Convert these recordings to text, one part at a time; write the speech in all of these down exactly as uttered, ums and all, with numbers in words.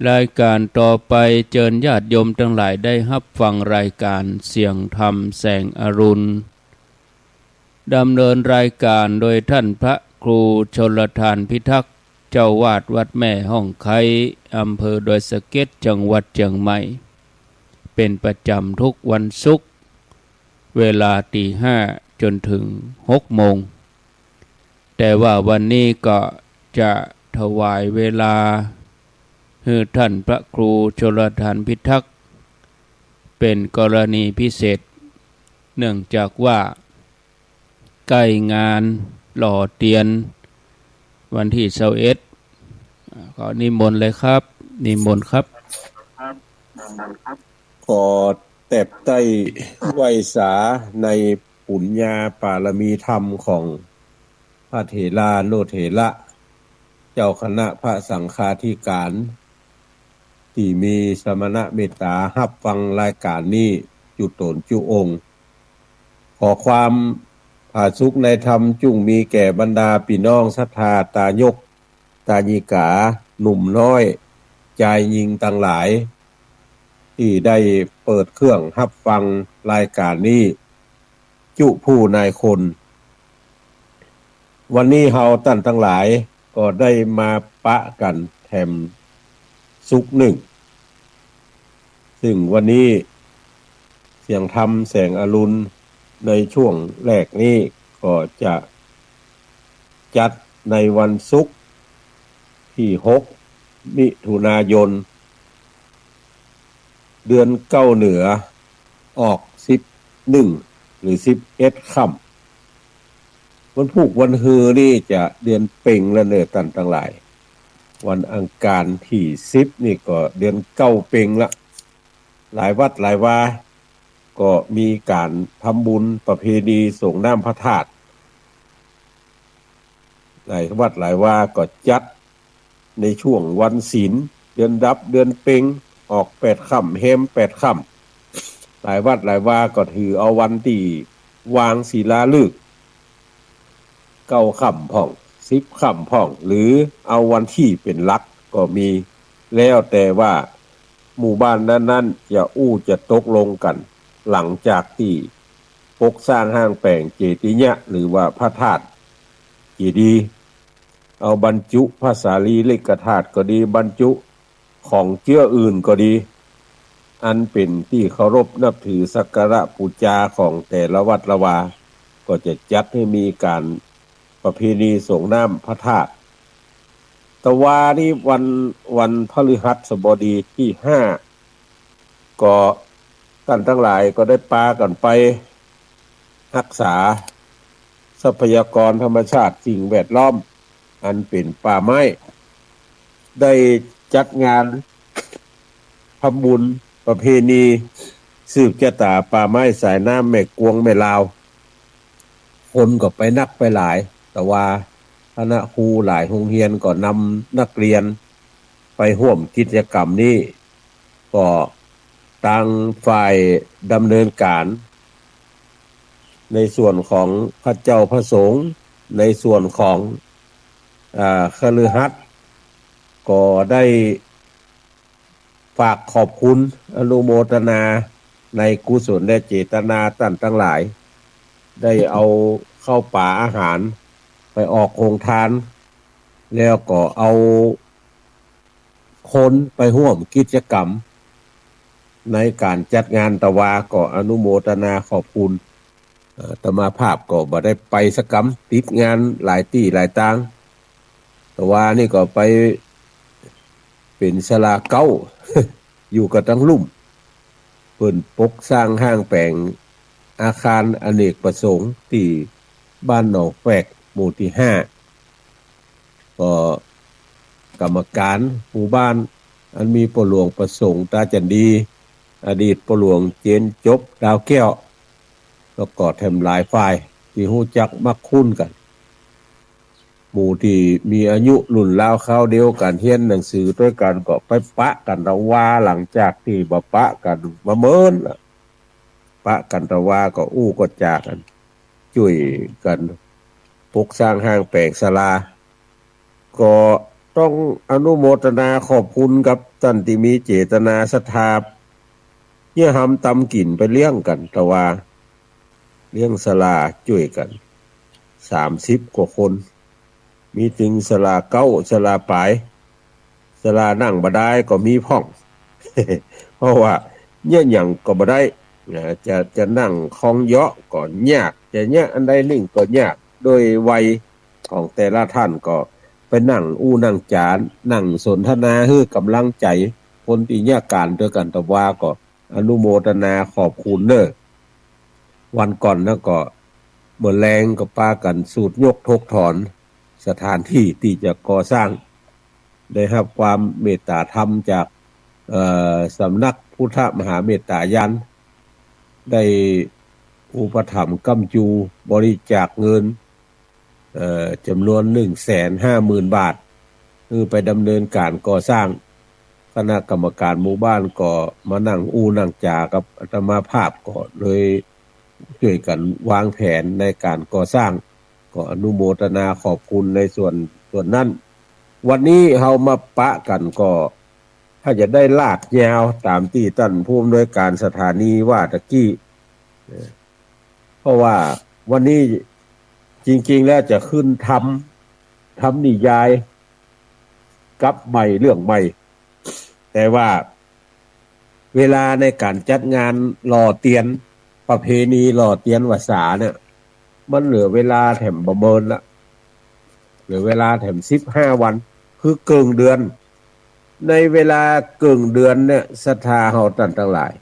รายการต่อไปเจิญญาติโยมตังหลายได้ฮับฟังรายการเสียงธรรมแสงอรุณ ดำเนินรายการโดยท่านพระครูชลทานพิทักษ์ เจ้าอาวาสวัดแม่ฮ่องไคร้ อำเภอดอยสะเก็ด จังหวัดเจียงใหม่ เป๋นประจ๋ำทุกวันศุกร์ เวลาตีห้าจ๋นเถิงหกโมง แต่ว่าวันนี้ก็จะถวายเวลาหื้อท่านพระครูชลทานพิทักษ์ เป๋นกรณีพิเศษ เนื่องจากว่าใก้งานหล่อเตียนวันตี้ซาวเอ็ด อ่า ขอนิมนต์เลยครับ นิมนต์ครับ ขอแตบไต้ไหว้สาในปุญญาปารมีธรรมของพระเถรานุเถระ เจ้าคณะพระสังฆาธิการ ตี้มีสมณเมตต๋าฮับฟังรายการนี้จุ๊ต๋นจุ๊องค์ ขอความผาสุกในธรรมจุ่งมีแก่บรรดาปี้น้องศรัทธาตายก ตายิกา หนุ่มน้อย จายญิงตังหลาย ตี้ได้เปิดเครื่องฮับฟังรายการนี้จุผู้นายคน วันนี้เฮาต้านตังหลายก็ได้มาปะกั๋นแถมศุกร์นึ่ง ซึ่งวันนี้เสียงธรรมแสงอรุณในช่วงแรกนี้ก็จะจัดในวันศุกร์ตี้หกมิถุนายน เดือนเก้าเหนือออกสิบนึ่งหรือสิบเอ็ดค่ำ วันพูกวันฮือนี่จะเดือนเป็งแล้วเน่อต้านตังหลาย วันอังคารตี้สิบนี่ก็เดือนเก้าเป็งละ หลายวัดหลายวาก็มีก๋านทำบุญประเพณีส่งน้ำพระธาตุ หลายวัดหลายวาก็จัดในช่วงวันศีล เดือนดับเดือนเป็ง ออกแปดค่ำแฮมแปดค่ำ หลายวัดหลายวาก็ถือเอาวันตี้วางศิลาฤกษ์ เก้าค่ำพ่อง สิบค่ำพ่อง หรือเอาวันตี้เป๋นหลักก็มี แล้วแต่ว่าหมู่บ้านนั้นๆ จะอู้จะตกลงกั๋น หลังจากตี้ปกสร้างห้างแป๋งเจติยะ หรือว่าพระธาตุเจดีย์ เอาบรรจุพระสารีริกธาตุก็ดี บรรจุของเจื้ออื่นก็ดี อันเป๋นตี้เคารพนับถือสักการะปู๋จาของแต่ละวัดละวา ก็จะจัดหื้อมีก๋านประเพณีส่งน้ำพระธาตุ ตะวานี้วัน วันพฤหัสบดีตี้ห้า ก็ต้านตังหลายก็ได้ปากั๋นไปฮักษาทรัพยากรธรรมชาติสิ่งแวดล้อม อันเป๋นป่าไม้ ได้จัดงานทำบุญประเพณีสืบจะต๋าป่าไม้สายน้ำแม่กวงแม่ลาว คนก็ไปนักไปหลาย ตะวาคณะครูหลายโฮงเฮียนก็นำนักเรียนไปฮ่วมกิจกรรมนี้ ก็ตางฝ่ายดำเนินก๋าน ในส่วนของพระเจ้าพระสงฆ์ ในส่วนของ อ่า คฤหัสถ์ ก็ได้ฝากขอบคุณอนุโมทนาในกุศลและเจตนาต้านตังหลาย ได้เอาข้าวป๋าอาหารไปออกโฮงทาน แล้วก็เอา คนไปฮ่วมกิจกรรมในก๋านจัดงาน ตะวาก็อนุโมทนาขอบคุณ เอ่อ อาตมาภาพก็บ่ได้ไปสักกำ ติดงานหลายตี้หลายตาง ตะวานี่ก็ไปเป๋นศาลาเก๊า อยู่กั๋นตังลุ่ม เปิ้นปกสร้างห้างแป๋งอาคารอเนกประสงค์ตี้บ้านหนองแฝก หมู่ตี้ห้า ก็กรรมการหมู่บ้าน อันมีป้อหลวงประสงค์ ต๋าจั๋นดี อดีตป้อหลวงเจนจบ ดาวแก้ว แล้วก็แถมหลายฝ่ายตี้ฮู้จักมักคุ้นกั๋น หมู่ตี้มีอายุรุ่นราวคราวเดียวกั๋น เฮียนหนังสือตวยกั๋น ก็ไปปะกั๋นตะวา หลังจากตี้บ่ปะกั๋นมาเมินละ ปะกั๋นตะวาก็อู้ก็จ๋ากั๋น จ้วยกั๋นปกสร้างห้างแป๋งศาลา ก็ ต้องอนุโมทนาขอบคุณกับต้านตี้มีเจตนาศรัทธา เยียะหำต๋ำกิ๋นไปเลี้ยงกั๋น แต่ว่าเลี้ยงสลาจ้วยกั๋น สามสิบกว่าคน มีตึงสลาเก๊า สลาป๋าย สลานั่งบ่ดายก็มีพ่อง เพราะว่าเยียะหยังก็บ่ได้ นะ จะ จะนั่งคองเยาะก็ยาก จะเยียะอันใดนึ่งก็ยาก โดยวัยของแต่ละต้านก็ไปนั่งอู้นั่งจ๋า นั่งสนทนาหื้อก๋ำลังใจ๋คนตี้เยียะก๋านตวยกั๋น แต่ว่าก็อนุโมทนาขอบคุณเน้อ วันก่อนนะก็เมื่อแลงก็ปากั๋นสูตรยกถกถอนสถานตี้ตี้จะก่อสร้าง ได้ฮับความเมตต๋าธรรมจาก เอ่อ สำนักพุทธมหาเมตต๋าญาณ ได้อุปถัมภ์ก้ำจูบริจาคเงิน เอ่อ จ๋ำนวนหนึ่งแสนห้าหมื่นบาท หื้อไปดำเนินก๋านก่อสร้าง คณะกรรมก๋านหมู่บ้านก็มานั่งอู้นั่งจ๋ากับอาตมาภาพ ก็เลยจ้วยกั๋นวางแผนในก๋านก่อสร้าง ก็อนุโมทนาขอบคุณในส่วน ส่วนนั้น วันนี้เฮามาปะกั๋นก็ ถ้าจะได้ลากยาวต๋ามตี้ต้านผู้อำนวยก๋านสถานีว่าตะกี้ เอ่อ เพราะว่าวันนี้จริงๆ แล้วจะขึ้นทำ ทำนิยายกับใหม่เรื่องใหม่ แต่ว่าเวลาในก๋านจัดงานหล่อเตียน ประเพณีหล่อเตียนวัสสาเนี่ย มันเหลือเวลาแถมบ่เมินละ เหลือเวลาแถมสิบห้าวัน คือเกิ่งเดือน ในเวลาเกิ่งเดือนเนี่ย ศรัทธาเฮาต้านตังหลาย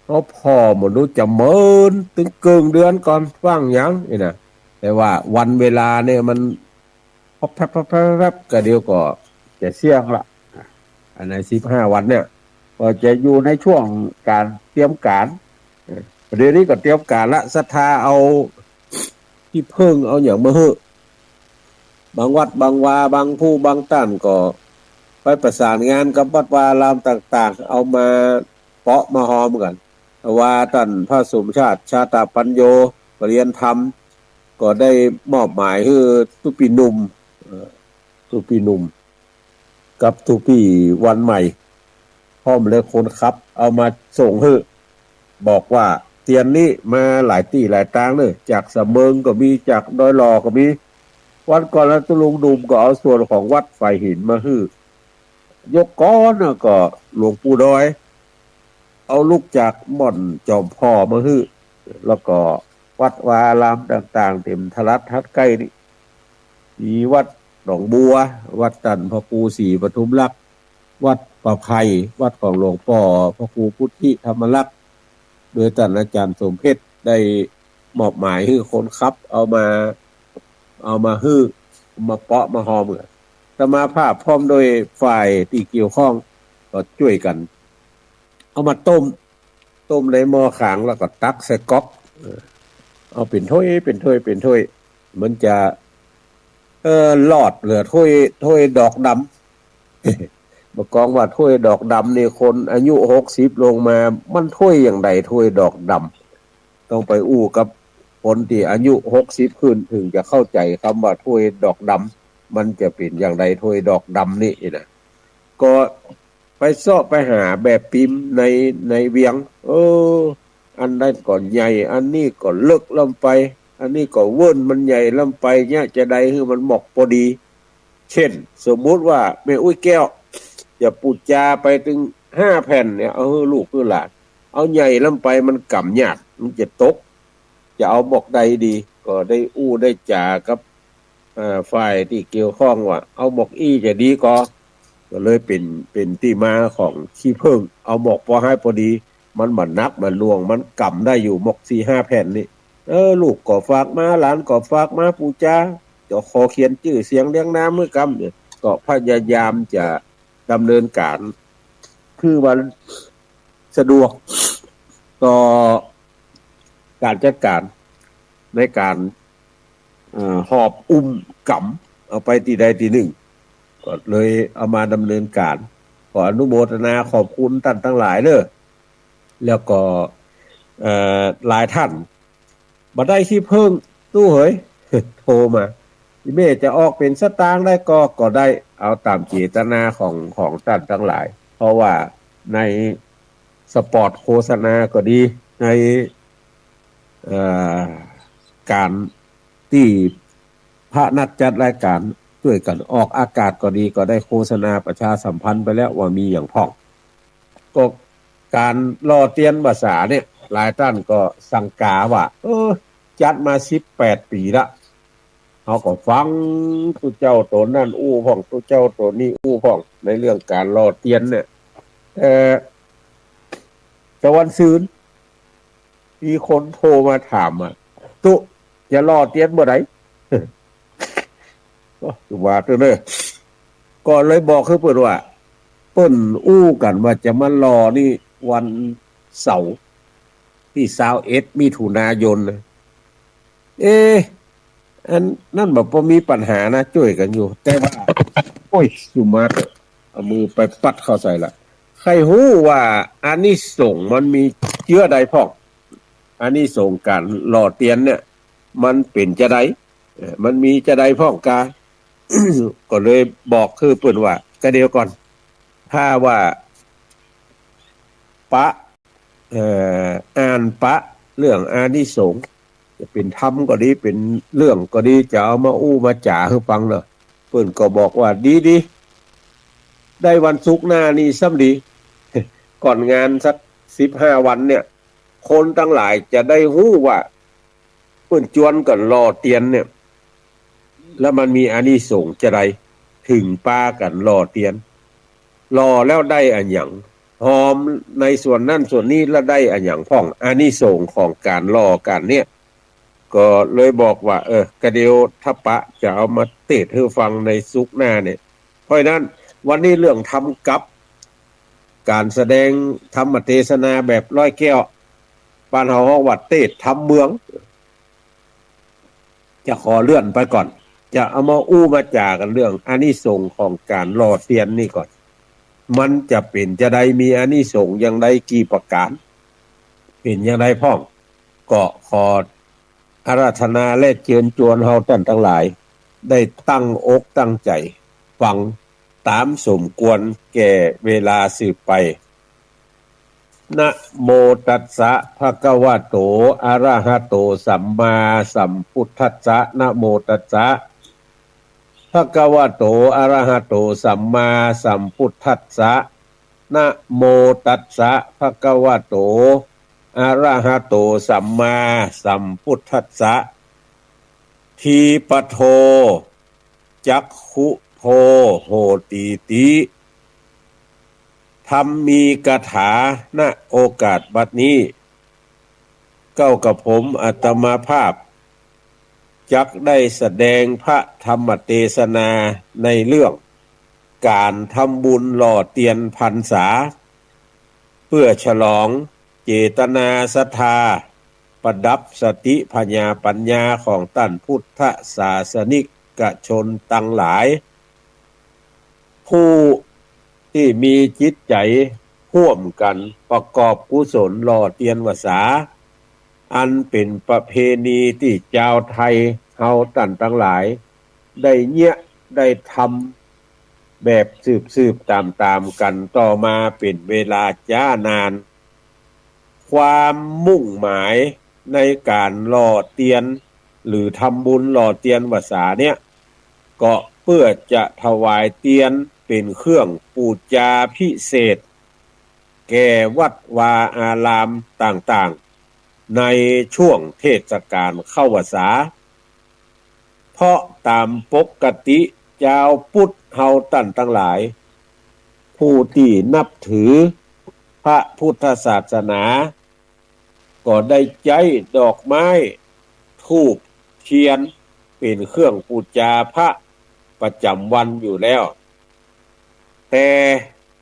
เพราะผ่อบ่ฮู้จะเมินตึงเกิ่งเดือนก่อน ฟั่งหยังนี่นะ แต่ว่าวันเวลาเนี่ยมัน พับๆๆๆ กะเดียวก็จะเสี้ยงละ อันในสิบห้าวันเนี่ย ก็จะอยู่ในช่วงก๋านเตรียมก๋าน เอ่อ เดี๋ยวนี้ก็เตรียมก๋านละ ศรัทธาเอาขี้เผิ้งเอาหยังมาหื้อ บางวัดบางวา บางผู้บางต้านก็ไปประสานงานกับวัดวาอารามต่างๆ เอามาเปาะมาฮอมกั๋น แต่ว่าต้านพระสมชาติ ชาตปัญโญ ปริยันธรรม ก็ได้มอบหมายหื้อตุ๊ปี้หนุ่ม เอ่อ ตุ๊ปี้หนุ่ม กับตุ๊ปี้วันใหม่ พร้อมเลยคนขับ เอามาส่งหื้อ บอกว่าเตียนนี้มาหลายตี้หลายตางเน้อ จากสะเมิงก็มี จากดอยหล่อก็มี วันก่อนนะ ตุ๊ลุงหนุ่มก็เอาส่วนของวัดฝายหินมาหื้อ ยกก้อนน่ะก็หลวงปู่ดอย เอาลูกจากม่อนจอมผ่อมาหื้อ แล้วก็วัดวาอารามต่างๆ เต็มทะลัดฮัดใก้นี่ มีวัดหนองบัว วัดต้านพระครูศรีปทุมลักษณ์ วัดป่าไผ่ วัดของหลวงป้อพระครูพุทธิธรรมลักษณ์ โดยต้านอาจ๋ารย์สมเพชรได้มอบหมายหื้อคนขับ เอามา เอามาหื้อ มาเปาะมาฮอมกั๋น อาตมาภาพพร้อมโดยฝ่ายตี้เกี่ยวข้องก็จ้วยกั๋น เอามาต้ม ต้มในหม้อขางแล้วก็ตักใส่ก๊อก เอ่อ เอาเป๋นถ้วย เป๋นถ้วย เป๋นถ้วย มันจะ เอ่อ หลอดเหลือถ้วย ถ้วยดอกดำ บ่ากองว่าถ้วยดอกดำนี่ คนอายุหกสิบลงมา มันถ้วยหยังใดถ้วยดอกดำ ต้องไปอู้กับคนตี้อายุหกสิบขึ้น เถิงจะเข้าใจ๋กำว่าถ้วยดอกดำ มันจะเป๋นหยังใดถ้วยดอกดำนี่นะ ก็ไปเซาะไปหาแบบพิมพ์ใน ในเวียง เออ อันนั้นก็ใหญ่ อันนี้ก็เล็กล้ำไป อันนี้ก็เวิ้นมันใหญ่ล้ำไป เยียะจะใดหื้อมันหมอกปอดี เจ้น สมมุติว่าแม่อุ๊ยแก้ว จะปู๋จาไปตึงห้าแผ่นเนี่ย เอาหื้อลูกหื้อหลาน เอาใหญ่ล้ำไปมันก๋ำยาก มันจะตก จะเอาหมอกใดดี ก็ได้อู้ได้จ๋ากับ เอ่อ ฝ่ายตี้เกี่ยวข้องว่า เอาหมอกอี้จะดีก่อ ก็เลยเป๋น เป๋นตี้มาของขี้เผิ้ง เอาหมอกปอฮ้ายปอดี มันบ่หนักบ่หน่วง มันก๋ำได้อยู่ หมอกสี่ห้าแผ่นนี่ เออ ลูกก็ฝากมา หลานก็ฝากมาปู๋จา จะขอเขียนจื้อเสียงเรียงนามหื้อกำเนี่ย ก็พยายามจะดำเนินก๋าน คือมันสะดวกต่อก๋านจัดก๋านในก๋าน เอ่อ หอบอุ้มก๋ำเอาไปตี้ใดตี้นึ่ง ก็เลยเอามาดำเนินก๋าน ขออนุโมทนาขอบคุณต้านตังหลายเน้อ แล้วก็ เอ่อ หลายต้าน บ่ได้ขี้เผิ้ง ตู้เหย โทรมา แม่จะออกเป๋นสตางค์ได้ก่อ ก็ได้ เอาต๋ามเจตนาของ ของต้านตังหลาย เพราะว่าในสปอตโฆษณาก็ดี ใน เอ่อ ก๋านตี้พระนักจัดรายก๋านจ้วยกั๋นออกอากาศก็ดี ก็ได้โฆษณาประชาสัมพันธ์ไปแล้วว่ามีหยังพ่อง ก็ก๋านหล่อเตียนภาษาเนี่ย หลายต้านก็สังกาว่า เออ จัดมาสิบแปดปี๋ละ เฮาก็ฟังตุ๊เจ้าต๋นนั้นอู้พ่อง ตุ๊เจ้าต๋นนี้อู้พ่อง ในเรื่องก๋านหล่อเตียนเนี่ย แต่ แต่วันซืน มีคนโทรมาถามว่า ตุ๊ จะหล่อเตียนเมื่อใด ก็ว่าเต๊อะเน่อ ก็เลยบอกหื้อเปิ้นว่า เปิ้นอู้กั๋นว่าจะมาหล่อนี่วันเสาร์ตี้ซาวเอ็ดมิถุนายนนะ เอ๊ะ อันนั้นบ่ บ่มีปัญหานะ จ้วยกั๋นอยู่ แต่ว่า โอ้ย สุมาเต๊อะ เอามือไปปัดเข้าใส่ละ ใค่ฮู้ว่าอานิสงส์มันมีเจื้อใดพ่อง อานิสงส์ก๋านหล่อเตียนเนี่ย มันเป๋นจาใด เอ่อ มันมีจาใดพ่องกา ก็เลยบอกหื้อเปิ้นว่า กะเดี๋ยวก่อน ถ้าว่าปะ เอ่อ อ่านปะเรื่องอานิสงส์ จะเป๋นธรรมก็ดี เป๋นเรื่องก็ดี จะเอามาอู้มาจ๋าหื้อฟังเน่อ เปิ้นก็บอกว่า ดีๆ ได้วันศุกร์หน้านี่ซ้ำดี ก่อนงานสักสิบห้าวันเนี่ย คนตังหลายจะได้ฮู้ว่า เปิ้นจวนกั๋นหล่อเตียนเนี่ย แล้วมันมีอานิสงส์จาใด เถิงปากั๋นหล่อเตียน หล่อแล้วได้อะหยัง หอมในส่วนนั้นส่วนนี้แล้วได้อะหยังพ่อง อานิสงส์ของก๋านหล่อกั๋นเนี่ย ก็เลยบอกว่า เออ กะเดี๋ยวถ้าปะจะเอามาเตศน์หื้อฟังในศุกร์หน้าเนี่ย เพราะฉะนั้นวันนี้เรื่องธรรมกับก๋านแสดงธรรมเตสนาแบบร้อยแก้ว บ้านเฮาฮ้องว่าเตศน์ธรรมเมือง จะขอเลื่อนไปก่อน จะเอามาอู้มาจ๋ากั๋นเรื่องอานิสงส์ของก๋านหล่อเตียนนี่ก่อน มันจะเป๋นจาใด มีอานิสงส์อย่างใด กี่ประก๋าน เป๋นอย่างใดพ่อง ก็ขออาราธนาและเจิญจวนเฮาต้านตังหลาย ได้ตั้งอกตั้งใจ๋ฟังต๋ามสมควรแก่เวลาสืบไป นะโมตัสสะ ภะคะวะโต อะระหะโต สัมมาสัมพุทธัสสะ นะโมตัสสะ ภะคะวะโต อะระหะโต สัมมาสัมพุทธัสสะ นะโมตัสสะ ภะคะวะโต อะระหะโต สัมมาสัมพุทธัสสะ ทีปะโท จักขุโท โหติติ ธรรมีกถา ณ โอกาสบัดนี้ เก้ากระผมอาตมาภาพ จักได้แสดงพระธรรมเตสนาในเรื่องก๋านทำบุญหล่อเตียนพรรษา เพื่อฉลองเจตนาศรัทธา ประดับสติผญาปัญญาของต้านพุทธศาสนิกชนตังหลาย ผู้ตี้มีจิตใจ๋ฮ่วมกั๋นประกอบกุศลหล่อเตียนพรรษา อันเป๋นประเพณีตี้จาวไทยเฮาต้านตังหลาย ได้เยียะได้ทำแบบสืบๆ ต๋ามๆ กั๋นต่อมาเป๋นเวลาจ๊านาน ความมุ่งหมายในก๋านหล่อเตียน หรือทำบุญหล่อเตียนพรรษาเนี่ย ก็เพื่อจะถวายเตียนเป๋นเครื่องปู๋จาพิเศษ แก่วัดวาอารามต่างๆ ในช่วงเทศกาลเข้าพรรษา เพราะต๋ามปกติจาวพุทธเฮาต้านตังหลาย ผู้ตี้นับถือพระพุทธศาสนา ก็ได้ใจ๊ดอกไม้ ธูป เตียน เป๋นเครื่องปู๋จาพระประจ๋ำวันอยู่แล้ว แต่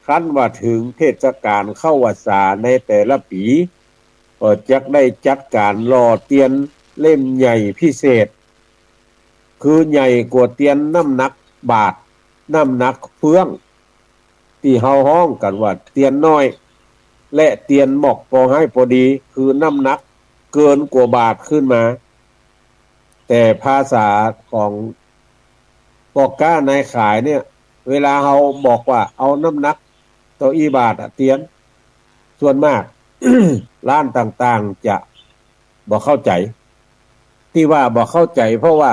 คันว่าเถิงเทศกาลเข้าพรรษาในแต่ละปี๋ ก็จักได้จัดก๋านหล่อเตียนเล่มใหญ่พิเศษ คือใหญ่กว่าเตียนน้ำหนักบาตร น้ำหนักเฟือง ตี้เฮาฮ้องกั๋นว่าเตียนน้อย และเตียนหมอกปอไฮ้ปอดี คือน้ำหนักเกินกว่าบาตรขึ้นมา แต่ภาษาของป้อก๊านายขายเนี่ย เวลาเฮาบอกว่าเอาน้ำหนักเต้าอี้บาทอะเตียน ส่วนมาก ร้านต่างๆ จะบ่เข้าใจ๋ ตี้ว่าบ่เข้าใจ๋เพราะว่า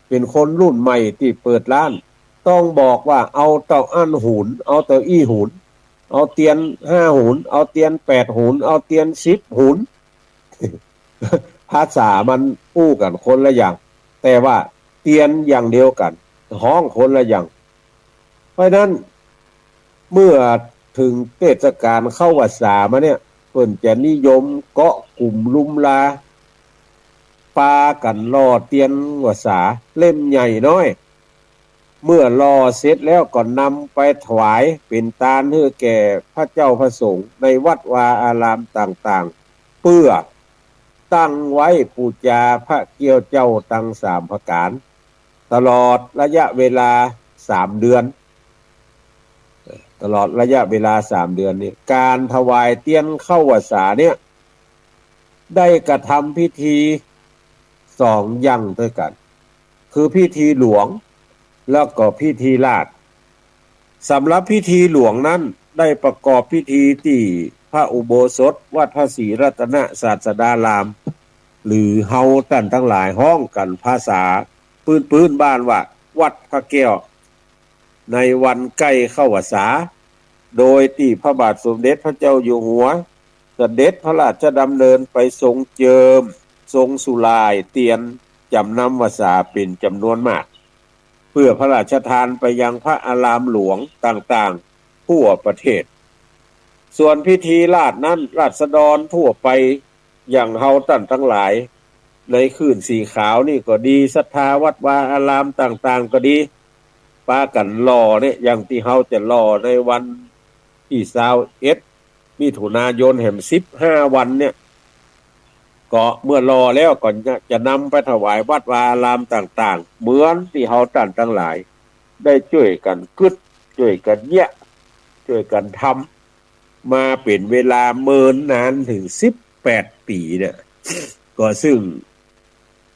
เป๋นคนรุ่นใหม่ตี้เปิดร้าน ต้องบอกว่าเอาเต้าอั้นหุน เอาเต้าอี้หุน เอาเตียนห้าหุน เอาเตียนแปดหุน เอาเตียนสิบหุน ภาษามันอู้กั๋นคนละอย่าง แต่ว่าเตียนอย่างเดียวกั๋น ฮ้องคนละอย่าง เพราะฉะนั้น เมื่อเถิงเตศกาลเข้าพรรษามาเนี่ย เปิ้นจะนิยมเกาะกุ๋มลุมลา ปากั๋นหล่อเตียนพรรษาเล่มใหญ่น้อย เมื่อหล่อเสร็จแล้วก็นำไปถวายเป๋นตานหื้อแก่พระเจ้าพระสงฆ์ในวัดวาอารามต่างๆ เปื้อตั้งไว้ปู๋จาพระเกี้ยวเจ้าตังสามประก๋าน ตลอดระยะเวลาสามเดือน ตลอดระยะเวลาสามเดือนนี้ ก๋านถวายเตียนเข้าพรรษาเนี่ย ได้กระทำพิธีสองอย่างด้วยกั๋น คือพิธีหลวง แล้วก็พิธีราช สำหรับพิธีหลวงนั้นได้ประกอบพิธีตี้พระอุโบสถวัดพระศรีรัตนศาสดาราม หรือเฮาต้านตังหลายฮ้องกั๋นภาษาปื๊นๆ บ้านว่าวัดพระแก้ว ในวันใก้เข้าพรรษา โดยตี้พระบาทสมเด็จพระเจ้าอยู่หัว เสด็จพระราชดำเนินไปทรงเจิม ทรงสุหร่ายเตียนจ๋ำนำพรรษาเป๋นจ๋ำนวนมาก เปื้อพระราชทานไปยังพระอารามหลวงต่างๆ ทั่วประเทศ ส่วนพิธีราชนั้น ราษฎรทั่วไปอย่างเฮาต้านตังหลาย ในคลื่นสีขาวนี่ก็ดี ศรัทธาวัดวาอารามต่างๆ ก็ดี ปากั๋นหล่อเนี่ย อย่างตี้เฮาจะหล่อในวันตี้ซาวเอ็ด มิถุนายนแหมสิบห้าวันเนี่ย ก็เมื่อหล่อแล้วก็จะ จะนำไปถวายวัดวาอารามต่างๆ เหมือนตี้เฮาต้านตังหลาย ได้จ้วยกั๋นกึ๊ด จ้วยกั๋นเยียะ จ้วยกั๋นทำ มาเป๋นเวลาเมินนานเถิงสิบแปดปี๋เนี่ย ก็ซึ่ง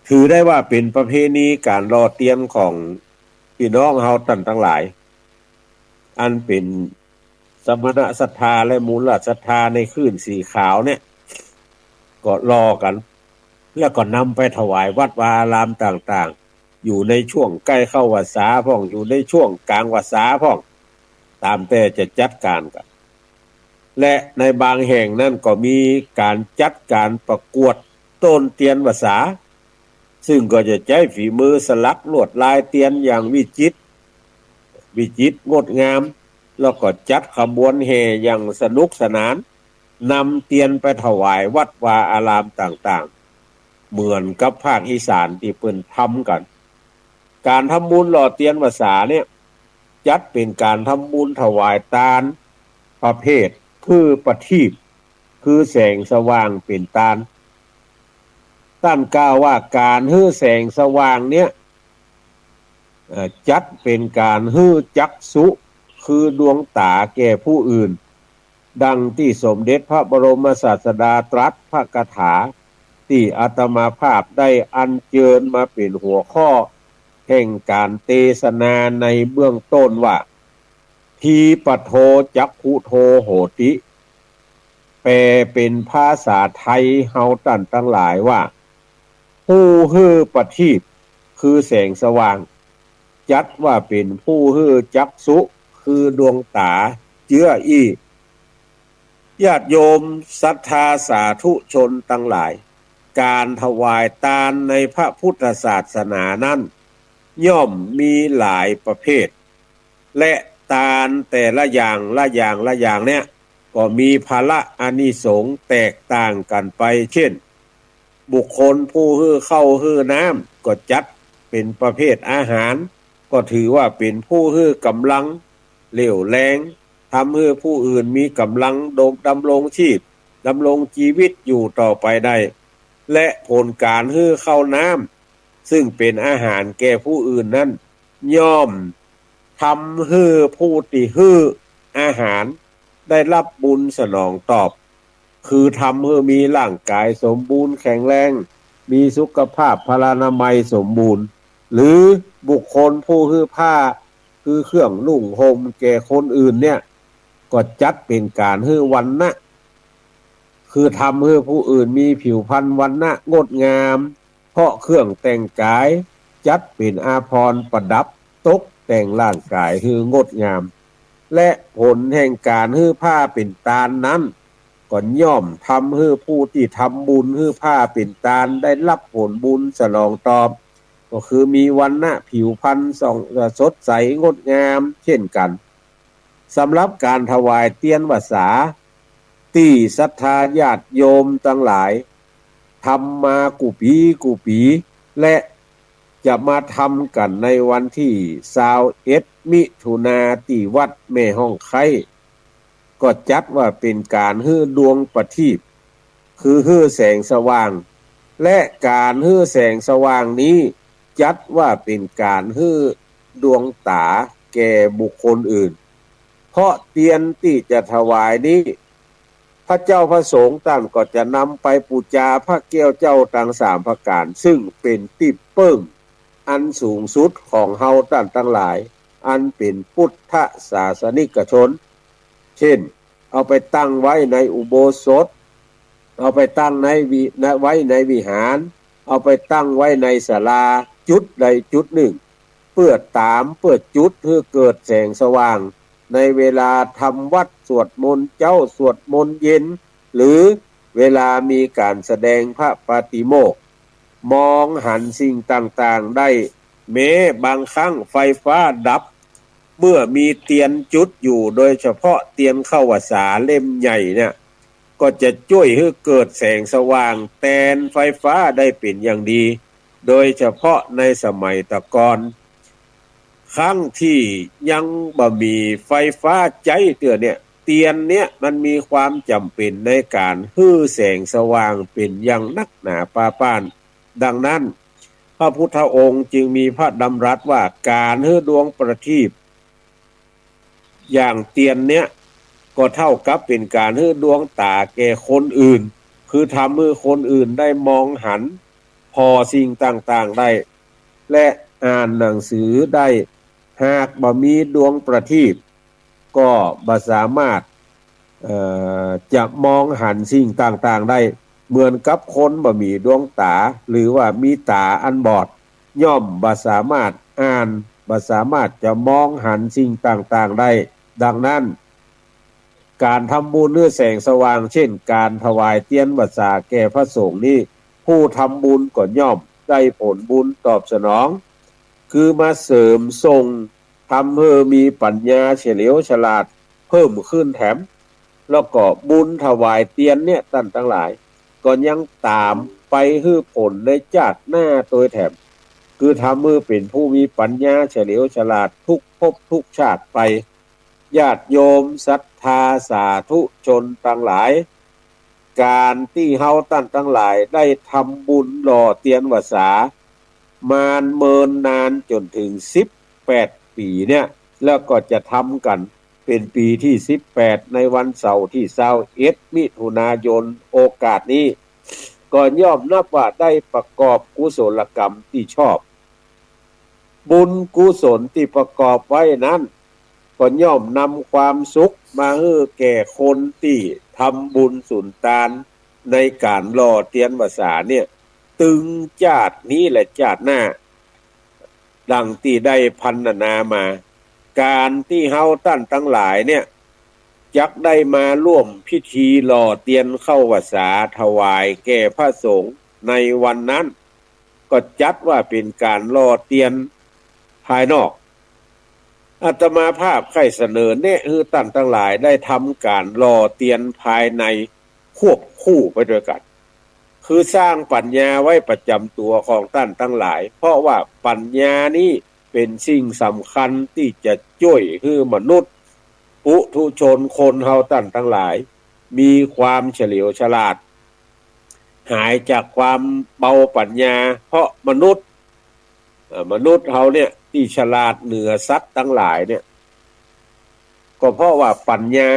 ถือได้ว่าเป๋นประเพณีก๋านหล่อเตียนของปี้น้องเฮาต้านตังหลาย อันเป๋นสมณศรัทธาและมูลศรัทธาในคลื่นสีขาวเนี่ย ก็หล่อกั๋น แล้วก็นำไปถวายวัดวาอารามต่างๆ อยู่ในช่วงใก้เข้าพรรษาพ่อง อยู่ในช่วงก๋างพรรษาพ่อง ต๋ามแต่จะจัดก๋านกั๋น และในบางแห่งนั้นก็มีก๋านจัดก๋านประกวดโต้นเตียนพรรษา ซึ่งก็จะใจ๊ฝีมือสลักลวดลายเตียนอย่างวิจิตร วิจิตรงดงาม แล้วก็จัดขบวนแห่อย่างสนุกสนาน นำเตียนไปถวายวัดวาอารามต่างๆ เหมือนกับภาคอีสานตี้เปิ้นทำกั๋น ก๋านทำบุญหล่อเตียนพรรษาเนี่ย จัดเป๋นก๋านทำบุญถวายตานประเภทคือประทีป คือแสงสว่างเป๋นตาน ต้านกล่าวว่าก๋านหื้อแสงสว่างเนี่ย เอ่อ จัดเป๋นก๋านหื้อจักษุ คือดวงต๋าแก่ผู้อื่น ดังตี้สมเด็จพระบรมศาสดาตรัสพระคาถา ตี้อาตมาภาพได้อัญเจิญมาเป๋นหัวข้อแห่งก๋านเตสนาในเบื้องต้นว่า ทีปะโท จักขุโท โหติ แปลเป๋นภาษาไทยเฮาต้านตังหลายว่า ผู้หื้อประทีป คือแสงสว่าง จัดว่าเป๋นผู้หื้อจักษุ คือดวงต๋า เจื้ออี้ ญาติโยมศรัทธาสาธุชนตังหลาย ก๋านถวายตานในพระพุทธศาสนานั้น ย่อมมีหลายประเภท และตานแต่ละอย่างละอย่างละอย่างเนี่ย ก็มีผละอานิสงส์แตกต่างกั๋นไป เช่น บุคคลผู้หื้อข้าวหื้อน้ำ ก็จัดเป๋นประเภทอาหาร ก็ถือว่าเป๋นผู้หื้อกำลังเรี่ยวแรง ทำหื้อผู้อื่นมีกำลังดม ดำรงชีพ ดำรงชีวิตอยู่ต่อไปได้ และผลก๋านหื้อข้าวน้ำ ซึ่งเป๋นอาหารแก่ผู้อื่นนั้น ย่อมทำหื้อผู้ตี้หื้ออาหารได้รับบุญสนองตอบ คือทำหื้อมีร่างก๋ายสมบูรณ์แข็งแรง มีสุขภาพพลานามัยสมบูรณ์ หรือบุคคลผู้หื้อผ้า คือเครื่องนุ่งห่มแก่คนอื่นเนี่ย ก็จัดเป๋นก๋านหื้อวรรณะ คือทำหื้อผู้อื่นมีผิวพรรณวรรณะงดงาม เพราะเครื่องแต่งกาย จัดเป๋นอาภรณ์ประดับตกแต่งร่างกายหื้องดงาม และผลแห่งก๋านหื้อผ้าเป๋นตานนั้น ก็ย่อมทำหื้อผู้ตี้ทำบุญหื้อผ้าเป๋นตานได้ฮับผลบุญสนองตอบ ก็คือมีวรรณะผิวพรรณส่อง สดใสงดงามเช่นกั๋น สำหรับก๋านถวายเตียนพรรษา ตี้ศรัทธาญาติโยมตังหลาย ทำมากู้ปี๋กู้ปี๋ และจะมาทำกั๋นในวันตี้ซาวเอ็ดมิถุนาตี้วัดแม่ฮ่องไคร้ ก็จัดว่าเป๋นก๋านหื้อดวงประทีป คือหื้อแสงสว่าง และก๋านหื้อแสงสว่างนี้ จัดว่าเป๋นก๋านหื้อดวงต๋าแก่บุคคลอื่น เพราะเตียนตี้จะถวายนี้ พระเจ้าพระสงฆ์ต้านก็จะนำไปปู๋จาพระแก้วเจ้าตังสามประก๋าน ซึ่งเป๋นตี้เปิ้งอันสูงสุดของเฮาต้านตังหลาย อันเป๋นปุทธศาสนิกชน เช่น เอาไปตั้งไว้ในอุโบสถ เอาไปตั้งในวิ ไว้ในวิหาร เอาไปตั้งไว้ในศาลาจุดใดจุดนึ่ง เปื้อต๋ามเปื้อจุดหื้อเกิดแสงสว่าง ในเวลาทำวัตรสวดมนต์เจ๊าสวดมนต์เย็น หรือเวลามีก๋านแสดงพระปาติโมกข์ มองหันสิ่งต่างๆ ได้ แม้บางครั้งไฟฟ้าดับ เมื่อมีเตียนจุดอยู่ โดยเฉพาะเตียนเข้าพรรษาเล่มใหญ่เนี่ย ก็จะจ้วยหื้อเกิดแสงสว่างแตนไฟฟ้าได้เป๋นอย่างดี โดยเฉพาะในสมัยตะก่อน ครั้งตี้ยังบ่มีไฟฟ้าใจ๊เตื้อเนี่ย เตียนเนี่ยมันมีความจ๋ำเป๋นในก๋านหื้อแสงสว่างเป๋นอย่างนักหนาปาป้าน ดังนั้น พระพุทธองค์จึงมีพระดำรัสว่า ก๋านหื้อดวงประทีปอย่างเตียนเนี่ย ก็เต้ากับเป๋นก๋านหื้อดวงต๋าแก่คนอื่น คือทำหื้อคนอื่นได้มองหันผ่อสิ่งต่างๆ ได้ และอ่านหนังสือได้ หากบ่มีดวงประทีป ก็บ่สามารถ เอ่อ จะมองหันสิ่งต่างๆ ได้ เหมือนกับคนบ่มีดวงต๋า หรือว่ามีต๋าอันบอด ย่อมบ่สามารถอ่าน บ่สามารถจะมองหันสิ่งต่างๆ ได้ ดังนั้น ก๋านทำบุญหื้อแสงสว่าง เช่น ก๋านถวายเตียนพรรษาแก่พระสงฆ์นี้ ผู้ทำบุญก็ย่อมได้ผลบุญตอบสนอง คือมาเสริมส่ง ทำหื้อมีปัญญาเฉลียวฉลาดเพิ่มขึ้นแถม แล้วก็บุญถวายเตียนเนี่ยต้านตังหลาย ก็ยังต๋ามไปหื้อผลในจาติหน้าตวยแถม คือทำหื้อเป๋นผู้มีปัญญาเฉลียวฉลาดทุกภพทุกชาติไป ญาติโยมศรัทธาสาธุชนตังหลาย ก๋านตี้เฮาต้านตังหลายได้ทำบุญหล่อเตียนพรรษา มาเมินนานจ๋นเถิงสิบแปดปี๋เนี่ย แล้วก็จะทำกั๋นเป๋นปี๋ตี้สิบแปด ในวันเสาร์ตี้ซาวเอ็ดมิถุนายน โอกาสนี้ ก็ย่อมนับว่าได้ประกอบกุศลกรรมตี้ชอบ บุญกุศลตี้ประกอบไว้นั้น ก็ย่อมนำความสุขมาหื้อแก่คนตี้ทำบุญสุนตานในก๋านหล่อเตียนพรรษาเนี่ย ตึงจาตินี้และจาติหน้า ดังตี้ได้พรรณนามา ก๋านตี้เฮาต้านตังหลายเนี่ย จักได้มาร่วมพิธีหล่อเตียนเข้าพรรษาถวายแก่พระสงฆ์ในวันนั้น ก็จัดว่าเป๋นก๋านหล่อเตียนภายนอก อาตมาภาพใค่เสนอแนะหื้อต้านตังหลายได้ทำก๋านหล่อเตียนภายในควบคู่ไปตวยกั๋น คือสร้างปัญญาไว้ประจ๋ำตั๋วของต้านตังหลาย เพราะว่าปัญญานี้เป๋นสิ่งสำคัญตี้จะจ้วยหื้อมนุษย์ ปุถุชนคนเฮาต้านตังหลาย มีความเฉลียวฉลาด หายจากความเบาปัญญา เพราะมนุษย์ เอ่อ มนุษย์เฮาเนี่ยตี้ฉลาดเหนือสัตว์ตังหลายเนี่ย ก็เพราะว่าปัญญา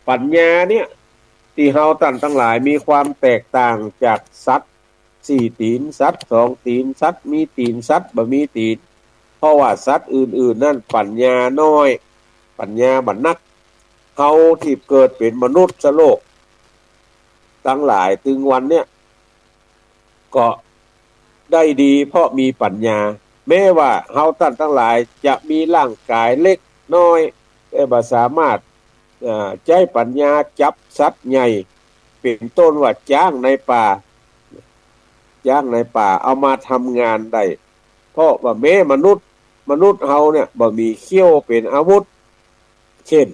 ปัญญาเนี่ยตี้เฮาต้านตังหลายมีความแตกต่างจากสัตว์สี่ตี๋น สัตว์สองตี๋น สัตว์มีตี๋น สัตว์บ่มีตี๋น เพราะว่าสัตว์อื่นๆ นั้นปั๋ญญาน้อย ปั๋ญญาบ่นัก เฮาตี้เกิดเป๋นมนุษย์โลกตังหลายตึงวันเนี้ย ก็ได้ดีเพราะมีปั๋ญญา แม้ว่าเฮาต้านตังหลายจะมีร่างก๋ายเล็กน้อย แต่บ่สามารถ เอ่อ ใจ๊ปั๋ญญาจับสัตว์ใหญ่ เป๋นต้นว่าจ๊างในป่า จ๊างในป่าเอามาทำงานได้ เพราะว่าแม้มนุษย์ มนุษย์เฮาเนี่ยบ่มีเขี้ยวเป๋นอาวุธ เช่น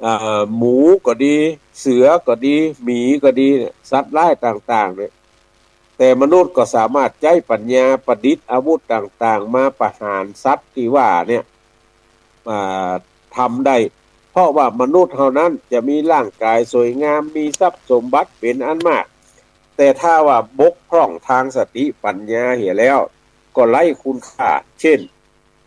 เอ่อ หมูก็ดี เสือก็ดี หมีก็ดีเนี่ย สัตว์ร้ายต่างๆ เนี่ย แต่มนุษย์ก็สามารถใจ๊ปั๋ญญาประดิษฐ์อาวุธต่างๆ มาประหารสัตว์ตี้ว่าเนี่ย อ่า ทำได้ เพราะว่ามนุษย์เฮานั้นจะมีร่างก๋ายสวยงาม มีทรัพย์สมบัติเป๋นอันมาก แต่ถ้าว่าบกพร่องตางสติปั๋ญญาเหียแล้ว ก็ไร้คุณค่า เช่น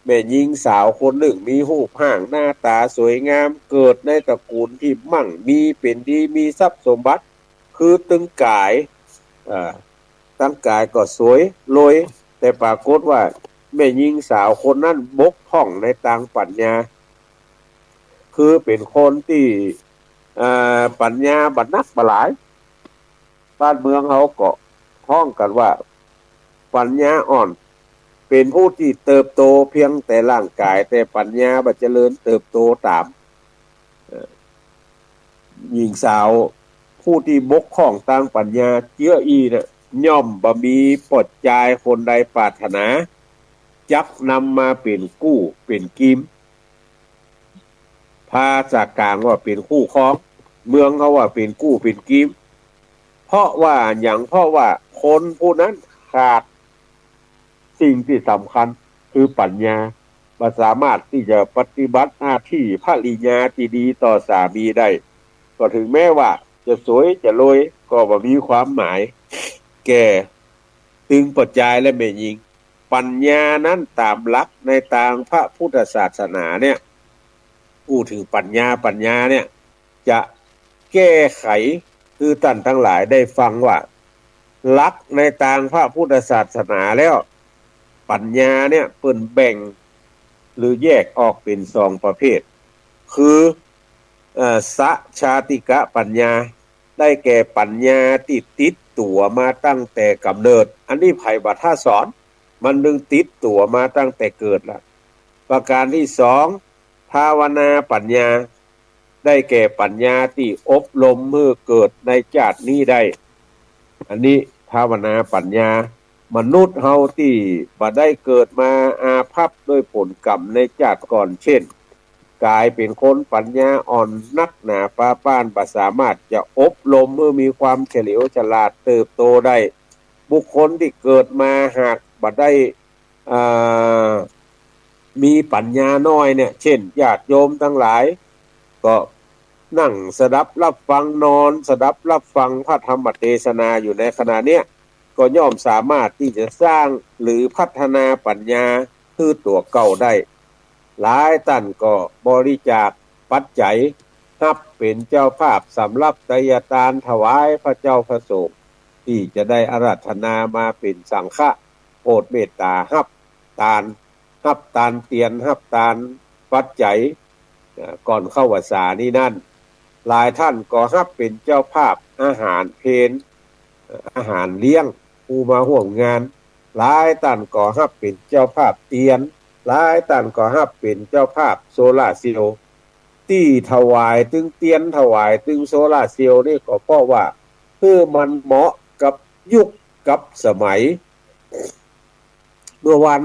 แม่ญิงสาวคนนึ่งมีฮูปฮ่างหน้าต๋าสวยงาม เกิดในตระกู๋ลตี้มั่งมีเป๋นดี มีทรัพย์สมบัติ คือตึงก๋าย เอ่อ ตึงก๋ายก็สวยรวย แต่ปรากฏว่าแม่ญิงสาวคนนั้นบกพร่องในตางปั๋ญญา คือเป๋นคนตี้ เอ่อ ปั๋ญญาบ่นักบ่หลาย บ้านเมืองเฮาก็ฮ้องกั๋นว่าปั๋ญญาอ่อน เป๋นผู้ตี้เติบโตเพียงแต่ร่างก๋าย แต่ปั๋ญญาบ่เจริญเติบโตต๋าม เอ่อ หญิงสาวผู้ตี้บกพร่องตางปั๋ญญาเจื้ออี้น่ะ ย่อมบ่มีป้อจายคนใดปรารถนา จักนำมาเป๋นกู้เป๋นกี๋ม ภาษากลางว่าเป๋นคู่ครอง เมืองเฮาว่าเป๋นกู้เป๋นกี๋ม เพราะว่าหยัง เพราะว่าคนผู้นั้นขาดสิ่งตี้สำคัญคือปั๋ญญา บ่สามารถตี้จะปฏิบัติหน้าตี้ภริยาตี้ดีต่อสามีได้ ก็ถึงแม้ว่าจะสวยจะรวยก็บ่มีความหมายแก่ตึงป้อจายและแม่ญิง ปั๋ญญานั้นต๋ามหลักในตางพระพุทธศาสนาเนี่ย อู้เถิงปั๋ญญา ปั๋ญญาเนี่ยจะแก้ไขหื้อต้านตังหลายได้ฟังว่า หลักในตางพระพุทธศาสนาแล้ว ปั๋ญญาเนี่ยเปิ้นแบ่งหรือแยกออกเป๋นสองประเภท คือ เอ่อ สะชาติกปั๋ญญา ได้แก่ปั๋ญญาตี้ติดตั๋วมาตั้งแต่ก๋ำเนิด อันนี้ใผบ่ถ้าสอน มันนึ่งติดตั๋วมาตั้งแต่เกิดละ ประก๋านตี้สอง ภาวนาปั๋ญญา ได้แก่ปั๋ญญาตี้อบรมหื้อเกิดในจาตินี้ได้ อันนี้ภาวนาปั๋ญญา มนุษย์เฮาตี้บ่ได้เกิดมาอาภัพด้วยผลกรรมในจาติก่อน เช่น ก๋ายเป๋นคนปั๋ญญาอ่อนนักหนาปาป้าน บ่สามารถจะอบรมหื้อมีความเฉลียวฉลาดเติบโตได้ บุคคลตี้เกิดมาหากบ่ได้ เอ่อ มีปั๋ญญาน้อยเนี่ย เช่น ญาติโยมตังหลาย ก็นั่งสดับฮับฟัง นอนสดับฮับฟังพระธรรมเตสนาอยู่ในขณะเนี้ย ก็ย่อมสามารถตี้จะสร้างหรือพัฒนาปั๋ญญาหื้อตั๋วเก่าได้ หลายต้านก็บริจาคปัจจัย ฮับเป๋นเจ้าภาพสำหรับไตยตานถวายพระเจ้าพระสงฆ์ ตี้จะได้อาราธนามาเป๋นสังฆะ โปรดเมตต๋าฮับตาน ฮับตานเตียน ฮับตานปัจจัย เอ่อ ก่อนเข้าพรรษานี้นั้น หลายต้านก็ฮับเป๋นเจ้าภาพอาหารเพล เอ่อ อาหารเลี้ยงผู้มาฮ่วมงาน หลายต้านก็ฮับเป๋นเจ้าภาพเตียน หลายต้านก็ฮับเป๋นเจ้าภาพโซลาร์เซลล์ ตี้ถวายตึงเตียน ถวายตึงโซลาร์เซลล์นี่ก็เพราะว่า หื้อมันเหมาะกับยุคกับสมัย เมื่อวัน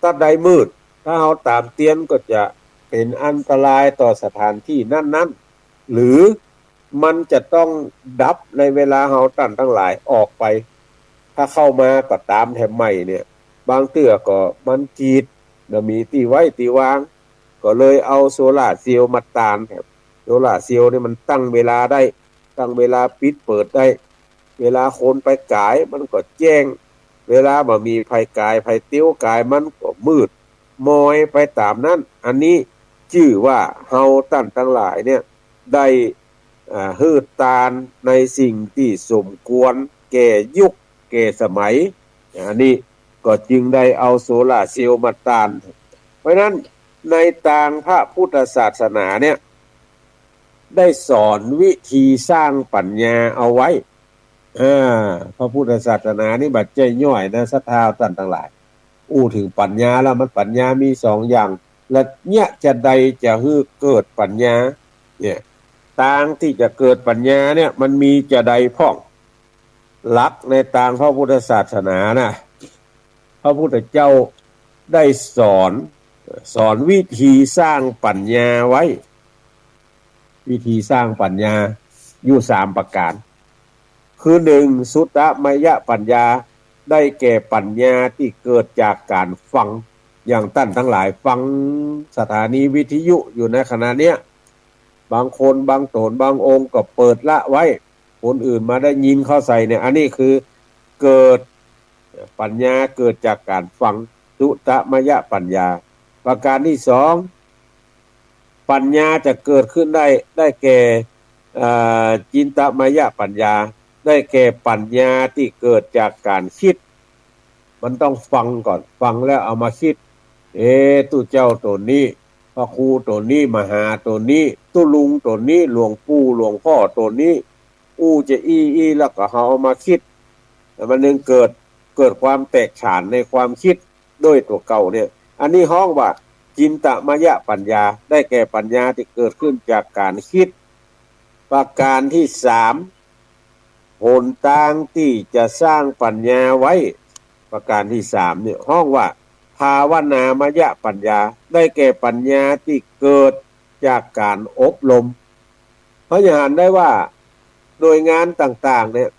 ตั๊ดใดมืด ถ้าเฮาต๋ามเตียนก็จะเป๋นอันตรายต่อสถานตี้นั้นๆ หรือมันจะต้องดับในเวลาเฮาต้านตังหลายออกไป ถ้าเข้ามาก็ต๋ามแถมใหม่เนี่ย บางเตื้อก็มันจืด บ่มีตี้ไว้ตี้วาง ก็เลยเอาโซลาร์เซลล์มาตาน โซลาร์เซลล์นี่มันตั้งเวลาได้ ตั้งเวลาปิดเปิดได้ เวลาคนไปก๋ายมันก็แจ้ง เวลาบ่มีใผก๋าย ใผเตียวก๋ายมันก็มืดมอยไปต๋ามนั้น อันนี้จื้อว่าเฮาต้านตังหลายเนี่ย ได้ อ่า หื้อตานในสิ่งตี้สมควรแก่ยุคแก่สมัย อันนี้ ก็จึงได้เอาโซลาร์เซลล์มาต้าน เพราะฉะนั้นในตางพระพุทธศาสนาเนี่ย ได้สอนวิธีสร้างปัญญาเอาไว้ อ่า พระพุทธศาสนานี่บ่ใจ้ย่อยนะ ศรัทธาต้านตังหลาย อู้เถิงปัญญาแล้ว มันปัญญามีสองอย่าง และเนี่ยจะใดจะหื้อเกิดปัญญา เนี่ย ตางตี้จะเกิดปัญญาเนี่ย มันมีจะใดพ่อง หลักในตางพระพุทธศาสนานะ พระพุทธเจ้าได้สอน สอนวิธีสร้างปัญญาไว้ วิธีสร้างปัญญาอยู่สามประการ คือหนึ่ง สุตตมยปัญญา ได้แก่ปัญญาตี้เกิดจากก๋านฟัง อย่างต้านตังหลายฟังสถานีวิทยุอยู่ในขณะเนี้ย บางคนบางต๋นบางองค์ก็เปิดละไว้ คนอื่นมาได้ยินเข้าใส่เนี่ย อันนี้คือเกิด ปัญญาเกิดจากก๋านฟัง สุตตมยปัญญา ประการที่สอง ปัญญาจะเกิดขึ้นได้ ได้แก่ เอ่อ จินตมยปัญญา ได้แก่ปัญญาตี้เกิดจากก๋านกึ๊ด มันต้องฟังก่อน ฟังแล้วเอามาคิด เอ๊ะ ตุ๊เจ้าต๋นนี้ พระครูต๋นนี้ มหาต๋นนี้ ตุ๊ลุงต๋นนี้ หลวงปู่หลวงพ่อต๋นนี้ อู้จะอี้อี้ แล้วก็เอามาคิด มันจึงเกิด เกิดความแตกฉานในความคิดโดยตั๋วเก่าเนี่ย อันนี้ฮ้องว่าจินตมยปัญญา ได้แก่ปัญญาตี้เกิดขึ้นจากก๋านกึ๊ด ประการที่สาม หนตางตี้จะสร้างปัญญาไว้ ประการที่สามเนี่ยฮ้องว่าภาวนามยปัญญา ได้แก่ปัญญาตี้เกิดจากก๋านอบรม เฮาจะหันได้ว่าหน่วยงานต่างๆ เนี่ย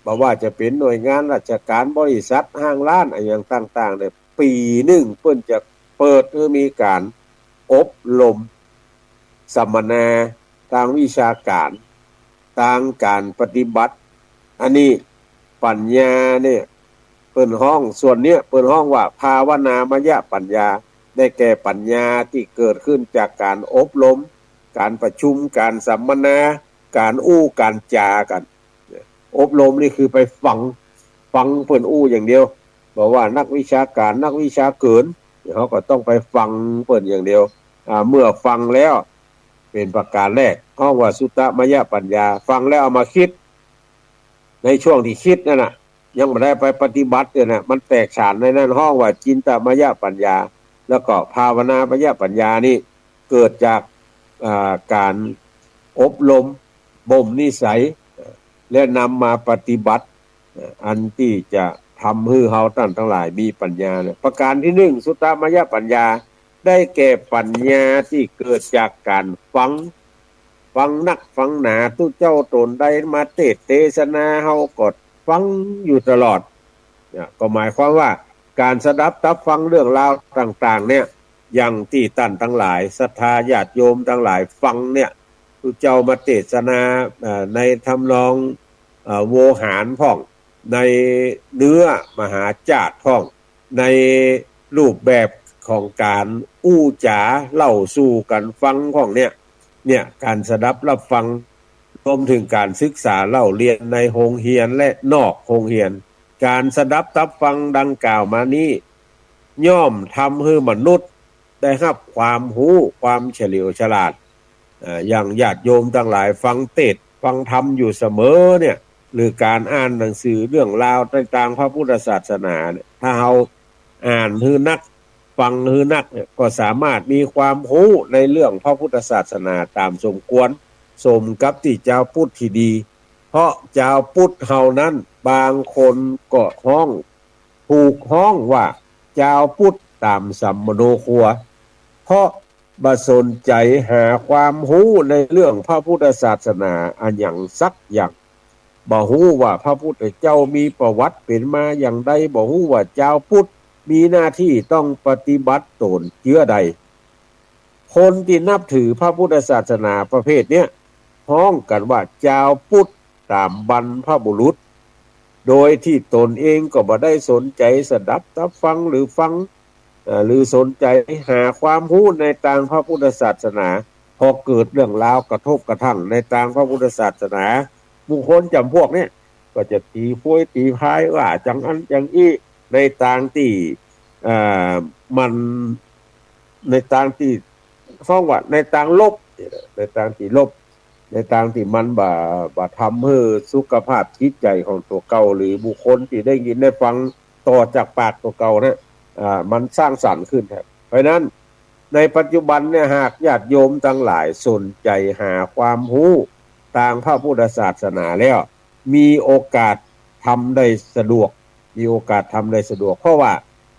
บ่ว่าจะเป๋นหน่วยงานราชก๋าน บริษัท ห้างร้าน อะหยังต่างๆ เนี่ย ปี๋นึ่งเปิ้นจะเปิดหื้อมีก๋านอบรม สัมมนาตางวิชาก๋าน ตางก๋านปฏิบัติ อันนี้ปัญญาเนี่ย เปิ้นฮ้อง ส่วนเนี้ยเปิ้นฮ้องว่าภาวนามยปัญญา ได้แก่ปัญญาตี้เกิดขึ้นจากก๋านอบรม ก๋านประชุม ก๋านสัมมนา ก๋านอู้ก๋านจ๋ากั๋น อบรมนี่คือไปฟัง ฟังเปิ้นอู้อย่างเดียว บ่ว่านักวิชาก๋าน นักวิชาเกิ๋น เฮาก็ต้องไปฟังเปิ้นอย่างเดียว อ่า เมื่อฟังแล้ว เป๋นประการแรก ฮ้องว่าสุตตมยปัญญา ฟังแล้วเอามากึ๊ด ในช่วงตี้กึ๊ดนั่นน่ะ ยังบ่ได้ไปปฏิบัติเนี่ยนะ มันแตกฉานในนั้น ฮ้องว่าจินตมยปัญญา แล้วก็ภาวนามยปัญญานี่เกิดจาก อ่า ก๋านอบรม บ่มนิสัย และนำมาปฏิบัติ อันตี้จะทำหื้อเฮาต้านตังหลายมีปัญญาเนี่ย ประการที่นึ่ง สุตตมยปัญญา ได้แก่ปัญญาตี้เกิดจากก๋านฟัง ฟังนักฟังหนา ตุ๊เจ้าต๋นใดมาเตสน์เตสนา เฮาก็ฟังอยู่ตลอด เนี่ย ก็หมายความว่าก๋านสดับตับฟังเรื่องราวต่างๆ เนี่ย อย่างตี้ต้านตังหลายศรัทธาญาติโยมตังหลายฟังเนี่ย ตุ๊เจ้ามาเตสนา เอ่อ ในทำนอง เอ่อ โวหารพ่อง ในเนื้อมหาจาตุพ่อง ในรูปแบบของก๋านอู้จ๋าเล่าสู่กั๋นฟังพ่องเนี่ย เนี่ย ก๋านสดับรับฟัง รวมเถิงก๋านศึกษาเล่าเรียนในโฮงเฮียนและนอกโฮงเฮียน ก๋านสดับตับฟังดังกล่าวมานี้ ย่อมทำหื้อมนุษย์ได้ฮับความฮู้ ความเฉลียวฉลาด เอ่อ อย่างญาติโยมตังหลายฟังเตสน์ฟังธรรมอยู่เสมอเนี่ย หรือก๋านอ่านหนังสือเรื่องราวในตางพระพุทธศาสนาเนี่ย ถ้าเฮาอ่านหื้อนัก ฟังหื้อนักเนี่ย ก็สามารถมีความฮู้ในเรื่องพระพุทธศาสนาต๋ามสมควร สมกับตี้จาวพุทธตี้ดี เพราะจาวพุทธเฮานั้นบางคนก็ฮ้อง ถูกฮ้องว่าจาวพุทธต๋ามสัมมโนครัว เพราะบ่สนใจ๋หาความฮู้ในเรื่องพระพุทธศาสนาอะหยังสักอย่าง บ่ฮู้ว่าพระพุทธเจ้ามีประวัติเป๋นมาอย่างใด บ่ฮู้ว่าจาวพุทธมีหน้าตี้ต้องปฏิบัติต๋นเจื้อใด คนตี้นับถือพระพุทธศาสนาประเภทเนี้ย ฮ้องกั๋นว่าจาวพุทธต๋ามบรรพบุรุษ โดยตี้ต๋นเองก็บ่ได้สนใจ๋สดับตับฟังหรือฟัง เอ่อ หรือสนใจ๋หาความฮู้ในตางพระพุทธศาสนา พอเกิดเรื่องราวกระทบกระทั่งในตางพระพุทธศาสนา บุคคลจ๋ำพวกเนี้ยก็จะตี๋โพยตี๋พายว่าจังอั้นจังอี้ ในตางตี้ เอ่อ มัน ในตางตี้ ฟ้องว่าในตางลบ ในตางตี้ลบ ในตางตี้มันบ่ บ่ทำหื้อสุขภาพจิตใจ๋ของตั๋วเก่า หรือบุคคลตี้ได้ยินได้ฟังต่อจากปากตั๋วเก่านะ อ่า มันสร้างสรรค์ขึ้นครับ เพราะฉะนั้น ในปัจจุบันเนี่ย หากญาติโยมตังหลายสนใจ๋หาความฮู้ตางพระพุทธศาสนาแล้ว มีโอกาสทำได้สะดวก มีโอกาสทำได้สะดวก เพราะว่า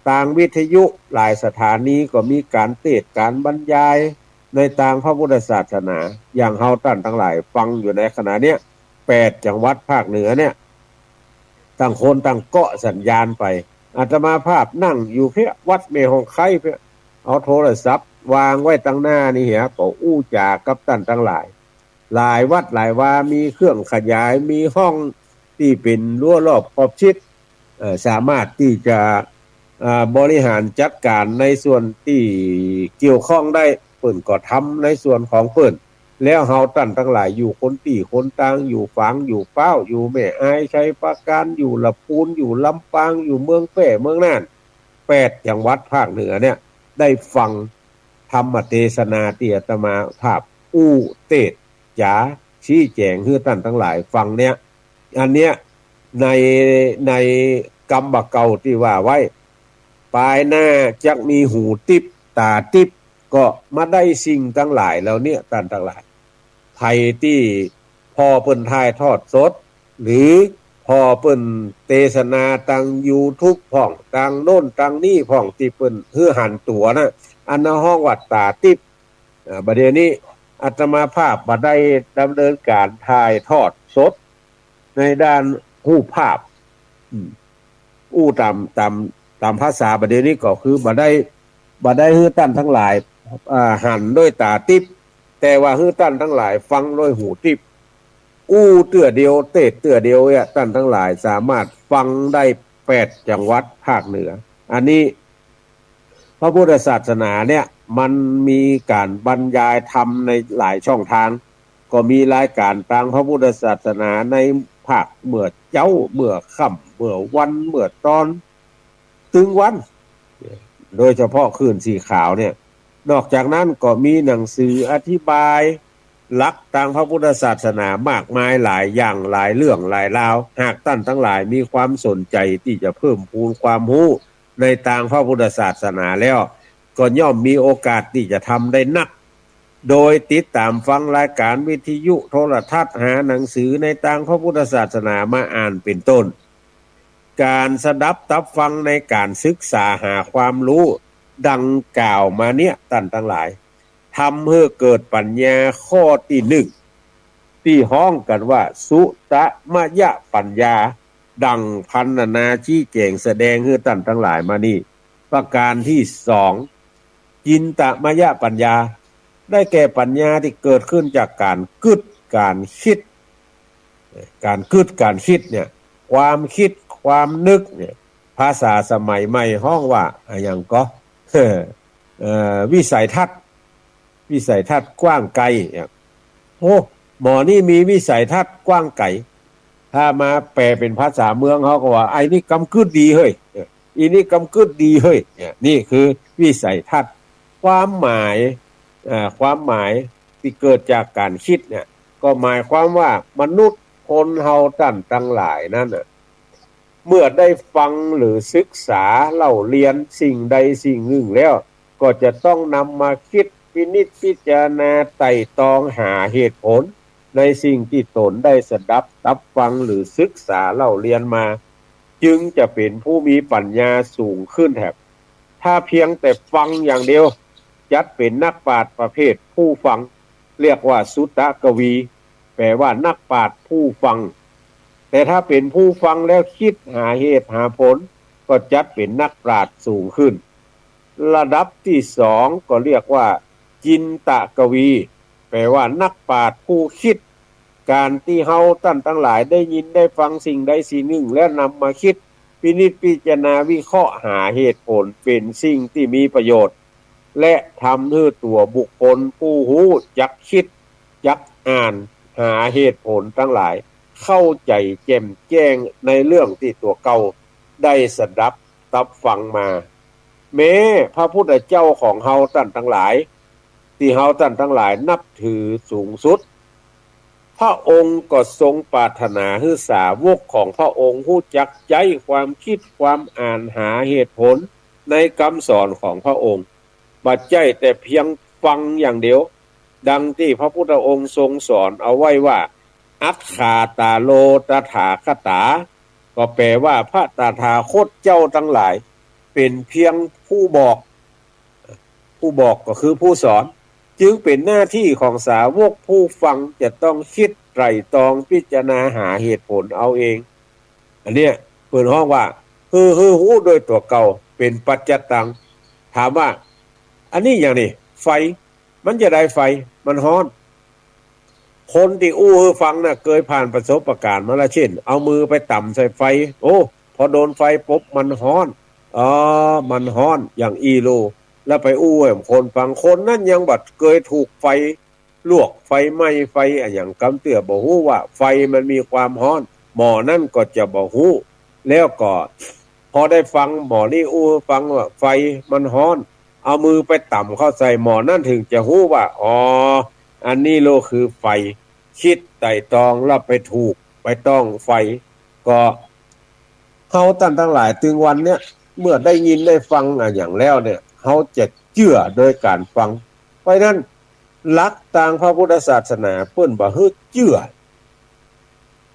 ตางวิทยุหลายสถานีก็มีก๋านเตสน์ก๋านบรรยายในตางพระพุทธศาสนา อย่างเฮาต้านตังหลายฟังอยู่ในขณะเนี้ย แปดจังหวัดภาคเหนือเนี่ย ต่างคนต่างเกาะสัญญาณไป อาตมาภาพนั่งอยู่เพี้ย วัดแม่ฮ่องไคร้เพี้ย เอาโทรศัพท์วางไว้ตังหน้านี่เหีย ก็อู้จ๋ากับต้านตังหลาย หลายวัดหลายวา มีเครื่องขยาย มีห้องตี้เป๋นรั้วรอบขอบชิด เอ่อ สามารถตี้จะ อ่า บริหารจัดก๋านในส่วนตี้เกี่ยวข้องได้ เปิ้นก็ทำในส่วนของเปิ้น แล้วเฮาต้านตังหลายอยู่คนตี้คนตาง อยู่ฝาง อยู่ป๊าว อยู่แม่อาย ชัยปราการ อยู่ละปูน อยู่ลำปาง อยู่เมืองแพร่ เมืองน่าน แปดจังหวัดภาคเหนือเนี่ย ได้ฟังธรรมเตสนาตี้อาตมาภาพอู้เตสน์จ๋า ชี้แจ๋งหื้อต้านตังหลายฟังเนี่ย อันเนี้ย ใน ในกำบ่าเก่าตี้ว่าไว้ ปายหน้าจักมีหูติ๊บต๋าติ๊บ ก็มาได้สิ่งตังหลายเหล่าเนี้ย ต้านตังหลาย ใผตี้ผ่อเปิ้นถ่ายทอดสด หรือผ่อเปิ้นเตสนาตางยูทูบพ่อง ตางโน้นตางนี้พ่อง ตี้เปิ้นหื้อหันตั๋วนะ อันนั้นฮ้องว่าต๋าติ๊บ อ่า บ่าเดี่ยวนี้อาตมาภาพบ่ได้ดำเนินก๋านถ่ายทอดสดในด้านฮูปภาพ อืม อู้ต๋าม ต๋าม ต๋ามภาษาบ่าเดี่ยวนี้ก็คือบ่ได้ บ่ได้หื้อต้านตังหลาย อ่า หันโดยต๋าติ๊บ แต่ว่าหื้อต้านตังหลายฟังโดยหูติ๊บ อู้เตื้อเดียว เตสน์เตื้อเดียวเนี่ย ต้านตังหลายสามารถฟังได้แปดจังหวัดภาคเหนือ อันนี้ พระพุทธศาสนาเนี่ย มันมีก๋านบรรยายธรรมในหลายช่องทาง ก็มีรายก๋านตางพระพุทธศาสนาในภาคเมื่อเจ๊า เมื่อค่ำ เมื่อวัน เมื่อตอน ตึงวัน โดยเฉพาะคลื่นสีขาวเนี่ย นอกจากนั้นก็มีหนังสืออธิบายหลักตางพระพุทธศาสนามากมายหลายอย่าง หลายเรื่องหลายราว หากต้านตังหลายมีความสนใจ๋ตี้จะเพิ่มพูนความฮู้ในตางพระพุทธศาสนาแล้ว ก็ย่อมมีโอกาสตี้จะทำได้นัก โดยติดต๋ามฟังรายก๋านวิทยุโทรทัศน์ หาหนังสือในตางพระพุทธศาสนามาอ่านเป๋นต้น ก๋านสดับตับฟังในก๋านศึกษาหาความฮู้ดังกล่าวมาเนี่ย ต้านตังหลาย ทำหื้อเกิดปัญญาข้อตี้นึ่ง ตี้ฮ้องกั๋นว่าสุตมยปัญญา ดั่งพรรณนาชี้แจ๋งแสดงหื้อต้านตังหลายมานี่ ประก๋านตี้สอง จินตมยปัญญา ได้แก่ปัญญาตี้เกิดขึ้นจากก๋านกึ๊ดก๋านกึ๊ด ก๋านกึ๊ดก๋านกึ๊ดเนี่ย ความกึ๊ดความนึกเนี่ย ภาษาสมัยใหม่ฮ้องว่าอะหยังก็ เอ่อ วิสัยทัศน์ วิสัยทัศน์กว้างไกลเนี่ย โอ้ หมอนี่มีวิสัยทัศน์กว้างไกล ถ้ามาแปลเป๋นภาษาเมืองเฮาก็ว่า ไอ้นี่กำกึ๊ดดีเฮ้ย เออ อีนี่กำกึ๊ดดีเฮ้ย เนี่ย นี่คือวิสัยทัศน์ ความหมาย เอ่อ ความหมายตี้เกิดจากก๋านกึ๊ดเนี่ย ก็หมายความว่ามนุษย์คนเฮาต้านตังหลายนั้นน่ะ เมื่อได้ฟังหรือศึกษาเล่าเรียนสิ่งใดสิ่งนึ่งแล้ว ก็จะต้องนำมากึ๊ดพินิจพิจารณาไตร่ตรองหาเหตุผลในสิ่งตี้ต๋นได้สดับตับฟังหรือศึกษาเล่าเรียนมา จึงจะเป๋นผู้มีปัญญาสูงขึ้นแถม ถ้าเพียงแต่ฟังอย่างเดียว จัดเป๋นนักปราชญ์ประเภทผู้ฟัง เรียกว่าสุตตกวี แปลว่านักปราชญ์ผู้ฟัง แต่ถ้าเป๋นผู้ฟังแล้วกึ๊ดหาเหตุหาผล ก็จัดเป๋นนักปราชญ์สูงขึ้น ระดับตี้สองก็เรียกว่าจินตกวี แปลว่านักปราชญ์ผู้กึ๊ด ก๋านตี้เฮาต้านตังหลายได้ยินได้ฟังสิ่งใดสิ่งนึ่ง แล้วนำมากึ๊ดพินิจพิจารณาวิเคราะห์หาเหตุผลเป๋นสิ่งตี้มีประโยชน์ และทำหื้อตั๋วบุคคลผู้ฮู้จักกึ๊ดจักอ่านหาเหตุผลตังหลาย เข้าใจ๋แจ่มแจ้งในเรื่องตี้ตั๋วเก่าได้สดับ ตั๊บฟังมา แม้พระพุทธเจ้าของเฮาต้านตังหลาย ตี้เฮาต้านตังหลายนับถือสูงสุด พระองค์ก็ทรงปรารถนาหื้อสาวกของพระองค์ฮู้จักใจ๊ความกึ๊ดความอ่านหาเหตุผลในกำสอนของพระองค์ บ่ใจ้แต่เพียงฟังอย่างเดียว ดังตี้พระพุทธองค์ทรงสอนเอาไว้ว่า อัฏฐาตาโลตถาคตา ก็แปลว่าพระตถาคตเจ้าตังหลาย เป๋นเพียงผู้บอก ผู้บอกก็คือผู้สอน จึงเป๋นหน้าตี้ของสาวกผู้ฟังจะต้องกึ๊ดไตร่ตรองพิจารณาหาเหตุผลเอาเอง อันเนี้ยเปิ้นฮ้องว่า หื้อ หื้อฮู้โดยตั๋วเก่า เป๋นปัจจัตตัง ถามว่า อันนี้หยังนี่ ไฟ มันจะใดไฟ มันฮ้อน คนตี้อู้หื้อฟังน่ะ เกยผ่านประสบการณ์มาแล้ว เจ้น เอามือไปต๋ำใส่ไฟ โอ้ พอโดนไฟปุ๊บมันฮ้อน อ๋อ มันฮ้อนอย่างอี้ลู แล้วไปอู้หื้อคนฟัง คนนั้นยังบ่เกยถูกไฟลวก ไฟไหม้ ไฟอะหยังกำเตื้อ บ่ฮู้ว่าไฟมันมีความฮ้อน หมอนั้นก็จะบ่ฮู้ แล้วก็พอได้ฟังหมอนี้อู้หื้อฟังว่าไฟมันฮ้อน เอามือไปต๋ำเข้าใส่ หมอนั้นถึงจะฮู้ว่า อ๋อ อันนี้โลคือไฟ กึ๊ดไตร่ตรองแล้วไปถูก ไปต้องไฟ ก็เฮาต้านตังหลายตึงวันเนี้ย เมื่อได้ยินได้ฟังอะหยังแล้วเนี่ย เฮาจะเจื้อโดยก๋านฟัง เพราะฉะนั้นหลักตางพระพุทธศาสนาเปิ้นบ่หื้อเจื้อ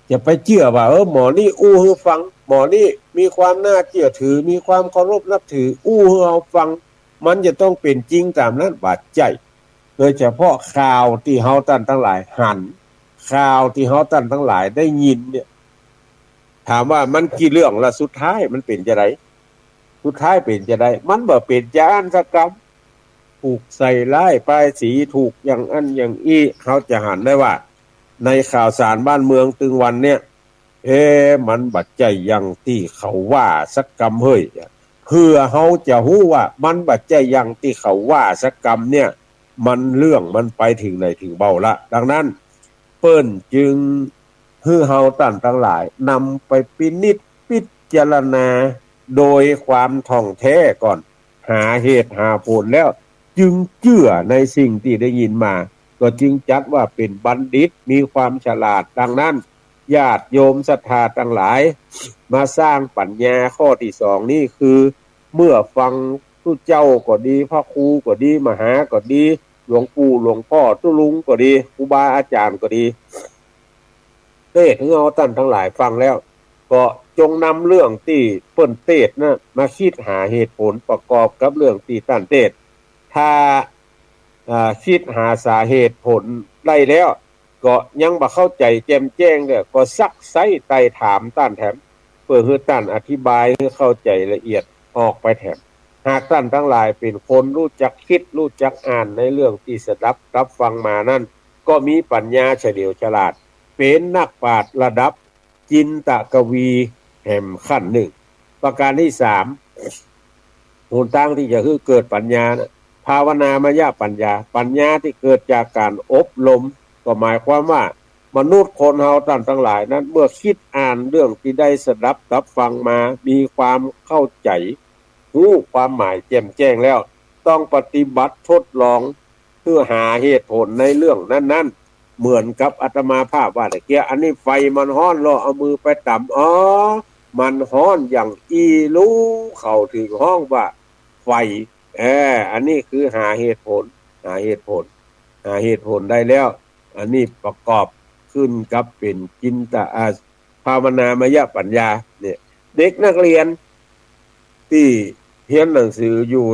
จะไปเจื้อว่า เออ หมอนี้อู้หื้อฟัง หมอนี้มีความน่าเจื้อถือ มีความเคารพนับถือ อู้หื้อเฮาฟัง มันจะต้องเป๋นจริงต๋ามนั้น บ่ใจ้ โดยเฉพาะข่าวตี้เฮาต้านตังหลายหัน ข่าวตี้เฮาต้านตังหลายได้ยินเนี่ย ถามว่ามันกี่เรื่องละ สุดท้ายมันเป๋นจะใด สุดท้ายเป๋นจะใด มันบ่เป๋นจะอั้นสักกำ ถูกใส่ร้ายป้ายสี ถูกอย่างอั้นอย่างอี้ เฮาจะหันได้ว่า ในข่าวสารบ้านเมืองตึงวันเนี่ย เอ๊ะ มันบ่ใจ้อย่างตี้เขาว่าสักกำเฮ้ย เปื้อเฮาจะฮู้ว่ามันบ่ใจ้อย่างตี้เขาว่าสักกำเนี่ย มันเรื่องมันไปถึงไหนถึงเบ้าละ ดังนั้น เปิ้นจึงหื้อเฮาต้านตังหลายนำไปพินิจพิจารณาโดยความถ่องแท้ก่อน หาเหตุหาผลแล้ว จึงเจื้อในสิ่งตี้ได้ยินมา ก็จึงจัดว่าเป๋นบัณฑิต มีความฉลาด ดังนั้น ญาติโยมศรัทธาตังหลาย มาสร้างปัญญาข้อตี้สองนี้คือ เมื่อฟังตุ๊เจ้าก็ดี พระครูก็ดี มหาก็ดี หลวงปู่หลวงพ่อตุ๊ลุงก็ดี ครูบาอาจ๋ารย์ก็ดี เตสน์หื้อเฮาต้านตังหลายฟังแล้ว ก็จงนำเรื่องตี้เปิ้นเตสน์นะมากึ๊ดหาเหตุผลประกอบกับเรื่องตี้ต้านเตสน์ ถ้า อ่า กึ๊ดหาสาเหตุผลได้แล้ว ก็ยังบ่เข้าใจ๋แจ่มแจ้งเนี่ย ก็ซักไซ้ไต่ถามต้านแถม เปื้อหื้อต้านอธิบายหื้อเข้าใจ๋ละเอียดออกไปแถม หากต้านตังหลายเป๋นคนฮู้จักกึ๊ด ฮู้จักอ่านในเรื่องตี้สดับตั๊บฟังมานั้น ก็มีปัญญาเฉลียวฉลาด เป๋นนักปราชญ์ระดับจินตกวีแหมขั้นนึ่ง ประการตี้สาม หนตางตี้จะหื้อเกิดปัญญานะ ภาวนามยปัญญา ปัญญาตี้เกิดจากก๋านอบรม ก็หมายความว่า มนุษย์คนเฮาต้านตังหลายนั้น เมื่อกึ๊ดอ่านเรื่องตี้ได้สดับตั๊บฟังมา มีความเข้าใจ๋ ฮู้ความหมายแจ่มแจ้งแล้ว ต้องปฏิบัติทดลอง เปื้อหาเหตุผลในเรื่องนั้นๆ เหมือนกับอาตมาภาพว่าตะเกียะ อันนี้ไฟมันฮ้อนลอ เอามือไปต๋ำ อ๋อ มันฮ้อนอย่างอี้ลู เขาถึงฮ้องว่าไฟ เออ อันนี้คือหาเหตุผล หาเหตุผล หาเหตุผลได้แล้ว อันนี้ประกอบขึ้นกับเป๋นจินตะ อ่า ภาวนามยปัญญาเนี่ย เด็กนักเรียนตี้เฮียนหนังสืออยู่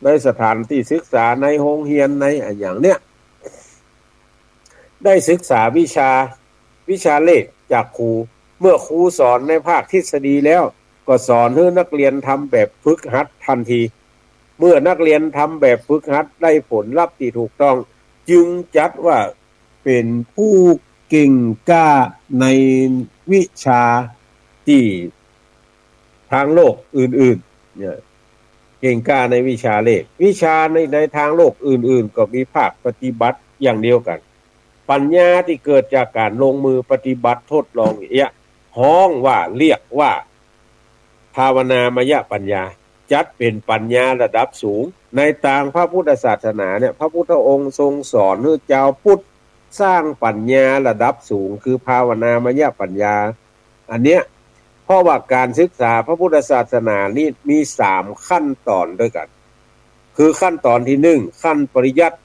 ในสถานตี้ศึกษา ในโฮงเฮียน ในอะหยังเนี่ย ได้ศึกษาวิชา วิชาเลขจากครู เมื่อครูสอนในภาคทฤษฎีแล้ว ก็สอนหื้อนักเรียนทำแบบฝึกหัดทันที เมื่อนักเรียนทำแบบฝึกหัดได้ผลลัพธ์ตี้ถูกต้อง จึงจัดว่าเป๋นผู้เก่งกล้าในวิชาตี้ทางโลกอื่นๆ เนี่ย เก่งกล้าในวิชาเลข วิชาใน ในทางโลกอื่นๆ ก็มีภาคปฏิบัติอย่างเดียวกั๋น ปัญญาตี้เกิดจากก๋านลงมือปฏิบัติทดลองเอี้ยะ ฮ้องว่า เรียกว่า ภาวนามยปัญญา จัดเป๋นปัญญาระดับสูง ในตางพระพุทธศาสนาเนี่ย พระพุทธองค์ทรงสอนหื้อจาวพุทธสร้างปัญญาระดับสูง คือภาวนามยปัญญา อันเนี้ย เพราะว่าก๋านศึกษาพระพุทธศาสนานี่มีสามขั้นต๋อนตวยกั๋น คือขั้นต๋อนตี้นึ่ง ขั้นปริยัติ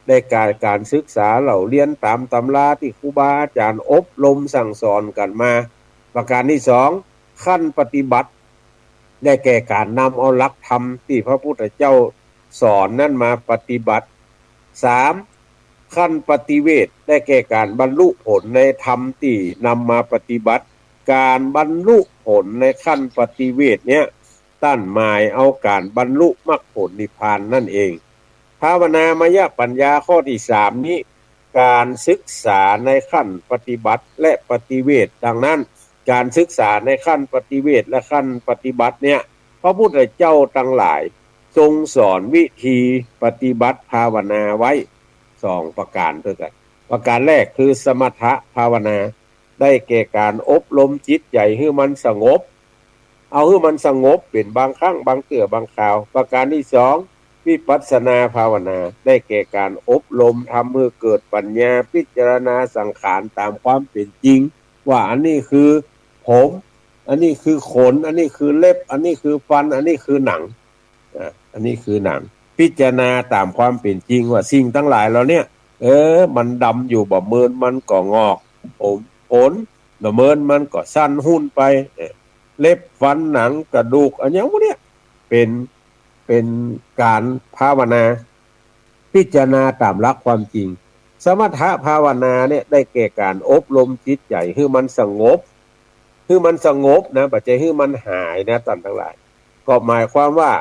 ได้แก่ก๋านศึกษาเล่าเฮียนต๋ามตำราตี้ครูบาอาจ๋ารย์อบรมสั่งสอนกั๋นมา ประก๋านตี้สอง ขั้นปฏิบัติ ได้แก่ก๋านนำเอาหลักธรรมตี้พระพุทธเจ้าสอนนั้นมาปฏิบัติ สาม ขั้นปฏิเวท ได้แก่ก๋านบรรลุผลในธรรมตี้นำมาปฏิบัติ ก๋านบรรลุผลในขั้นปฏิเวทเนี่ย ต้านหมายเอาก๋านบรรลุมรรคผลนิพพานนั่นเอง ภาวนามยปัญญาข้อตี้สามนี้ ก๋านศึกษาในขั้นปฏิบัติและปฏิเวท ดังนั้น ก๋านศึกษาในขั้นปฏิเวทและขั้นปฏิบัติเนี่ย พระพุทธเจ้าตังหลายทรงสอนวิธีปฏิบัติภาวนาไว้สองประก๋านตวยกั๋น ประก๋านแรกคือสมถภาวนา ได้แก่ก๋านอบรมจิตใจ๋หื้อมันสงบ เอาหื้อมันสงบเป๋นบางครั้งบางเตื้อบางคราว ประก๋านตี้สอง วิปัสสนาภาวนา ได้แก่ก๋านอบรมทำหื้อเกิดปัญญา พิจารณาสังขารต๋ามความเป๋นจริง ว่าอันนี้คือผม อันนี้คือขน อันนี้คือเล็บ อันนี้คือฟัน อันนี้คือหนัง อ่ะ อันนี้คือหนัง พิจารณาต๋ามความเป๋นจริงว่าสิ่งตังหลายเหล่าเนี้ย เออ มันดำอยู่ บ่เมินมันก็งอก ผม ขน บ่เมินมันก็สั้นฮู้นไป เออ เล็บ ฟัน หนัง กระดูก อะหยังหมู่เนี้ย เป๋น เป๋นก๋านภาวนา พิจารณาต๋ามหลักความจริง สมถภาวนาเนี่ย ได้แก่ก๋านอบรมจิตใจ๋หื้อมันสงบ หื้อมันสงบนะ บ่ใจ้หื้อมันหายนะ ต้านตังหลาย ก็หมายความว่า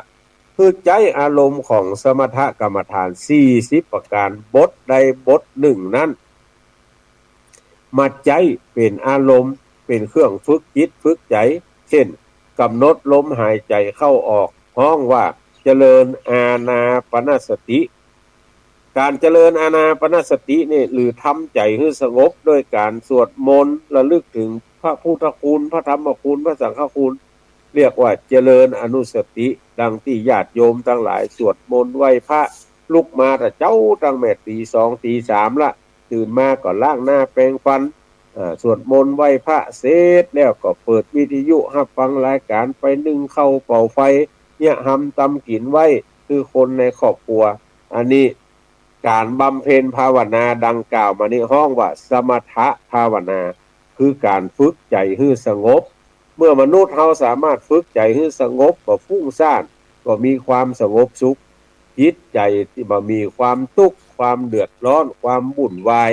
หื้อใจ๊อารมณ์ของสมถกรรมฐานสี่สิบประก๋าน บทใดบทนึ่งนั้น มาใจ๊เป๋นอารมณ์ เป๋นเครื่องฝึกจิตฝึกใจ๋ เช่น ก๋ำหนดลมหายใจ๋เข้าออก ฮ้องว่าเจริญอานาปานสติ ก๋านเจริญอานาปานสตินี่ หรือทำใจ๋หื้อสงบด้วยก๋านสวดมนต์ ระลึกเถิงพระพุทธคุณ พระธรรมคุณ พระสังฆคุณ เรียกว่าเจริญอนุสติ ดังตี้ญาติโยมตังหลายสวดมนต์ไหว้พระ ลุกมาแต่เจ๊าตั้งแม่ตีสองตีสามละ ตื่นมาก็ล้างหน้าแปรงฟัน อ่า สวดมนต์ไหว้พระเสร็จแล้วก็เปิดวิทยุฮับฟังรายก๋าน ไปนึ่งข้าวเป่าไฟ เยียะหำต๋ำกิ๋นไว้ คือคนในครอบครัว อันนี้ก๋านบำเพ็ญภาวนาดังกล่าวมานี้ฮ้องว่าสมถภาวนา คือก๋านฝึกใจ๋หื้อสงบ เมื่อมนุษย์เฮาสามารถฝึกใจ๋หื้อสงบ บ่ฟุ้งซ่าน ก็มีความสงบสุข จิตใจ๋ตี้บ่มีความตุ๊กข์ ความเดือดร้อน ความวุ่นวาย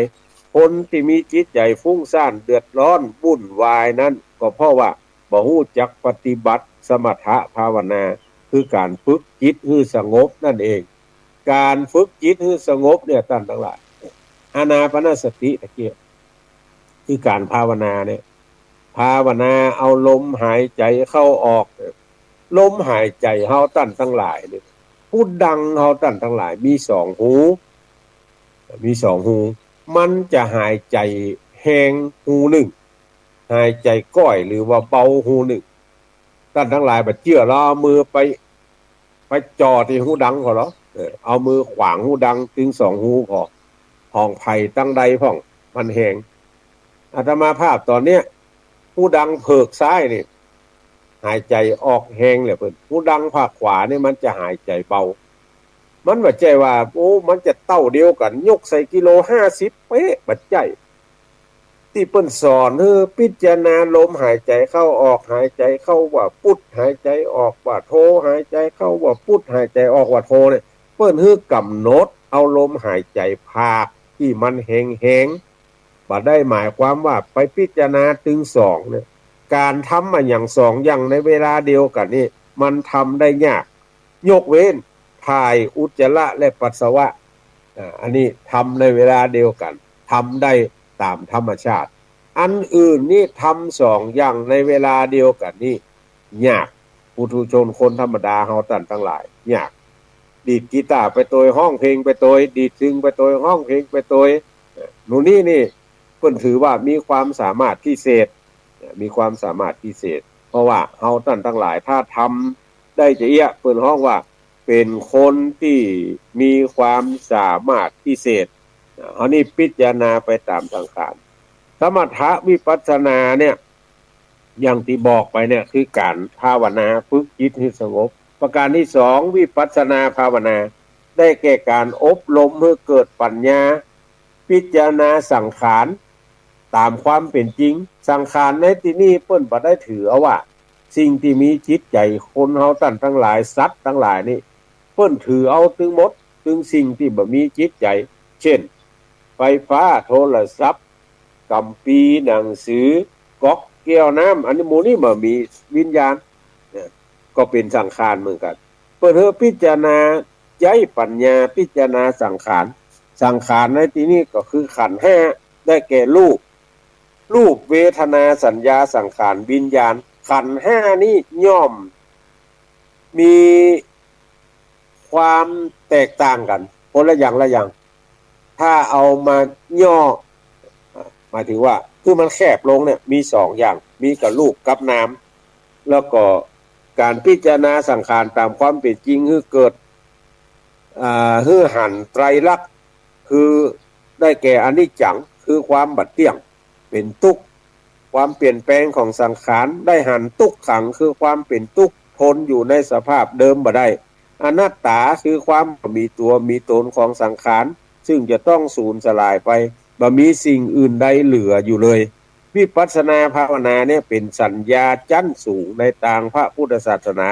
คนตี้มีจิตใจ๋ฟุ้งซ่าน เดือดร้อน วุ่นวายนั้น ก็เพราะว่าบ่ฮู้จักปฏิบัติสมถภาวนา คือก๋านฝึกจิตหื้อสงบนั่นเอง ก๋านฝึกจิตหื้อสงบเนี่ย ต้านตังหลาย อานาปานสติตะกี้ คือก๋านภาวนาเนี่ย ภาวนาเอาลมหายใจ๋เข้าออก ลมหายใจ๋เฮาต้านตังหลายเนี่ย ฮูดังเฮาต้านตังหลายมีสองฮู มีสองฮู มันจะหายใจ๋แฮงฮูนึ่ง หายใจ๋ก้อยหรือว่าเบาฮูนึ่ง ต้านตังหลายบ่เจื้อลอ เอามือไป ไปจ่อตี้ฮูดังก่อลอ เออ เอามือขวางฮูดังตึงสองฮูก่อ ห้องไผ่ตังใดพ่อง มันแฮง อาตมาภาพต๋อนเนี้ย ฮูดังเผิกซ้ายนี่ หายใจ๋ออกแฮงแหละเปิ้น ฮูดังภาคขวานี่มันจะหายใจ๋เบา มันบ่ใจ้ว่า โอ้ มันจะเต้าเดียวกั๋น ยกใส่กิโลห้าสิบเป๊ะ บ่ใจ้ ตี้เปิ้นสอนหื้อพิจารณาลมหายใจ๋เข้าออก หายใจ๋เข้าว่าพุทธ หายใจ๋ออกว่าโธ หายใจ๋เข้าว่าพุทธ หายใจ๋ออกว่าโธเนี่ย เปิ้นหื้อก๋ำหนดเอาลมหายใจ๋ภาคตี้มันแฮงๆ บ่ได้หมายความว่าไปพิจารณาตึงสองเนี่ย ก๋านทำอะหยังสองอย่างในเวลาเดียวกั๋นนี่ มันทำได้ยาก ยกเว้นถ่ายอุจจาระและปัสสาวะ อ่า อันนี้ทำในเวลาเดียวกั๋น ทำได้ต๋ามธรรมชาติ อันอื่นนี่ทำสองอย่างในเวลาเดียวกั๋นนี่ยาก ปุถุชนคนธรรมดาเฮาต้านตังหลายยาก ดีดกีตาร์ไปตวย ฮ้องเพลงไปตวย ดีดตึงไปตวย ฮ้องเพลงไปตวย เอ่อ หมู่นี้นี่เปิ้นถือว่ามีความสามารถพิเศษ เอ่อ มีความสามารถพิเศษ เพราะว่าเฮาต้านตังหลายถ้าทำได้จะเอี้ยะ เปิ้นฮ้องว่าเป๋นคนตี้มีความสามารถพิเศษ เฮานี่พิจารณาไปต๋ามสังขาร สมถะวิปัสสนาเนี่ย อย่างตี้บอกไปเนี่ย คือก๋านภาวนาฝึกจิตหื้อสงบ ประก๋านตี้สอง วิปัสสนาภาวนา ได้แก่ก๋านอบรมหื้อเกิดปัญญา พิจารณาสังขารต๋ามความเป๋นจริง สังขารในตี้นี่เปิ้นบ่ได้ถือเอาว่า สิ่งตี้มีจิตใจ๋ คนเฮาต้านตังหลาย สัตว์ตังหลายนี่ เปิ้นถือเอาตึงหมด ตึงสิ่งตี้บ่มีจิตใจ๋ เช่น ไฟฟ้า โทรศัพท์ กัมภีร์ หนังสือ ก๊อก แก้วน้ำ อันนี้หมู่นี้บ่มีวิญญาณ เนี่ย ก็เป๋นสังขารเหมือนกั๋น เปิ้นหื้อพิจารณา ใจ๊ปัญญาพิจารณาสังขาร สังขารในตี้นี่ก็คือขันธ์ห้า ได้แก่รูป รูป เวทนา สัญญา สังขาร วิญญาณ ขันธ์ห้านี้ย่อมมีความแตกต่างกั๋น คนละอย่างละอย่าง ถ้าเอามาย่อ หมายถึงว่า คือมันแคบลงเนี่ย มีสองอย่าง มีก้ารูปกับนาม แล้วก็ก๋านพิจารณาสังขารต๋ามความเป๋นจริง หื้อเกิด อ่า หื้อหันไตรลักษณ์ คือได้แก่อนิจจัง คือความบ่เตี้ยง เป๋นตุ๊กข์ ความเปลี่ยนแปลงของสังขาร ได้หันทุกขัง คือความเป๋นตุ๊กข์ ทนอยู่ในสภาพเดิมบ่ได้ อนัตตา คือความบ่มีตั๋วมีตนของสังขาร ซึ่งจะต้องสูญสลายไป บ่มีสิ่งอื่นใดเหลืออยู่เลย วิปัสสนาภาวนาเนี่ยเป๋นสัญญาจั้นสูงในตางพระพุทธศาสนา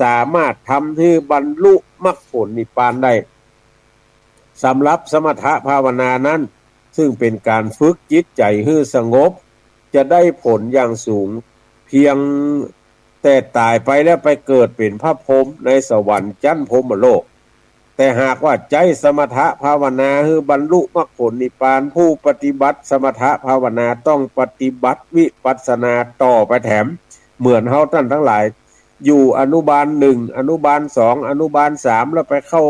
สามารถทำหื้อบรรลุมรรคผลนิพพานได้ สำหรับสมถภาวนานั้น ซึ่งเป๋นก๋านฝึกจิตใจ๋หื้อสงบ จะได้ผลอย่างสูง เพียงแต่ต๋ายไปแล้วไปเกิดเป๋นพระพรหมในสวรรค์จั้นพรหมโลก แต่หากว่าใจ๊สมถภาวนาหื้อบรรลุมรรคผลนิพพาน ผู้ปฏิบัติสมถภาวนาต้องปฏิบัติวิปัสสนาต่อไปแถม เหมือนเฮาต้านตังหลาย อยู่อนุบาลหนึ่ง อนุบาลสอง อนุบาลสาม แล้วไปเข้า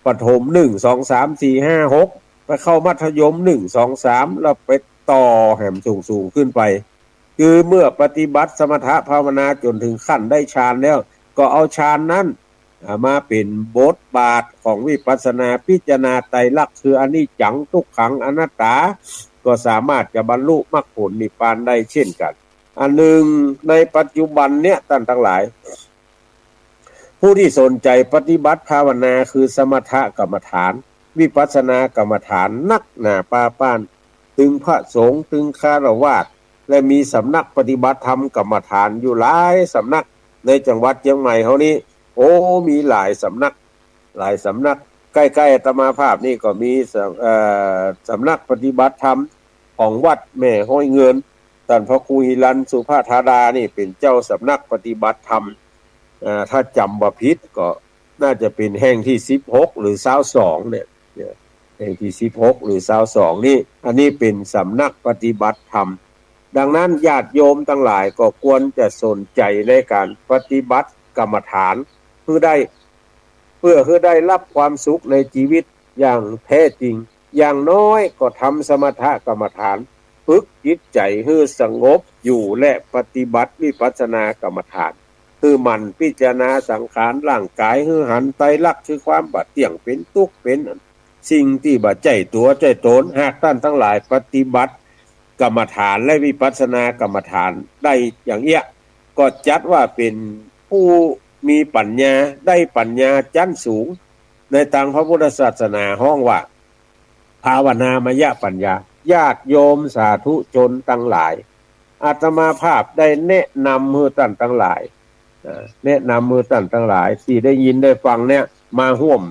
ประถม หนึ่ง สอง สาม สี่ ห้า หก ไปเข้ามัธยม หนึ่ง สอง สาม แล้วไปต่อแหมสูงๆ ขึ้นไป คือเมื่อปฏิบัติสมถภาวนาจ๋นถึงขั้นได้ฌานแล้ว ก็เอาฌานนั้น อ่า มาเป๋นบทบาทของวิปัสสนา พิจารณาไตรลักษณ์ คืออนิจจัง ทุกขัง อนัตตา ก็สามารถจะบรรลุมรรคผลนิพพานได้เช่นกั๋น อันหนึ่ง ในปัจจุบันเนี่ย ต้านตังหลาย ผู้ตี้สนใจ๋ปฏิบัติภาวนา คือสมถกรรมฐาน วิปัสสนากรรมฐาน นักหนาปาป้าน ตึงพระสงฆ์ ตึงฆราวาส และมีสำนักปฏิบัติธรรมกรรมฐานอยู่หลายสำนัก ในจังหวัดเจียงใหม่เฮานี้ โอ้ มีหลายสำนัก หลายสำนัก ใก้ๆ อาตมาภาพนี่ก็มีสำ เอ่อ สำนักปฏิบัติธรรมของวัดแม่ฮ้อยเงิน ต้านพระครูหิรัญสุภาธารานี่เป๋นเจ้าสำนักปฏิบัติธรรม เอ่อ ถ้าจ๋ำบ่ผิดก็น่าจะเป๋นแห่งตี้สิบหกหรือซาวสองเนี่ย เนี่ย แห่งตี้สิบหกหรือซาวสองนี่ อันนี้เป๋นสำนักปฏิบัติธรรม ดังนั้นญาติโยมตังหลายก็ควรจะสนใจ๋ในก๋านปฏิบัติกรรมฐาน เพื่อได้ เพื่อหื้อได้รับความสุขในจีวิตอย่างแท้จริง อย่างน้อยก็ทำสมถกรรมฐาน ฝึกจิตใจ๋หื้อสงบอยู่ และปฏิบัติวิปัสสนากรรมฐาน หื้อหมั่นพิจารณาสังขารร่างก๋าย หื้อหันไตรลักษณ์ คือความบ่เตี้ยง เป๋นตุ๊กข์ เป๋นสิ่งตี้บ่ใจ้ตั๋วใจ้ตน หากต้านตังหลายปฏิบัติกรรมฐานและวิปัสสนากรรมฐานได้อย่างเอี้ยะ ก็จัดว่าเป๋นผู้มีปัญญา ได้ปัญญาจั้นสูง ในตางพระพุทธศาสนาฮ้องว่า ภาวนามยปัญญา ญาติโยมสาธุชนตังหลาย อาตมาภาพได้แนะนำหื้อต้านตังหลาย อ่า แนะนำหื้อต้านตังหลายตี้ได้ยินได้ฟังเนี่ย มาฮ่วม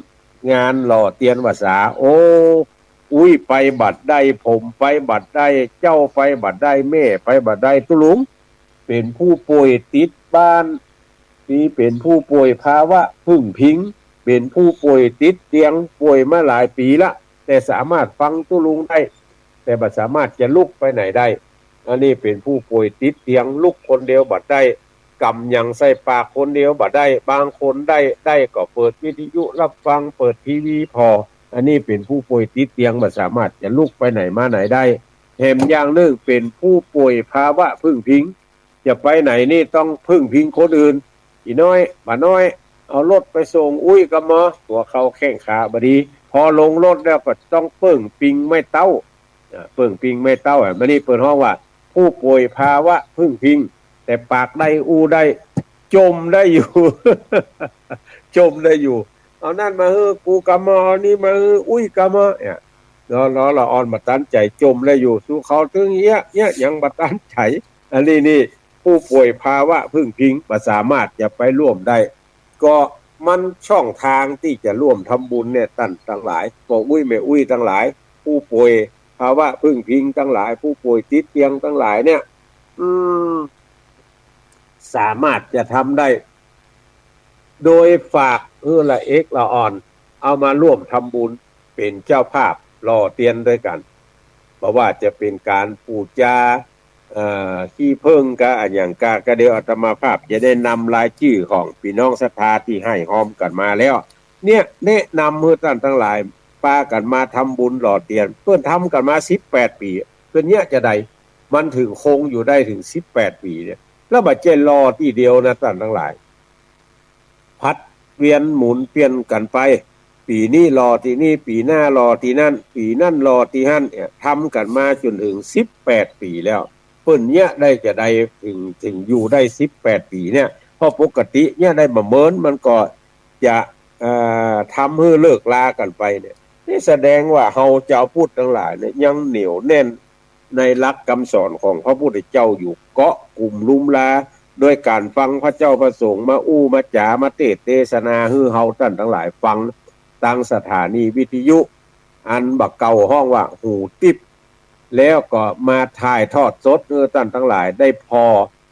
งานหล่อเตียนพรรษา โอ้ อุ๊ยไปบ่ได้ ผมไปบ่ได้ เจ้าไปบ่ได้ แม่ไปบ่ได้ ตุ๊ลุงเป๋นผู้ป่วยติดบ้าน ตี้เป๋นผู้ป่วยภาวะพึ่งพิง เป๋นผู้ป่วยติดเตียง ป่วยมาหลายปี๋ละ แต่สามารถฟังตุ๊ลุงได้ แต่บ่สามารถจะลุกไปไหนได้ อันนี้เป๋นผู้ป่วยติดเตียง ลุกคนเดียวบ่ได้ กำหยังใส่ปากคนเดียวบ่ได้ บางคนได้ ได้ก็เปิดวิทยุรับฟัง เปิดทีวีผ่อ อันนี้เป๋นผู้ป่วยติดเตียง บ่สามารถจะลุกไปไหนมาไหนได้ แถมอย่างนึ่งเป๋นผู้ป่วยภาวะพึ่งพิง จะไปไหนนี่ต้องพึ่งพิงคนอื่น อี่น้อย บ่าน้อย เอารถไปส่ง อุ๊ย กำมอ ตั๋วเข่าแข้งขาบ่ดี พอลงรถแล้วก็ต้องเปิ้งปิงไม้เต๊า อ่า เปิ้งปิงไม้เต๊า อ่ะ มันนี่เปิ้นฮ้องว่าผู้ป่วยภาวะพึ่งพิง แต่ปากได้อู้ได้ จมได้อยู่ จมได้อยู่ เอานั่นมาหื้อกูกำมอ เอานี่มาหื้ออุ๊ยกำมอ เนี่ย เนาะ เนาะ ละอ่อนบ่ตันใจ๋ จมได้อยู่ สู้เขาตึงเยียะ เยียะ ยังบ่ตันใจ๋ อันนี้นี่ผู้ป่วยภาวะพึ่งพิงบ่สามารถจะไปร่วมได้ ก็มันช่องทางตี้จะร่วมทำบุญเนี่ย ต้านตังหลาย ป้ออุ๊ยแม่อุ๊ยตังหลาย ผู้ป่วยภาวะพึ่งพิงตังหลาย ผู้ป่วยติดเตียงตังหลายเนี่ย อืม สามารถจะทำได้ โดยฝากหื้อละเอกละอ่อน เอามาร่วมทำบุญ เป๋นเจ้าภาพหล่อเตียนตวยกั๋น บ่ว่าจะเป๋นก๋านปู๋จา เอ่อ ขี้เผิ้งกาอะหยังกา ก็เดี๋ยวอาตมาภาพจะได้นำรายจื้อของปี้น้องศรัทธาตี้ให้ฮอมกั๋นมาแล้ว เนี่ย แนะนำหื้อต้านตังหลาย ปากั๋นมาทำบุญหล่อเตียน เปิ้นทำกั๋นมาสิบแปดปี๋ เปิ้นเยียะจาใด มันเถิงคงอยู่ได้เถิงสิบแปดปี๋เนี่ย แล้วบ่ใจ้หล่อตี้เดียวนะต้านตังหลาย ผลัดเวียนหมุนเปลี่ยนกั๋นไป ปี๋นี้หล่อตี้นี่ ปี๋หน้าหล่อตี้นั่น ปี๋นั้นหล่อตี้หั้นเนี่ย ทำกั๋นมาจ๋นเถิงสิบแปดปี๋แล้ว เปิ้นเยียะได้จาใดเถิง เถิงอยู่ได้สิบแปดปี๋เนี่ย เพราะปกติเยียะได้บ่เมิน มันก็จะ เอ่อ ทำหื้อเลิกลากั๋นไปเนี่ย นี่แสดงว่าเฮาจาวพุทธตังหลายเนี่ย ยังเหนียวแน่นในหลักกำสอนของพระพุทธเจ้าอยู่ เกาะกุมลุมลา โดยก๋านฟังพระเจ้าพระสงฆ์มาอู้มาจ๋า มาเตสน์เตสนาหื้อเฮาต้านตังหลายฟัง ตางสถานีวิทยุ อันบ่าเก่าฮ้องว่าหูติ๊บ แล้วก็มาถ่ายทอดสดหื้อต้านตังหลายได้ผ่อ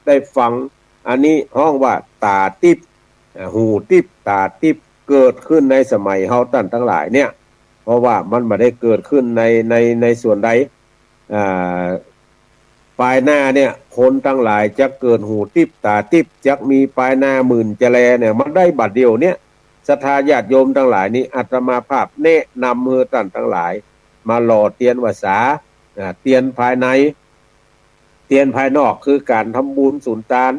ได้ฟัง อันนี้ฮ้องว่าต๋าติ๊บ อ่า หูติ๊บ ต๋าติ๊บ เกิดขึ้นในสมัยเฮาต้านตังหลายเนี่ย เพราะว่ามันบ่ได้เกิดขึ้นใน ใน ในส่วนใด อ่า ปายหน้าเนี่ย คนตังหลายจะเกิดหูติ๊บ ต๋าติ๊บ จะมีปายหน้าหมื่นจะแลเนี่ย มันได้บัดเดียวเนี่ย ศรัทธาญาติโยมตังหลายนี่ อาตมาภาพแนะนำหื้อต้านตังหลาย มาหล่อเตียนวสา อ่า เตียนภายใน เตียนภายนอกคือก๋านทำบุญสูญตาน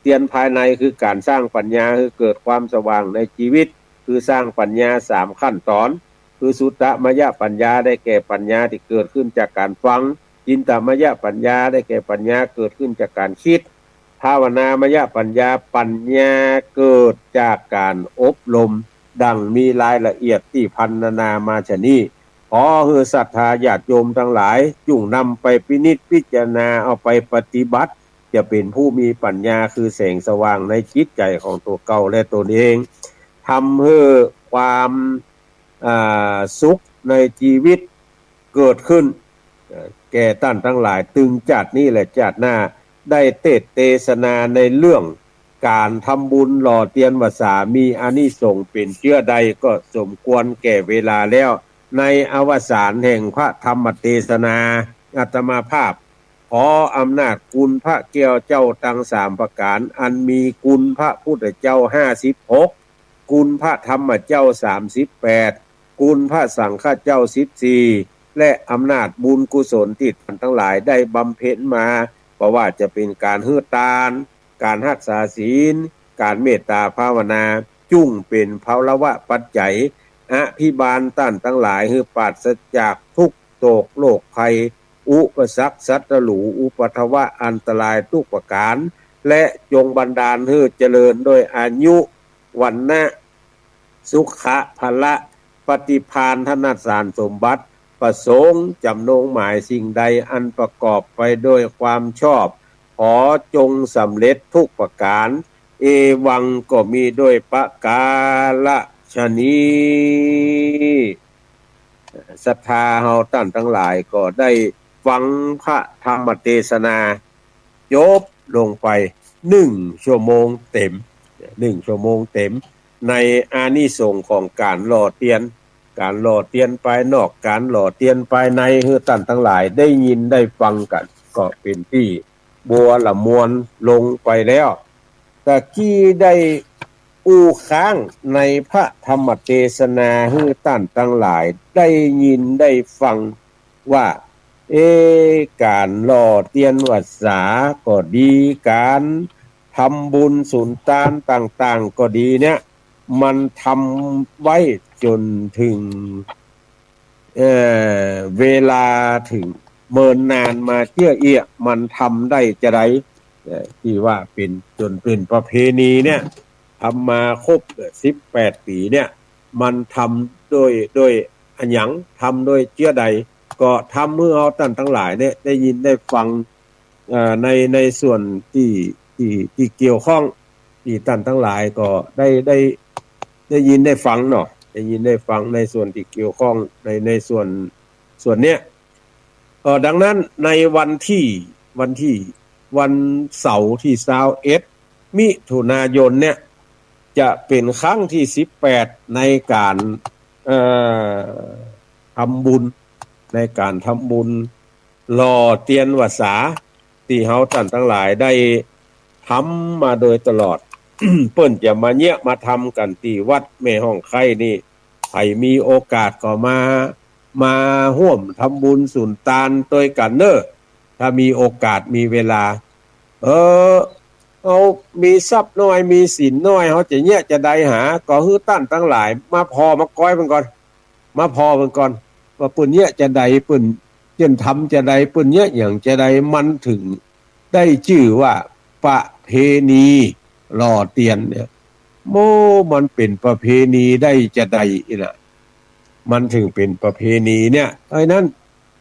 เตียนภายในคือก๋านสร้างปัญญาหื้อเกิดความสว่างในจีวิต คือสร้างปัญญาสามขั้นต๋อน คือสุตตมยปัญญา ได้แก่ปัญญาตี้เกิดขึ้นจากก๋านฟัง จินตมยปัญญา ได้แก่ปัญญาเกิดขึ้นจากก๋านกึ๊ด ภาวนามยปัญญา ปัญญาเกิดจากก๋านอบรม ดั่งมีรายละเอียดตี้พรรณนามาฉะนี้ ขอหื้อศรัทธาญาติโยมตังหลาย จุ่งนำไปพินิจพิจารณา เอาไปปฏิบัติ จะเป๋นผู้มีปัญญา คือแสงสว่างในจิตใจ๋ของตั๋วเก่าและตนเอง ทำหื้อความ อ่า สุขในจีวิตเกิดขึ้น เอ่อ แก่ต้านตังหลาย ตึงจาตินี้และจาติหน้า ได้เตสน์เตสนาในเรื่องก๋านทำบุญหล่อเตียนวสา มีอานิสงส์เป๋นเจื้อใด ก็สมควรแก่เวลาแล้ว ในอวสานแห่งพระธรรมเตสนา อาตมาภาพ ขออำนาจคุณพระแก้วเจ้าตังสามประก๋าน อันมีคุณพระพุทธเจ้าห้าสิบหก คุณพระธรรมเจ้าสามสิบแปด คุณพระสังฆเจ้าสิบสี่ และอำนาจบุญกุศลตี้ต้านตังหลายได้บำเพ็ญมา บ่ว่าจะเป๋นก๋านหื้อตาน ก๋านฮักษาศีล ก๋านเมตต๋าภาวนา จุ่งเป๋นพลวปัจจัย อภิบาลต้านตังหลาย หื้อปราศจากทุกข์โศกโรคภัย อุปสรรคศัตรู อุปัทวะอันตรายทุกประก๋าน และจงบันดาลหื้อเจริญด้วยอายุ วรรณะ สุขะ พละ ปฏิภาณ ธนสารสมบัติ ประสงค์จ๋ำนงหมายสิ่งใดอันประกอบไปด้วยความชอบ ขอจงสำเร็จทุกประก๋าน เอวัง ก็มีด้วยประการฉะนี้ ศรัทธาเฮาต้านตังหลายก็ได้ฟังพระธรรมเตสนา จบลงไปหนึ่งชั่วโมงเต๋ม หนึ่งชั่วโมงเต๋ม ในอานิสงส์ของก๋านหล่อเตียน ก๋านหล่อเตียนภายนอก ก๋านหล่อเตียนภายใน หื้อต้านตังหลายได้ยินได้ฟังกั๋น ก็เป๋นตี้บัวละมวลลงไปแล้ว ตะกี้ได้อู้ค้างในพระธรรมเตสนา หื้อต้านตังหลายได้ยินได้ฟังว่า เอ๊ะ ก๋านหล่อเตียนวัสสาก็ดี ก๋านทำบุญสุนตานต่างๆ ก็ดีเนี่ย มันทำไว้จ๋นเถิง เอ่อ เวลาเถิงเมินนานมาเจื้อเอี้ย มันทำได้จาใด เอ่อ ตี้ว่าเป๋น จ๋นเป๋นประเพณีเนี่ย ทำมาครบ เอ่อ สิบแปดปี๋เนี่ย มันทำโดย โดยอะหยัง ทำโดยเจื้อใด ก็ทำหื้อเฮาต้านตังหลายเนี่ย ได้ยินได้ฟัง เอ่อ ใน ในส่วนตี้ ตี้ ตี้เกี่ยวข้อง ตี้ต้านตังหลายก็ได้ ได้ ได้ยินได้ฟังเนาะ ได้ยินได้ฟังในส่วนตี้เกี่ยวข้อง ใน ในส่วน ส่วนเนี้ย เอ่อ ดังนั้นในวันตี้ วันตี้ วันเสาร์ตี้ซาวเอ็ด มิถุนายนเนี่ย จะเป๋นครั้งตี้สิบแปด ในก๋าน เอ่อ ทำบุญ ในก๋านทำบุญ หล่อเตียนวัสสา ตี้เฮาต้านตังหลายได้ทำมาโดยตลอด เปิ้นจะมาเยียะมาทำกั๋นตี้วัดแม่ฮ่องไคล้นี่ ใผมีโอกาสก็มา มาฮ่วมทำบุญสุนตานตวยกั๋นเน่อ ถ้ามีโอกาสมีเวลา เออ เฮามีทรัพย์น้อย มีศีลน้อย เฮาจะเยียะจาใดหา ก็หื้อต้านตังหลายมาผ่อมาก้อยเปิ้นก่อน มาผ่อเปิ้นก่อน ว่าเปิ้นเยียะจาใด เปิ้นเยียะทำจาใด เปิ้นเยียะหยังจาใด มันเถิงได้จื้อว่าประเพณีหล่อเตียนเนี่ย โอ้ มันเป๋นประเพณีได้จาใดอี้นะ มันเถิงเป๋นประเพณีเนี่ย เพราะฉะนั้น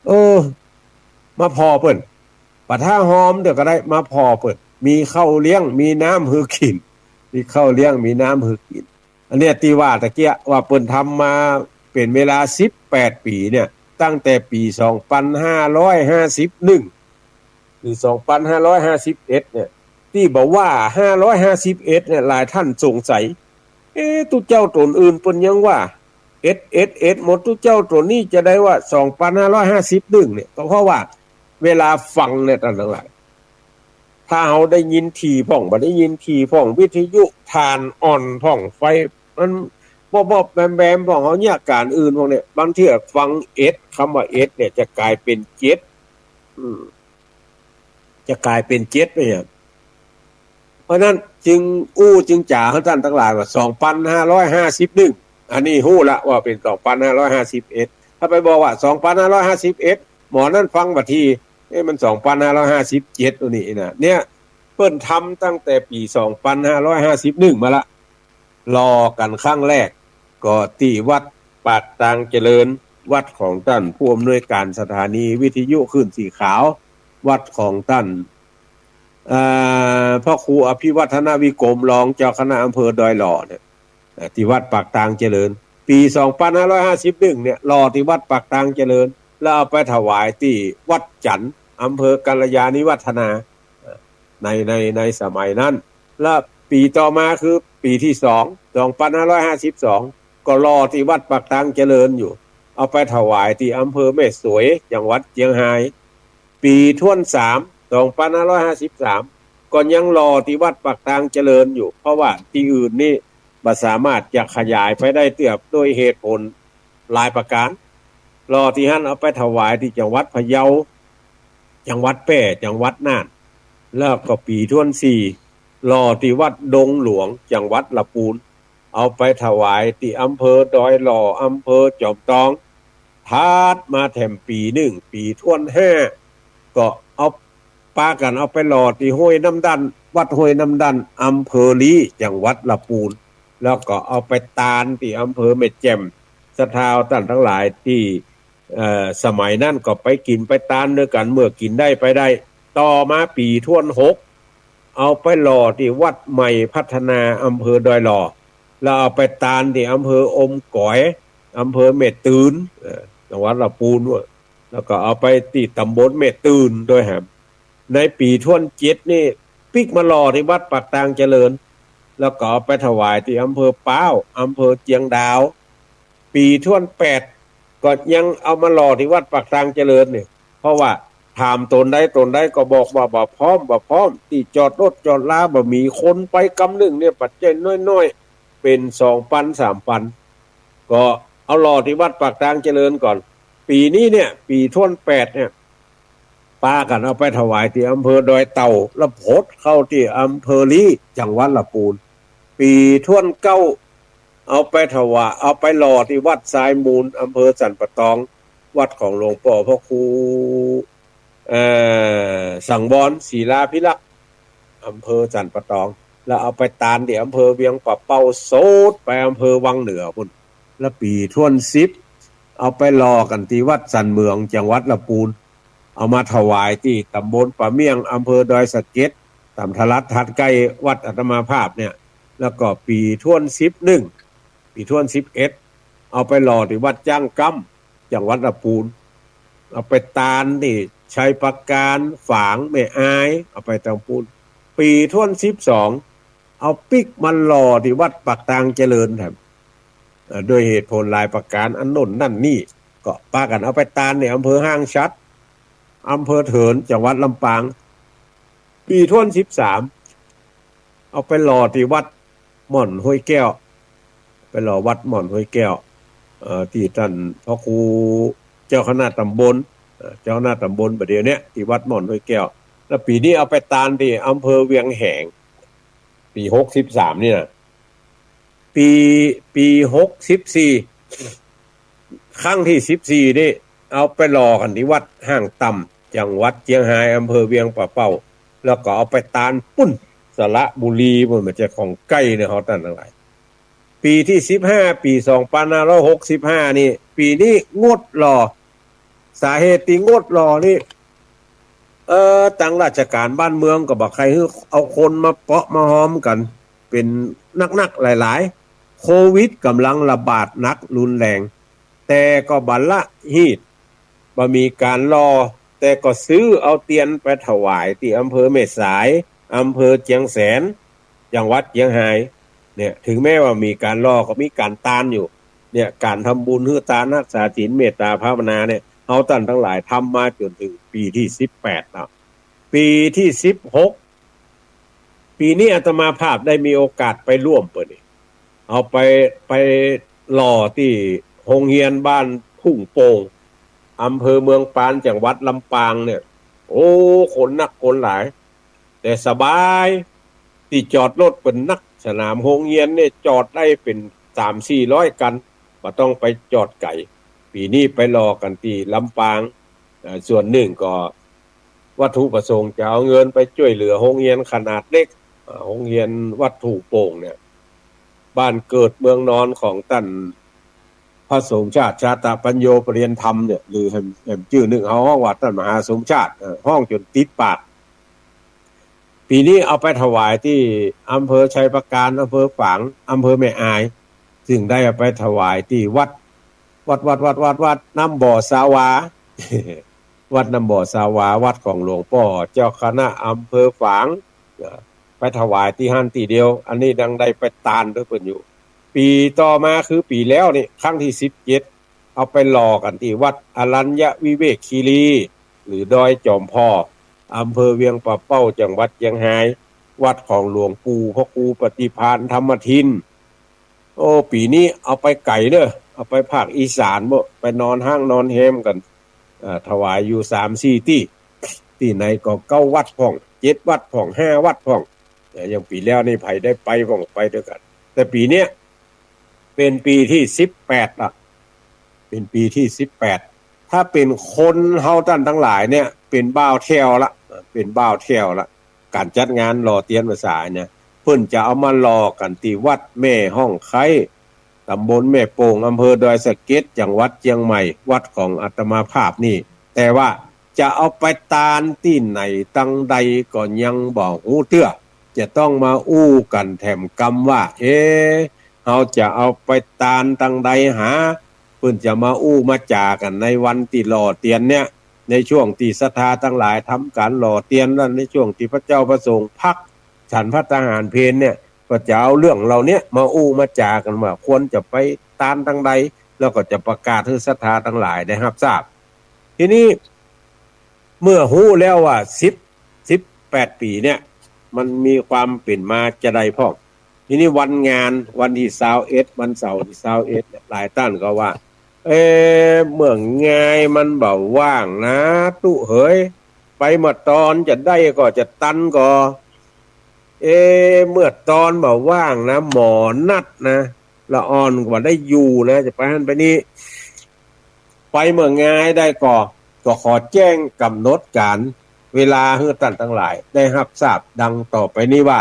เออ มาผ่อเปิ้น บ่ถ้าฮอมเตื้อก็ได้ มาผ่อเปิ้น มีข้าวเลี้ยง มีน้ำหื้อกิ๋น มีข้าวเลี้ยง มีน้ำหื้อกิ๋น อันเนี้ยตี้ว่าตะเกียะว่าเปิ้นทำมาเป๋นเวลาสิบแปดปี๋เนี่ย ตั้งแต่ปี๋สองปันห้าร้อยห้าสิบเอ็ด หรือสองปันห้าร้อยห้าสิบเอ็ดเนี่ย ตี้บ่าว่าห้าร้อยห้าสิบเอ็ดเนี่ย หลายต้านสงสัย เอ๊ะ ตุ๊เจ้าต๋นอื่นเปิ้นยังว่า เอ็ด เอ็ด เอ็ด หมด ตุ๊เจ้าต๋นนี้จาใดว่าสองปันห้าร้อยห้าสิบเอ็ดเนี่ย ก็เพราะว่าเวลาฟังเนี่ยต้านตังหลาย ถ้าเฮาได้ยินถี่พ่อง บ่ได้ยินถี่พ่อง วิทยุถ่านอ่อนพ่อง ไฟมันบอบๆแบมๆพ่อง เฮาเยียะก๋านอื่นพ่องเนี่ย บางเทื่อฟังเอ็ด กำว่าเอ็ดเนี่ยจะก๋ายเป๋นเจ็ด อืม จะก๋ายเป๋นเจ็ดไปเนี่ย เพราะฉะนั้นจึงอู้จึงจ๋าหื้อต้านตังหลายว่าสองปันห้าร้อยห้าสิบเอ็ด อันนี้ฮู้ละว่าเป๋นสองปันห้าร้อยห้าสิบเอ็ด ถ้าไปบอกว่าสองปันห้าร้อยห้าสิบเอ็ด หมอนั้นฟังบ่าตี้ เอ๊ะ มันสองปันห้าร้อยห้าสิบเจ็ด อันนี้นะ เนี่ย เปิ้นทำตั้งแต่ปี๋สองปันห้าร้อยห้าสิบเอ็ดมาละ หล่อกั๋นครั้งแรก ก็ตี้วัดปากตางเจริญ วัดของต้านผู้อำนวยก๋านสถานีวิทยุคลื่นสีขาว วัดของต้าน เอ่อ พระครูอภิวัฒนวิกรม รองเจ้าคณะอำเภอดอยหล่อเนี่ย เอ่อ ตี้วัดปากตางเจริญ ปี๋สองปันห้าร้อยห้าสิบเอ็ดเนี่ย หล่อตี้วัดปากตางเจริญ แล้วเอาไปถวายตี้วัดจันทน์ อำเภอกัลยาณิวัฒนา ใน ใน ในสมัยนั้น และปี๋ต่อมาคือปี๋ตี้สอง สองปันห้าร้อยห้าสิบสอง ก็หล่อตี้วัดปากตางเจริญอยู่ เอาไปถวายตี้อำเภอแม่สวย จังหวัดเจียงฮาย ปี๋ถ้วนสาม สองปันห้าร้อยห้าสิบสาม ก็ยังหล่อตี้วัดปากตางเจริญอยู่ เพราะว่าตี้อื่นนี่บ่สามารถจะขยายไปได้เตื้อ โดยเหตุผลหลายประก๋าน หล่อตี้หั้นเอาไปถวายตี้จังหวัดพะเยา จังหวัดแป้ จังหวัดน่าน แล้วก็ปี๋ถ้วนสี่ หล่อตี้วัดดงหลวง จังหวัดละปูน เอาไปถวายตี้อำเภอดอยหล่อ อำเภอจอมตอง ถัดมาแถมปี๋นึ่ง ปี๋ถ้วนห้า ก็เอา ปากั๋นเอาไปหล่อตี้ห้วยน้ำดั้น วัดห้วยน้ำดั้น อำเภอลี้ จังหวัดละปูน แล้วก็เอาไปตานตี้อำเภอแม่แจ่ม ศรัทธาต้านตังหลายตี้ เอ่อ สมัยนั้นก็ไปกิ๋นไปตานตวยกั๋น เมื่อกิ๋นได้ไปได้ ต่อมาปี๋ถ้วนหก เอาไปหล่อตี้วัดใหม่พัฒนา อำเภอดอยหล่อ แล้วเอาไปตานตี้อำเภออมก๋อย อำเภอแม่ตื่น เอ่อ จังหวัดละปูน แล้วก็เอาไปตี้ตำบลแม่ตื่นตวยแหม ในปี๋ถ้วนเจ็ดนี่ปิ๊กมาหล่อตี้วัดปากตางเจริญ แล้วก็เอาไปถวายตี้อำเภอป๊าว อำเภอเจียงดาว ปี๋ถ้วนแปด ก็ยังเอามาหล่อตี้วัดปากตางเจริญเนี่ย เพราะว่าถามตนใดตนใดก็บอกว่าบ่พร้อม บ่พร้อม ตี้จอดรถจอดลาบ่มี คนไปกำนึ่งเนี่ยปัจจัยน้อยๆ เป๋นสองปันสามปัน ก็เอาหล่อตี้วัดปากตางเจริญก่อน ปี๋นี้เนี่ย ปี๋ถ้วนแปดเนี่ย ปากั๋นเอาไปถวายตี้อำเภอดอยเต่า แล้วผดเข้าตี้อำเภอลี้ จังหวัดละปูน ปี๋ถ้วนเก้า เอาไปถวาย เอาไปหล่อตี้วัดทรายมูล อำเภอสันป่าตอง วัดของหลวงป้อพระครู เอ่อ สังวร ศิลาภิรักษ์ อำเภอสันป่าตอง แล้วเอาไปตานตี้อำเภอเวียงป่าเป้า โสดไปอำเภอวังเหนือปู้น แล้วปี๋ถ้วนสิบ เอาไปหล่อกั๋นตี้วัดสันเหมือง จังหวัดละปูน เอามาถวายตี้ตำบลป่าเมี่ยง อำเภอดอยสะเก็ด ต๋ามทะลัดถัดใก้วัดอาตมาภาพเนี่ย แล้วก็ปี๋ถ้วนสิบเอ็ด ปี๋ถ้วนสิบเอ็ด เอาไปหล่อตี้วัดจ้างก้ำ จังหวัดละปูน เอาไปตานตี้ชัยปราการ ฝาง แม่อาย เอาไปตางปูน ปี๋ถ้วนสิบสอง เอาปิ๊กมาหล่อตี้วัดปากตางเจริญแถม เอ่อ ด้วยเหตุผลหลายประก๋าน อันโน่นนั่นนี่ ก็ปากั๋นเอาไปตานตี้อำเภอห้างฉัตร อำเภอเถิน จังหวัดลำปาง ปี๋ถ้วนสิบสาม เอาไปหล่อตี้วัดม่อนห้วยแก้ว ไปหล่อวัดม่อนห้วยแก้ว เอ่อ ตี้ต้านพระครูเจ้าคณะตำบล เอ่อ เจ้าคณะตำบลบ่าเดี่ยวเนี้ย ตี้วัดม่อนห้วยแก้ว แล้วปี๋นี้เอาไปตานตี้อำเภอเวียงแหง ปี๋หกสิบสามนี่นะ ปี๋ ปี๋หกสิบสี่ ครั้งตี้สิบสี่นี่ เอาไปหล่อกั๋นตี้วัดห้างต่ำ จังหวัดเจียงฮาย อำเภอเวียงป่าเป้า แล้วก็เอาไปตานปู้น สระบุรีปู้น บ่ใจ้ของใก้เนี่ย เฮาต้านตังหลาย ปี๋ตี้สิบห้า ปี๋สองปันห้าร้อยหกสิบห้านี่ ปี๋นี้งดหล่อ สาเหตุตี้งดหล่อนี่ เอ่อ ตางราชก๋านบ้านเมืองก็บ่ใค่หื้อเอาคนมาเปาะมาฮอมกั๋น เป๋นนักๆ หลายๆ โควิดก๋ำลังระบาดหนักรุนแรง แต่ก็บ่ละฮีต บ่มีก๋านหล่อ แต่ก็ซื้อเอาเตียนไปถวายตี้อำเภอแม่สาย อำเภอเจียงแสน จังหวัดเจียงฮาย เนี่ย ถึงแม้ว่ามีก๋านหล่อก็มีก๋านตานอยู่ เนี่ย ก๋านทำบุญหื้อตาน ฮักษาศีล เมตตาภาวนาเนี่ย เฮาต้านตังหลายทำมาจ๋นเถิงปี๋ตี้สิบแปดแล้ว ปี๋ตี้สิบหก ปี๋นี้อาตมาภาพได้มีโอกาสไปร่วมเปิ้นนี่ เอาไป ไปหล่อตี้โฮงเฮียนบ้านทุ่งโป่ง อำเภอเมืองปาน จังหวัดลำปางเนี่ย โอ้ คนนักคนหลาย แต่สบาย ตี้จอดรถเปิ้นนัก สนามโฮงเฮียนเนี่ยจอดได้เป๋นสามสี่ร้อยคัน บ่ต้องไปจอดไก๋ ปี๋นี้ไปหล่อกั๋นตี้ลำปาง เอ่อ ส่วนนึ่งก็วัตถุประสงค์จะเอาเงินไปจ้วยเหลือโฮงเฮียนขนาดเล็ก เอ่อ โฮงเฮียนวัดทุ่งโป่งเนี่ย บ้านเกิดเมืองนอนของต้านพระสมชาติ ชาตปัญโญ ประเรียนธรรมเนี่ย หรือแหม แหมจื้อนึ่งเฮาฮ้องว่าต้านมหาสมชาติ เอ่อ ฮ้องจ๋นติดปาก ปี๋นี้เอาไปถวายตี้อำเภอชัยปราการ อำเภอฝาง อำเภอแม่อาย ซึ่งได้เอาไปถวายตี้วัด วัด วัด วัด วัด วัดน้ำบ่อสาวา วัดน้ำบ่อสาวา วัดของหลวงป้อเจ้าคณะอำเภอฝาง เอ่อ ไปถวายตี้หั้นตี้เดียว อันนี้ยังได้ไปตานตวยเปิ้นอยู่ ปี๋ต่อมาคือปี๋แล้วนี่ ครั้งตี้สิบเจ็ด เอาไปหล่อกั๋นตี้วัดอรัญญวิเวกคีรี หรือดอยจอมพอ อำเภอเวียงป่าเป้า จังหวัดเจียงฮาย วัดของหลวงปู่พระครูปฏิภาณธรรมทิน โอ้ ปี๋นี้เอาไปไก๋เน่อ เอาไปภาคอีสานโบ้ ไปนอนฮ้างนอนแฮมกั๋น เอ่อ ถวายอยู่สามสี่ตี้ ตี้ไหนก็เก้าวัดพ่อง เจ็ดวัดพ่อง ห้าวัดพ่อง เอ่อ อย่างปี๋แล้วนี่ใผได้ไปพ่องไปตวยกั๋น แต่ปี๋เนี้ยเป๋นปี๋ตี้สิบแปดละ เป๋นปี๋ตี้สิบแปด ถ้าเป๋นคนเฮาต้านตังหลายเนี่ย เป๋นบ่าวแถวละ เป๋นบ่าวแถวละ ก๋านจัดงานหล่อเตียนพรรษาเนี่ย เปิ้นจะเอามาหล่อกั๋นตี้วัดแม่ฮ่องไคร้ ตำบลแม่โป่ง อำเภอดอยสะเก็ด จังหวัดเจียงใหม่ วัดของอาตมาภาพนี่ แต่ว่าจะเอาไปตานตี้ไหนตังใดก็ยังบ่ฮู้เตื้อ จะต้องมาอู้กั๋นแถมกำว่า เอ๊ะ เฮาจะเอาไปตานตังใดหา เปิ้นจะมาอู้มาจ๋ากั๋นในวันตี้หล่อเตียนเนี่ย ในช่วงตี้ศรัทธาตังหลายทำก๋านหล่อเตียน และในช่วงตี้พระเจ้าพระสงฆ์พักฉันภัตตาหารเพลเนี่ย ก็จะเอาเรื่องเหล่าเนี้ยมาอู้มาจ๋ากั๋นว่าควรจะไปตานตังใด แล้วก็จะประกาศหื้อศรัทธาตังหลายได้ฮับทราบ ทีนี้เมื่อฮู้แล้วว่าสิบ สิบแปดปี๋เนี่ย มันมีความเป๋นมาจาใดพ่อง ทีนี้วันงานวันตี้ซาวเอ็ด วันเสาร์ตี้ซาวเอ็ดเนี่ย หลายต้านก็ว่า เอ๊ะ เมืองงายมันบ่ว่างนะตุ๊เหย ไปเมื่อตอนจะได้ก่อจะตันก่อ เอ๊ะ เมื่อตอนบ่ว่างนะ หมอนัดนะ ละอ่อนกว่าได้อยู่นะ จะไปหั้นไปนี่ ไปเมื่อไงได้ก่อ ก็ขอแจ้งก๋ำหนดก๋านเวลาหื้อต้านตังหลายได้ฮับทราบดังต่อไปนี้ว่า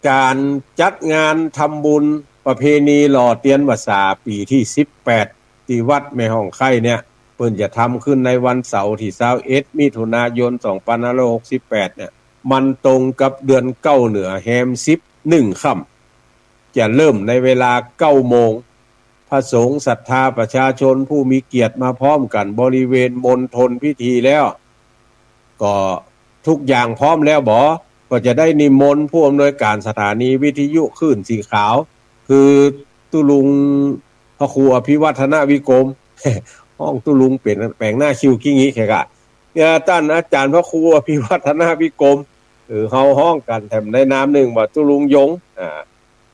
ก๋านจัดงานทำบุญประเพณีหล่อเตียนพรรษาปี๋ตี้สิบแปด ตี้วัดแม่ฮ่องไคล้เนี่ย เปิ้นจะทำขึ้นในวันเสาร์ตี้ซาวเอ็ด มิถุนายน สองปันห้าร้อยหกสิบแปด เนี่ย มันตรงกับเดือนเก้าเหนือแฮมสิบหนึ่งค่ำ จะเริ่มในเวลาเก้าโมง พระสงฆ์ศรัทธาประชาชนผู้มีเกียรติมาพร้อมกั๋นบริเวณมณฑลพิธีแล้ว ก็ทุกอย่างพร้อมแล้วบ่ ก็จะได้นิมนต์ผู้อำนวยก๋านสถานีวิทยุคลื่นสีขาว คือตุ๊ลุงพระครูอภิวัฒนวิกรม ฮ้องตุ๊ลุงเป๋นแป๋งหน้าคิวกี้งี้แค่กะ เนี่ย ต้านอาจ๋ารย์พระครูอภิวัฒนวิกรม เออ เฮาฮ้องกั๋นแถมในนามนึ่งว่าตุ๊ลุงยง อ่า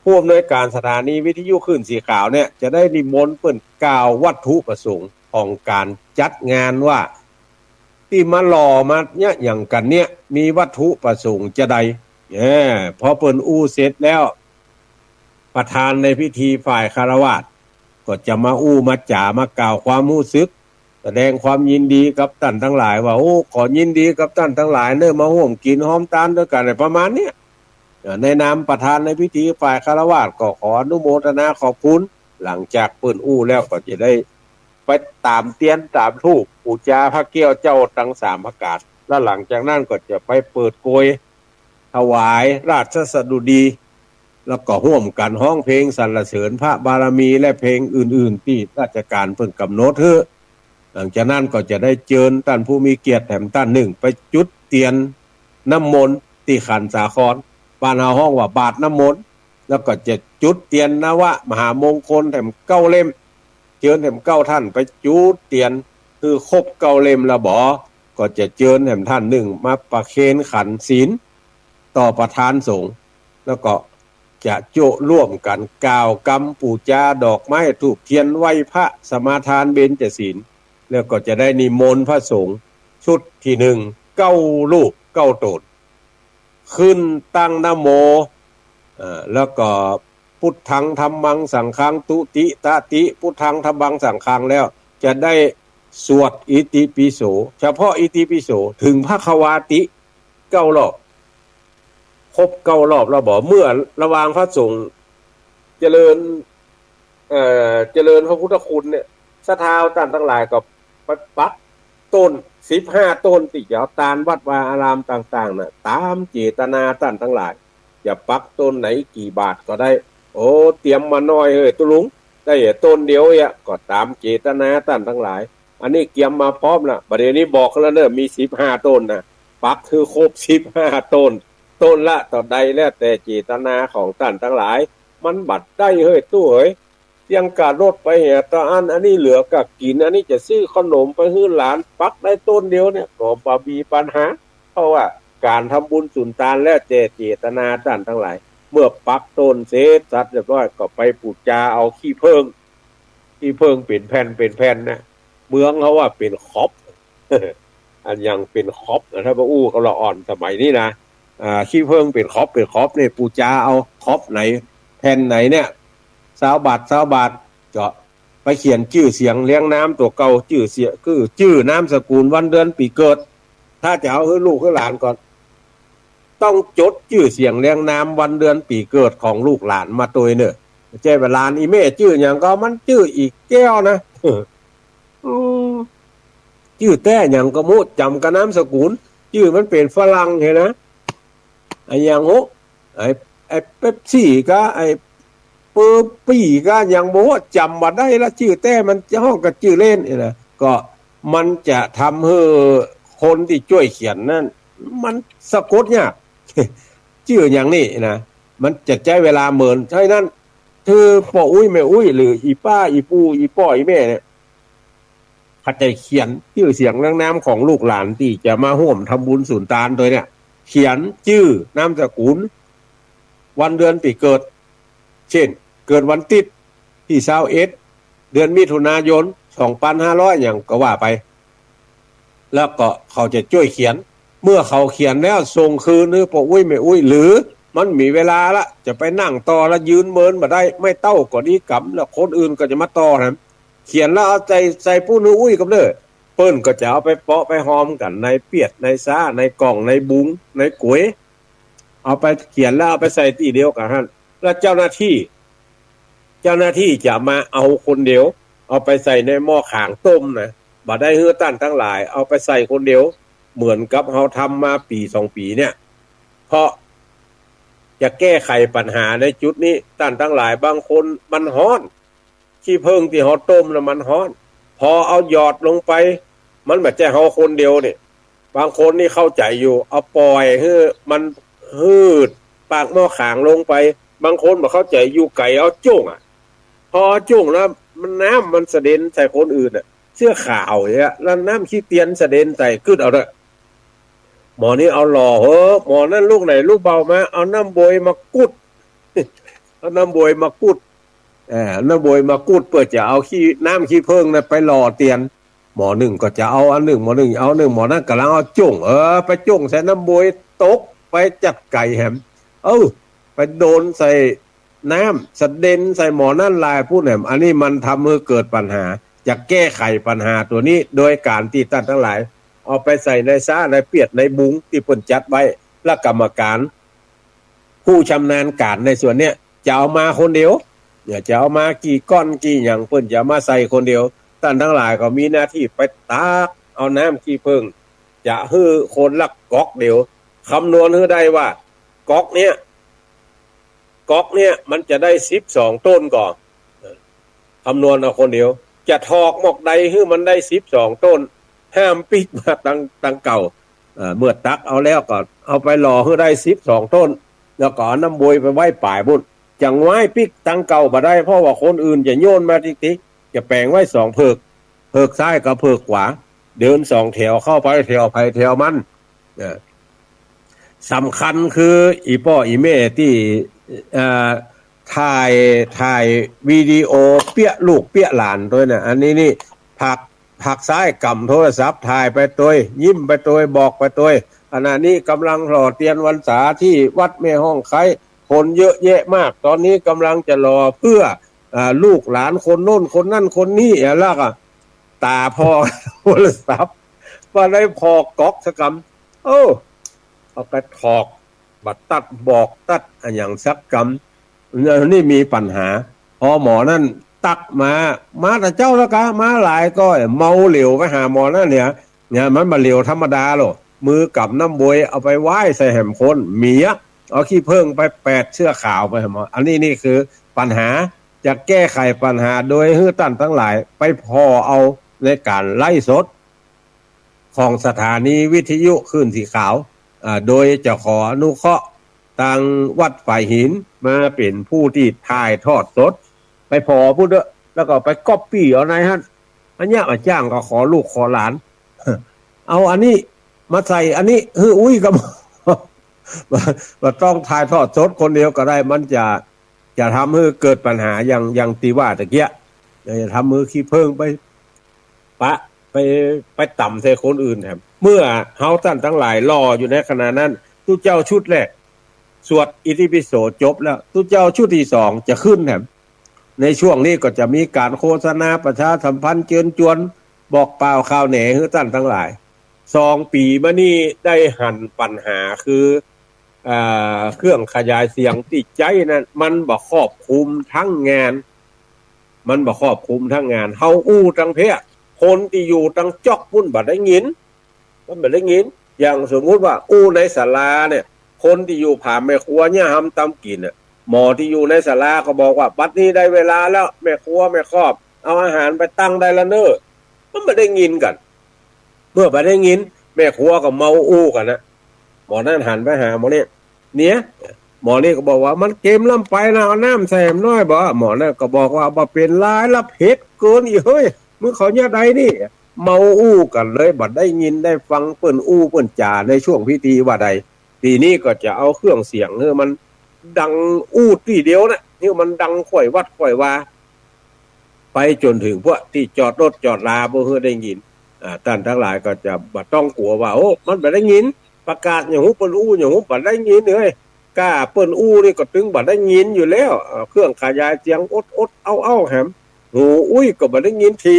ผู้อำนวยก๋านสถานีวิทยุคลื่นสีขาวเนี่ย จะได้นิมนต์เปิ้นกล่าววัตถุประสงค์ของก๋านจัดงานว่า ตี้มาหล่อมาเนี่ยหยังกั๋นเนี่ย มีวัตถุประสงค์จาใด เออ พอเปิ้นอู้เสร็จแล้ว ประธานในพิธีฝ่ายฆราวาส ก็จะมาอู้มาจ๋ามากล่าวความฮู้สึก แสดงความยินดีกับต้านตังหลายว่า โอ้ ขอยินดีกับต้านตังหลายเน่อ มาฮ่วมกิ๋นฮอมตานตวยกั๋น ประมาณเนี้ย เอ่อ ในนามประธานในพิธีฝ่ายฆราวาสก็ขออนุโมทนาขอบคุณ หลังจากเปิ้นอู้แล้วก็จะได้ไปต๋ามเตียนต๋ามธูป ปู๋จาพระแก้วเจ้าตังสามประก๋าน แล้วหลังจากนั้นก็จะไปเปิดโกย ถวายราชสดุดี แล้วก็ฮ่วมกั๋นฮ้องเพลงสรรเสริญพระบารมีและเพลงอื่นๆ ตี้ราชก๋านเปิ้นก๋ำหนดหื้อ หลังจากนั้นก็จะได้เจิญต้านผู้มีเกียรติแถมต้านนึ่งไปจุดเตียนน้ำมนต์ตี้ขันสาคร บ้านเฮาฮ้องว่าบาตรน้ำมนต์ แล้วก็จะจุดเตียนนวมหามงคลแถมเก้าเล่ม เจิญแถมเก้าต้านไปจุดเตียน คือครบเก้าเล่มแล้วบ่ ก็จะเจิญแถมต้านนึ่งมาประเคนขันศีลต่อประธานสงฆ์ แล้วก็จะโจ๊ะร่วมกั๋นกล่าวกำปู๋จาดอกไม้ธูปเตียนไหว้พระสมาทานเบญจศีล แล้วก็จะได้นิมนต์พระสงฆ์ชุดตี้นึ่ง เก้ารูปเก้าต๋น ขึ้นตั้งนะโม เอ่อ แล้วก็ พุทธังธัมมังสังฆัง ตุติตะติ พุทธังธัมมังสังฆัง แล้วจะได้สวดอิติปิโส เฉพาะอิติปิโส เถิงภควาติ เก้ารอบ ครบเก้ารอบแล้วบ่ เมื่อระหว่างพระสงฆ์เจริญ เอ่อ เจริญพระพุทธคุณเนี่ย ศรัทธาต้านตังหลายก็ไปปักต้นสิบห้าต้นตี้จะเอาตานวัดวาอารามต่างๆ น่ะ ต๋ามเจตนาต้านตังหลาย จะปักต้นไหนกี่บาทก็ได้ โอ้ เตรียมมาหน่อยเฮ้ยตุ๊ลุง ได้ต้นเดียวเอี้ย ก็ต๋ามเจตนาต้านตังหลาย อันนี้เตรียมมาพร้อมละ บ่าเดี่ยวนี้บอกแล้วเน่อ มีสิบห้าต้นนะ ปักหื้อครบสิบห้าต้น ต้นละเต้าใดแล้วแต่เจตนาของต้านตังหลาย มันบ่ได้เฮ้ยตุ๊เฮ้ย เสี้ยงก้ารถไปเหีย ตะอั้น อันนี้เหลือก้ากิ๋น อันนี้จะซื้อขนมไปหื้อหลาน ปักได้ต้นเดียวเนี่ย ก็บ่มีปัญหา เพราะว่าก๋านทำบุญสุนตานแล้วแต่เจตนาต้านตังหลาย เมื่อปักต้นเสร็จสับเรียบร้อย ก็ไปปู๋จาเอาขี้เผิ้ง ขี้เผิ้งเป๋นแผ่นเป๋นแผ่นนะ เมืองเฮาว่าเป๋นขอบ อันยังเป๋นขอบนะ ถ้าบ่อู้กับละอ่อนสมัยนี้นะ อ่า ขี้เผิ้งเป๋นขอบเป๋นขอบเนี่ย ปู๋จาเอาขอบไหนแผ่นไหนเนี่ย ซาวบาท ซาวบาท ก็ไปเขียนจื้อเสียงเรียงนามตั๋วเก่า จื้อเสีย คือจื้อนามสกุล วันเดือนปี๋เกิด ถ้าจะเอาหื้อลูกหื้อหลานก่อน ต้องจดจื้อเสียงเรียงนาม วันเดือนปี๋เกิดของลูกหลานมาตวยเน่อ บ่ใจ้ว่าหลานอี่แม่จื้อหยังก็ มันจื้ออี่แก้วนะ อืม จื้อแต๊หยังก็บ่ฮู้ จ๋ำก้านามสกุล จื้อมันเป๋นฝรั่งหั้นนะ อะหยังโห ไอ้ ไอ้เป๊ปซี่ก้า ไอ้เปอร์ปี้ก้า หยังบ่ฮู้ จ๋ำบ่ได้ละ จื้อแต๊มันจะฮ้องกับจื้อเล่นนี่นะ ก็มันจะทำหื้อคนตี้จ้วยเขียนนั้น มันสะกดยาก จื้อหยังนี่นะ มันจะใจ๊เวลาเมิน ฉะนั้น คือป้ออุ๊ยแม่อุ๊ย หรืออี่ป้าอี่ปู่อี่ป้ออี่แม่เนี่ย เขาจะเขียนจื้อเสียงเรียงนามของลูกหลานตี้จะมาฮ่วมทำบุญสุนตานตวยเนี่ย เขียนจื้อนามสกุล วันเดือนปี๋เกิด เช่น เกิดวันติ๊ดตี้ซาวเอ็ด เดือนมิถุนายน สองปันห้าร้อย หยังก็ว่าไป แล้วก็เขาจะจ้วยเขียน เมื่อเขาเขียนแล้วส่งคืนหื้อป้ออุ๊ยแม่อุ๊ย หรือมันมีเวลาละ จะไปนั่งต่อละ ยืนเมินบ่ได้ แม่เต้าก็ดีกำ แล้วคนอื่นก็จะมาต่อแหม เขียนแล้วเอาใส่ ใส่ปู้หื้ออุ๊ยกำเน่อ เปิ้นก็จะเอาไปเปาะไปฮอมกั๋นในเปียด ในซ้า ในก่อง ในบุง ในก๋วย เอาไปเขียนแล้วเอาไปใส่ตี้เดียวกั๋นหั้น แล้วเจ้าหน้าตี้ เจ้าหน้าตี้จะมาเอาคนเดียว เอาไปใส่ในหม้อขางต้มนะ บ่ได้หื้อต้านตังหลายเอาไปใส่คนเดียว เหมือนกับเฮาทำมาปี๋สองปี๋เนี่ย เพราะจะแก้ไขปัญหาในจุดนี้ ต้านตังหลาย บางคนมันฮ้อน ขี้เผิ้งตี้เฮาต้มน่ะมันฮ้อน พอเอาหยอดลงไป มันบ่ใจ้เฮาคนเดียวนี่ บางคนนี่เข้าใจ๋อยู่ เอาป่อยหื้อมันหืดปากหม้อขางลงไป บางคนบ่เข้าใจ๋ อยู่ไก๋เอาจุ้งอะ พอเอาจุ้งแล้วมัน น้ำมันสะเด็นใส่คนอื่นอะ เสื้อขาวอย่างเงี้ย แล้วน้ำขี้เตียนสะเด็นใส่กึ๊ดเอาเน่อ หมอนี่เอาหล่อเหอะ หมอนั้นลูกไหนลูกเบามา เอาน้ำบวยมากุด เอาน้ำบวยมากุด เอ่อ น้ำบวยมากุดเปื้อจะเอาขี้ น้ำขี้เผิ้งนั้นไปหล่อเตียน หมอนึ่งก็จะเอาอันนึ่ง หมอนึ่งเอานึ่ง หมอนั้นก่ำลังเอาจุ้ง เออ ไปจุ้งใส่น้ำบวยตกไปจั๊ดไก๋แหม เอ้า ไปโดนใส่น้ำ สะเด็นใส่หมอนั้นลายปู้นแหม อันนี้มันทำหื้อเกิดปัญหา จะแก้ไขปัญหาตั๋วนี้ โดยก๋านตี้ต้านตังหลาย เอาไปใส่ในซ้า ในเปียด ในบุงตี้เปิ้นจัดไว้ และกรรมก๋าน ผู้ชำนาญก๋านในส่วนเนี้ย จะเอามาคนเดียว เนี่ย จะเอามากี่ก้อนกี่หยัง เปิ้นจะเอามาใส่คนเดียว ต้านตังหลายก็มีหน้าตี้ไปตักเอาน้ำขี้เผิ้ง จะหื้อคนละก๊อกเดียว คำนวณหื้อได้ว่า ก๊อกเนี้ย ก๊อกเนี้ยมันจะได้สิบสองต้นก่อ คำนวณเอาคนเดียว จะถอกหมอกใดหื้อมันได้สิบสองต้น ห้ามปิ๊กมาตัง ตังเก่า เอ่อ เมื่อตักเอาแล้วก็เอาไปหล่อหื้อได้สิบสองต้น แล้วก็เอาน้ำบวยไปไว้ป๋ายปู้น จั่งไว้ปิ๊กตังเก่าบ่ได้ เพราะว่าคนอื่นจะโยนมาติ๊กๆ จะแป๋งไว้สองเผิก เผิกซ้ายกับเผิกขวา เดินสองแถว เข้าไปแถวใผแถวมัน เอ่อ สำคัญคืออี่ป้ออี่แม่ตี้ เอ่อ ถ่าย ถ่ายวิดีโอเปี้ยลูกเปี้ยหลานตวยนะ อันนี้นี่ ผลัก ผลักซ้ายกำโทรศัพท์ ถ่ายไปตวย ยิ้มไปตวย บอกไปตวย ขณะนี้กำลังหล่อเตียนพรรษาตี้วัดแม่ฮ่องไคร้ คนเยอะแยะมาก ต๋อนนี้กำลังจะหล่อเปื้อ อ่า ลูกหลานคนโน้นคนนั้นคนนี้ แล้วก็ต๋าผ่อโทรศัพท์ บ่ได้ผ่อก๊อกสักกำ โอ้ เอาไปถอก บ่ตัดบอกตัดอะหยังสักกำ เนี่ย นี่มีปัญหา พอหมอนั้นตักมา มาแต่เจ๊าแล้วกา มาหลายก้อย เมาเหลวไปหาหมอนั้นเนี่ย เนี่ย มันบ่เหลวธรรมดาหรอก มือกำน้ำบวยเอาไปไหว้ใส่แหมคน เมีย เอาขี้เผิ้งไปแปดเสื้อขาวไปแหม อันนี้นี่คือปัญหา จะแก้ไขปัญหาโดยหื้อต้านตังหลายไปผ่อเอาในก๋านไลฟ์สด ของสถานีวิทยุคลื่นสีขาว อ่า โดยจะขออนุเคราะห์ตางวัดฝายหินมาเป๋นผู้ตี้ถ่ายทอดสด ไปผ่อปู้นเต๊อะ แล้วก็ไปก๊อปปี้เอาในหั้น อันเนี้ยมาจ้างก็ขอลูกขอหลาน เอาอันนี้มาใส่อันนี้ หื้ออุ๊ยก็ บ่ต้องถ่ายทอดสดคนเดียวก็ได้ มันจะ จะทำหื้อเกิดปัญหาอย่าง อย่างตี้ว่าตะเกียะ จะทำหื้อขี้เผิ้งไป ปะ ไป ไปต่ำใส่คนอื่นแหม เมื่อเฮาต้านตังหลายหล่ออยู่ในขณะนั้น ตุ๊เจ้าชุดแรก สวดอิติปิโสจบแล้ว ตุ๊เจ้าชุดตี้สองจะขึ้นแหม ในช่วงนี้ก็จะมีก๋านโฆษณาประชาสัมพันธ์เจิญจวน บอกป่าวข่าวแหน่หื้อต้านตังหลาย สองปี๋มานี่ได้หันปัญหาคือ อ่า เครื่องขยายเสียงตี้ใจ๊นั้น มันบ่ครอบคลุมตังงาน มันบ่ครอบคลุมตังงาน เฮาอู้ตังเพี้ย คนตี้อยู่ตังจ๊อกปู้นบ่ได้ยิน มันบ่ได้ยิน อย่างสมมุติว่าอู้ในศาลาเนี่ย คนตี้อยู่ผามแม่ครัวเนี่ยหำต๋ำกิ๋นน่ะ หมอตี้อยู่ในศาลาก็บอกว่า บัดนี้ได้เวลาแล้ว แม่ครัวแม่ครอบ เอาอาหารไปตั้งได้แล้วเน่อ มันบ่ได้ยินกั๋น เมื่อบ่ได้ยิน แม่ครัวก็เมาอู้กั๋นนะ หมอนั้นหันไปหาหมอนี่ เนี่ย หมอนี่ก็บอกว่า มันเกมล้ำไปนะ เอาน้ำใส่แหมหน้อยบ่ หมอนั้นก็บอกว่า บ่เป๋นไรละ เผ็ดเกินอีกเฮ้ย มึงเขาเนี่ยใดนี่ เมาอู้กั๋นเลย บ่ได้ยินได้ฟังเปิ้นอู้เปิ้นจ๋าในช่วงพิธีว่าใด ทีนี้ก็จะเอาเครื่องเสียงหื้อมันดังอู้ตี้เดียวนะ หื้อมันดังค่อยวัดค่อยวา ไปจ๋นเถิงพวกตี้จอดรถจอดลาบ่หื้อได้ยิน อ่า ต้านตังหลายก็จะบ่ต้องกั๋วว่า โอ้ มันบ่ได้ยิน ประกาศหยังฮู้ เปิ้นอู้หยังฮู้ บ่ได้ยินเอ้ย ก้าเปิ้นอู้นี่ก็ตึงบ่ได้ยินอยู่แล้ว เอ่อ เครื่องขยายเสียงอดๆ เอ้าๆ แหม หูอุ้ยก็บ่ได้ยินที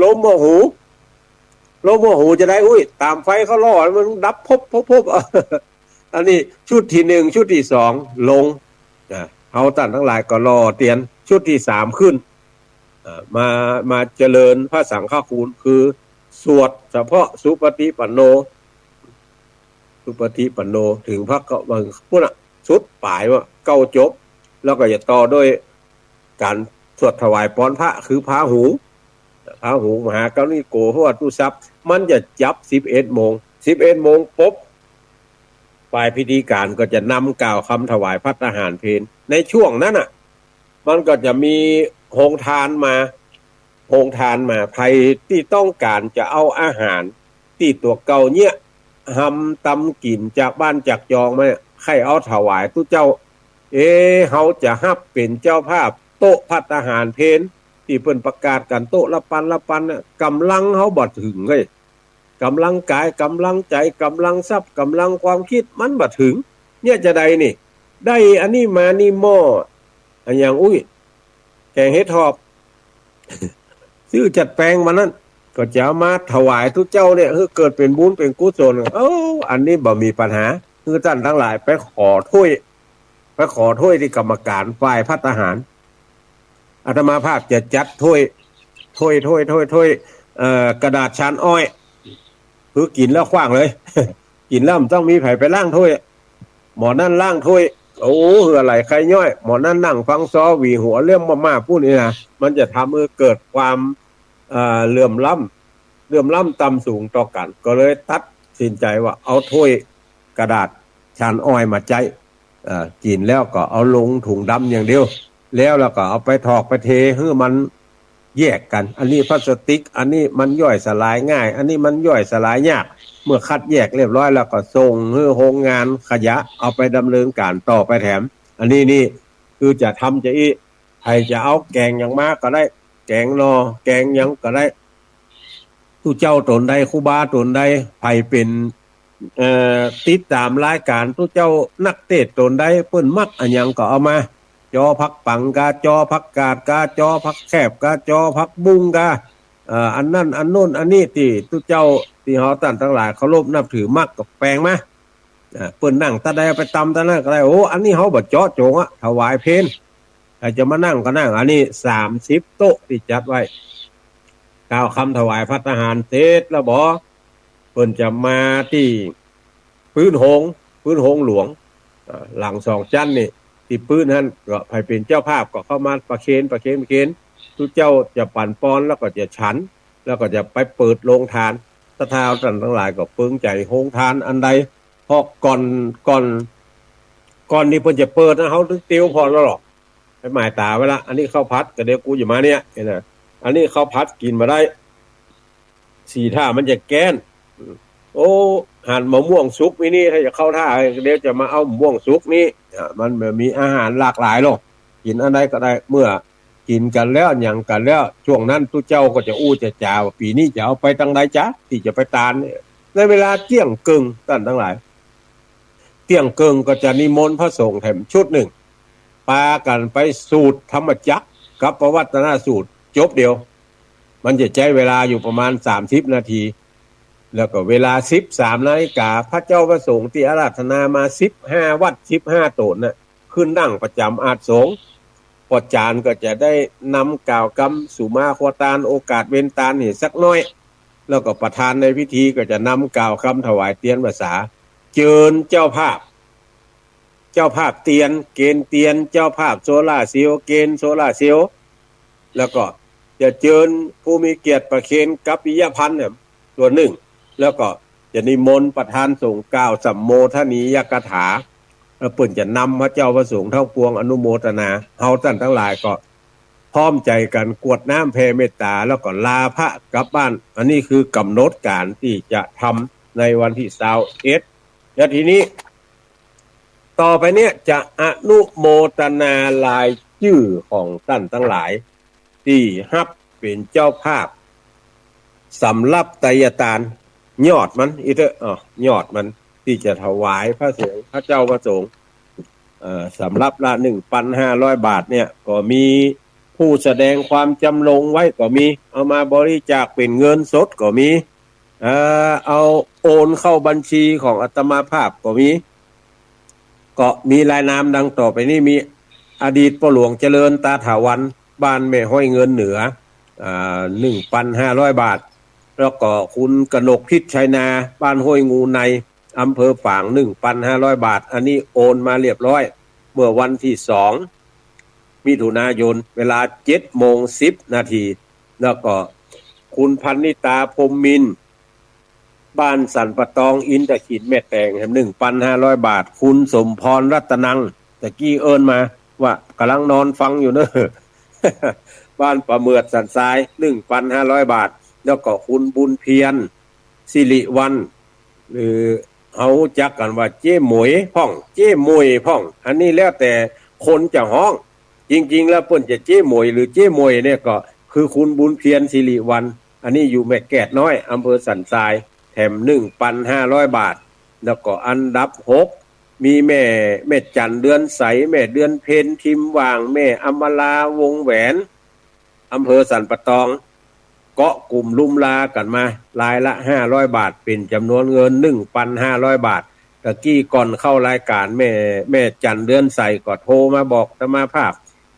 ลมบ่หู ลมบ่หูจะได้ อุ้ย ต๋ามไฟเขาล่อ มันดับพบพบพบ อันนี้ชุดตี้นึ่ง ชุดตี้สอง ลง อ่า เฮาต้านตังหลายก็รอเตียน ชุดตี้สามขึ้น อ่า มา มาเจริญพระสังฆคุณ คือสวดเฉพาะสุปฏิปันโน สุปฏิปันโน ถึงพระกะ ปุ้นน่ะ สุดป๋ายว่าเก้าจบ แล้วก็จะต่อด้วยก๋านสวดถวายปอนพระ คือพาหุง พาหุงมหากรุณิโก พระวัตตุสัพ มันจะจับสิบเอ็ดโมง สิบเอ็ดโมงปุ๊บ ฝ่ายพิธีก๋านก็จะนำกล่าวกำถวายภัตตาหารเพล ในช่วงนั้นน่ะ มันก็จะมีโฮงทานมา โฮงทานมา ใผตี้ต้องก๋านจะเอาอาหารตี้ตั๋วเก่าเยียะ หำตำกิ๋นจากบ้านจากจองมาเนี่ย ใค่เอาถวายตุ๊เจ้า เอ๊ะ เฮาจะฮับเป๋นเจ้าภาพโต๊ะภัตตาหารเพล ตี้เปิ้นประกาศกั๋นโต๊ะละปันละปันน่ะ ก๋ำลังเฮาบ่เถิงเฮ้ย ก๋ำลังก๋าย ก๋ำลังใจ๋ ก๋ำลังทรัพย์ ก๋ำลังความกึ๊ด มันบ่เถิง เนี่ยจะใดนี่ ได้อันนี้มานี่หม้อ อะหยัง อุ้ย แก๋งเห็ดถอบ ซื้อจัดแปงมานั้น ก็จะเอามาถวายตุ๊เจ้าเนี่ย หื้อเกิดเป๋นบุญเป๋นกุศล เอ้า อันนี้บ่มีปัญหา หื้อต้านตังหลายไปขอถ้วย ไปขอถ้วยตี้กรรมก๋านฝ่ายภัตตาหาร อาตมาภาพจะจัดถ้วย ถ้วย ถ้วย ถ้วย ถ้วย เอ่อ กระดาษชานอ้อย คือกิ๋นแล้วขว้างเลย กิ๋นแล้วบ่ต้องมีใผไปล้างถ้วย หมอนั้นล้างถ้วย โอ้ เหื่อไหลใคย้อย หมอนั้นนั่งฟังซอหวีหัวเลี้ยมมาม่าปุ้นนี่นะ มันจะทำหื้อเกิดความ เอ่อ เหลื่อมล้ำ เหลื่อมล้ำต่ำสูงต่อกั๋น ก็เลยตัดสินใจ๋ว่าเอาถ้วยกระดาษชานอ้อยมาใจ๊ เอ่อ กิ๋นแล้วก็เอาลงถุงดำอย่างเดียว แล้ว แล้วก็เอาไปถอกไปเทหื้อมันแยกกั๋น อันนี้พลาสติก อันนี้มันย่อยสลายง่าย อันนี้มันย่อยสลายยาก เมื่อคัดแยกเรียบร้อยแล้วก็ส่งหื้อโฮงงานขยะเอาไปดำเนินก๋านต่อไปแถม อันนี้นี่คือจะทำจะอี้ ใผจะเอาแก๋งหยังมาก็ได้ แก๋งหน่อ แก๋งหยังก็ได้ ตุ๊เจ้าต๋นใด ครูบาต๋นใด ใผเป๋น เอ่อ ติดต๋ามรายก๋านตุ๊เจ้านักเตสน์ต๋นใด เปิ้นมักอะหยังก็เอามา จอผักปังกา จอผักกาดกา จอผักแคบกา จอผักบุ้งกา เอ่อ อันนั้นอันโน้นอันนี้ตี้ตุ๊เจ้าตี้เฮาต้านตังหลายเคารพนับถือมักก็แปงมา อ่า เปิ้นนั่งตาใดไปตำตานั้นก็ได้ โอ้ อันนี้เฮาบ่เจาะจงอะ ถวายเพล ใผจะมานั่งก็นั่ง อันนี้สามสิบโต๊ะตี้จัดไว้ กล่าวกำถวายภัตตาหารเสร็จแล้วบ่ เปิ้นจะมาตี้ปื๊นโฮง ปื๊นโฮงหลวง อ่า หลังสองจั๊นนี่ ตี้ปื๊นหั้นก็ใผเป๋นเจ้าภาพก็เข้ามาประเคน ประเคน ประเคน ตุ๊เจ้าจะปั๋นปอนแล้วก็จะฉัน แล้วก็จะไปเปิดโฮงตาน ศรัทธาต้านตังหลายก็เปิงใจ๋โฮงตานอันใด เพราะก่อน ก่อน ก่อนตี้เปิ้นจะเปิดนะ เฮาตึงเตียวผ่อนแล้วหรอก ไปหมายต๋าไว้ละ อันนี้ข้าวผัด ก็เดี๋ยวกูจะมาเนี่ย เห็นนะ อันนี้ข้าวผัดกิ๋นบ่ได้ สีท่ามันจะแก้น โอ้ หั่นมะม่วงสุกนี่นี่ ถ้าจะเข้าท่า เดี๋ยวจะมาเอามะม่วงสุกนี่ อ่า มันมีอาหารหลากหลายหรอก กิ๋นอันใดก็ได้ เมื่อกิ๋นกั๋นแล้ว หยังกั๋นแล้ว ช่วงนั้นตุ๊เจ้าก็จะอู้จะจ๋าว่า ปี๋นี้จะเอาไปตางใดจ๊ะ ตี้จะไปตานเนี่ย ในเวลาเตี้ยงเกิ่ง ต้านตังหลาย เตี้ยงเกิ่งก็จะนิมนต์พระสงฆ์แถมชุดนึ่ง ปากั๋นไปสูตรธรรมจักรกับปวัตตนสูตรจบเดียว มันจะใจ๊เวลาอยู่ประมาณสามสิบนาที แล้วก็เวลาสิบสามนาฬิกา พระเจ้าพระสงฆ์ตี้อาราธนามาสิบห้าวัตต์ สิบห้าต๋นน่ะ ขึ้นนั่งประจ๋ำอาสน์สงฆ์ ป้อจารย์ก็จะได้นำกล่าวกำสุมาครัวตาน โอกาสเวนตานนี่สักน้อย แล้วก็ประธานในพิธีก็จะนำกล่าวกำถวายเตียนพรรษา เจิญเจ้าภาพ เจ้าภาพเตียน เกณฑ์เตียน เจ้าภาพโซลาร์เซลล์ เกณฑ์โซลาร์เซลล์ แล้วก็จะเจิญผู้มีเกียรติประเคนกัปปิยพันธ์เนี่ย ส่วนนึ่ง แล้วก็จะนิมนต์ประธานสงฆ์กล่าวสัมโมทนียกถา แล้วเปิ้นจะนำพระเจ้าพระสงฆ์ทั้งปวงอนุโมทนา เฮาต้านตังหลายก็พร้อมใจ๋กั๋นกรวดน้ำแผ่เมตต๋า แล้วก็ลาพระกลับบ้าน อันนี้คือกำหนดก๋านตี้จะทำในวันตี้ซาวเอ็ด แล้วทีนี้ ต่อไปเนี่ยจะอนุโมทนารายจื้อของต้านตังหลาย ตี้ฮับเป๋นเจ้าภาพ สำหรับไตรยตาญ ยอดมัน อี้เต๊อะ อ้อ ยอดมันตี้จะถวายพระสงฆ์ พระเจ้าพระสงฆ์ เอ่อ สำหรับละหนึ่งปันห้าร้อยบาทเนี่ย ก็มีผู้แสดงความจำนงไว้ก็มี เอามาบริจาคเป๋นเงินสดก็มี เอ่อ เอาโอนเข้าบัญชีของอาตมาภาพก็มี ก็มีรายนามดังต่อไปนี้ มีอดีตป้อหลวงเจริญ ตาถาวัลย์ บ้านแม่ฮ้อยเงินเหนือ อ่า หนึ่งปันห้าร้อยบาท แล้วก็คุณกนกทิพย์ ชัยนา บ้านห้วยงูใน อำเภอฝาง หนึ่งปันห้าร้อยบาท อันนี้โอนมาเรียบร้อย เมื่อวันที่สอง มิถุนายน เวลาเจ็ดโมงสิบนาที แล้วก็คุณพรรณิตา พรหมมินทร์ บ้านสันป่าตอง อินทขิล แม่แตง แหม หนึ่งปันห้าร้อยบาท คุณสมพร รัตนัง ตะกี้เอิ้นมาว่าก่ำลังนอนฟังอยู่เนอะ บ้านป่าเหมือด สันทราย หนึ่งปันห้าร้อยบาท แล้วก็คุณบุญเพียร สิริวัลย์ หรือเฮาฮู้จักกั๋นว่าเจ๊หมวยพ่อง เจ๊หมวยพ่อง อันนี้แล้วแต่คนจะฮ้อง จริงๆ แล้วเปิ้นจะเจ๊หมวยหรือเจ๊หมวยเนี่ยก็คือคุณบุญเพียร สิริวัลย์ อันนี้อยู่แม่แกดน้อย อำเภอสันทราย แถมหนึ่งปันห้าร้อยบาท แล้วก็อันดับหก มีแม่ แม่จันทร์ เดือนใส แม่เดือนเพ็ญ ทิมหว่าง แม่อมรา วงแหวน อำเภอสันป่าตอง เกาะกลุ่มลุมลากั๋นมา รายละห้าร้อยบาท เป๋นจ๋ำนวนเงินหนึ่งปันห้าร้อยบาท ตะกี้ก่อนเข้ารายก๋าน แม่ แม่จันทร์ เดือนใส ก็โทรมาบอกอาตมาภาพ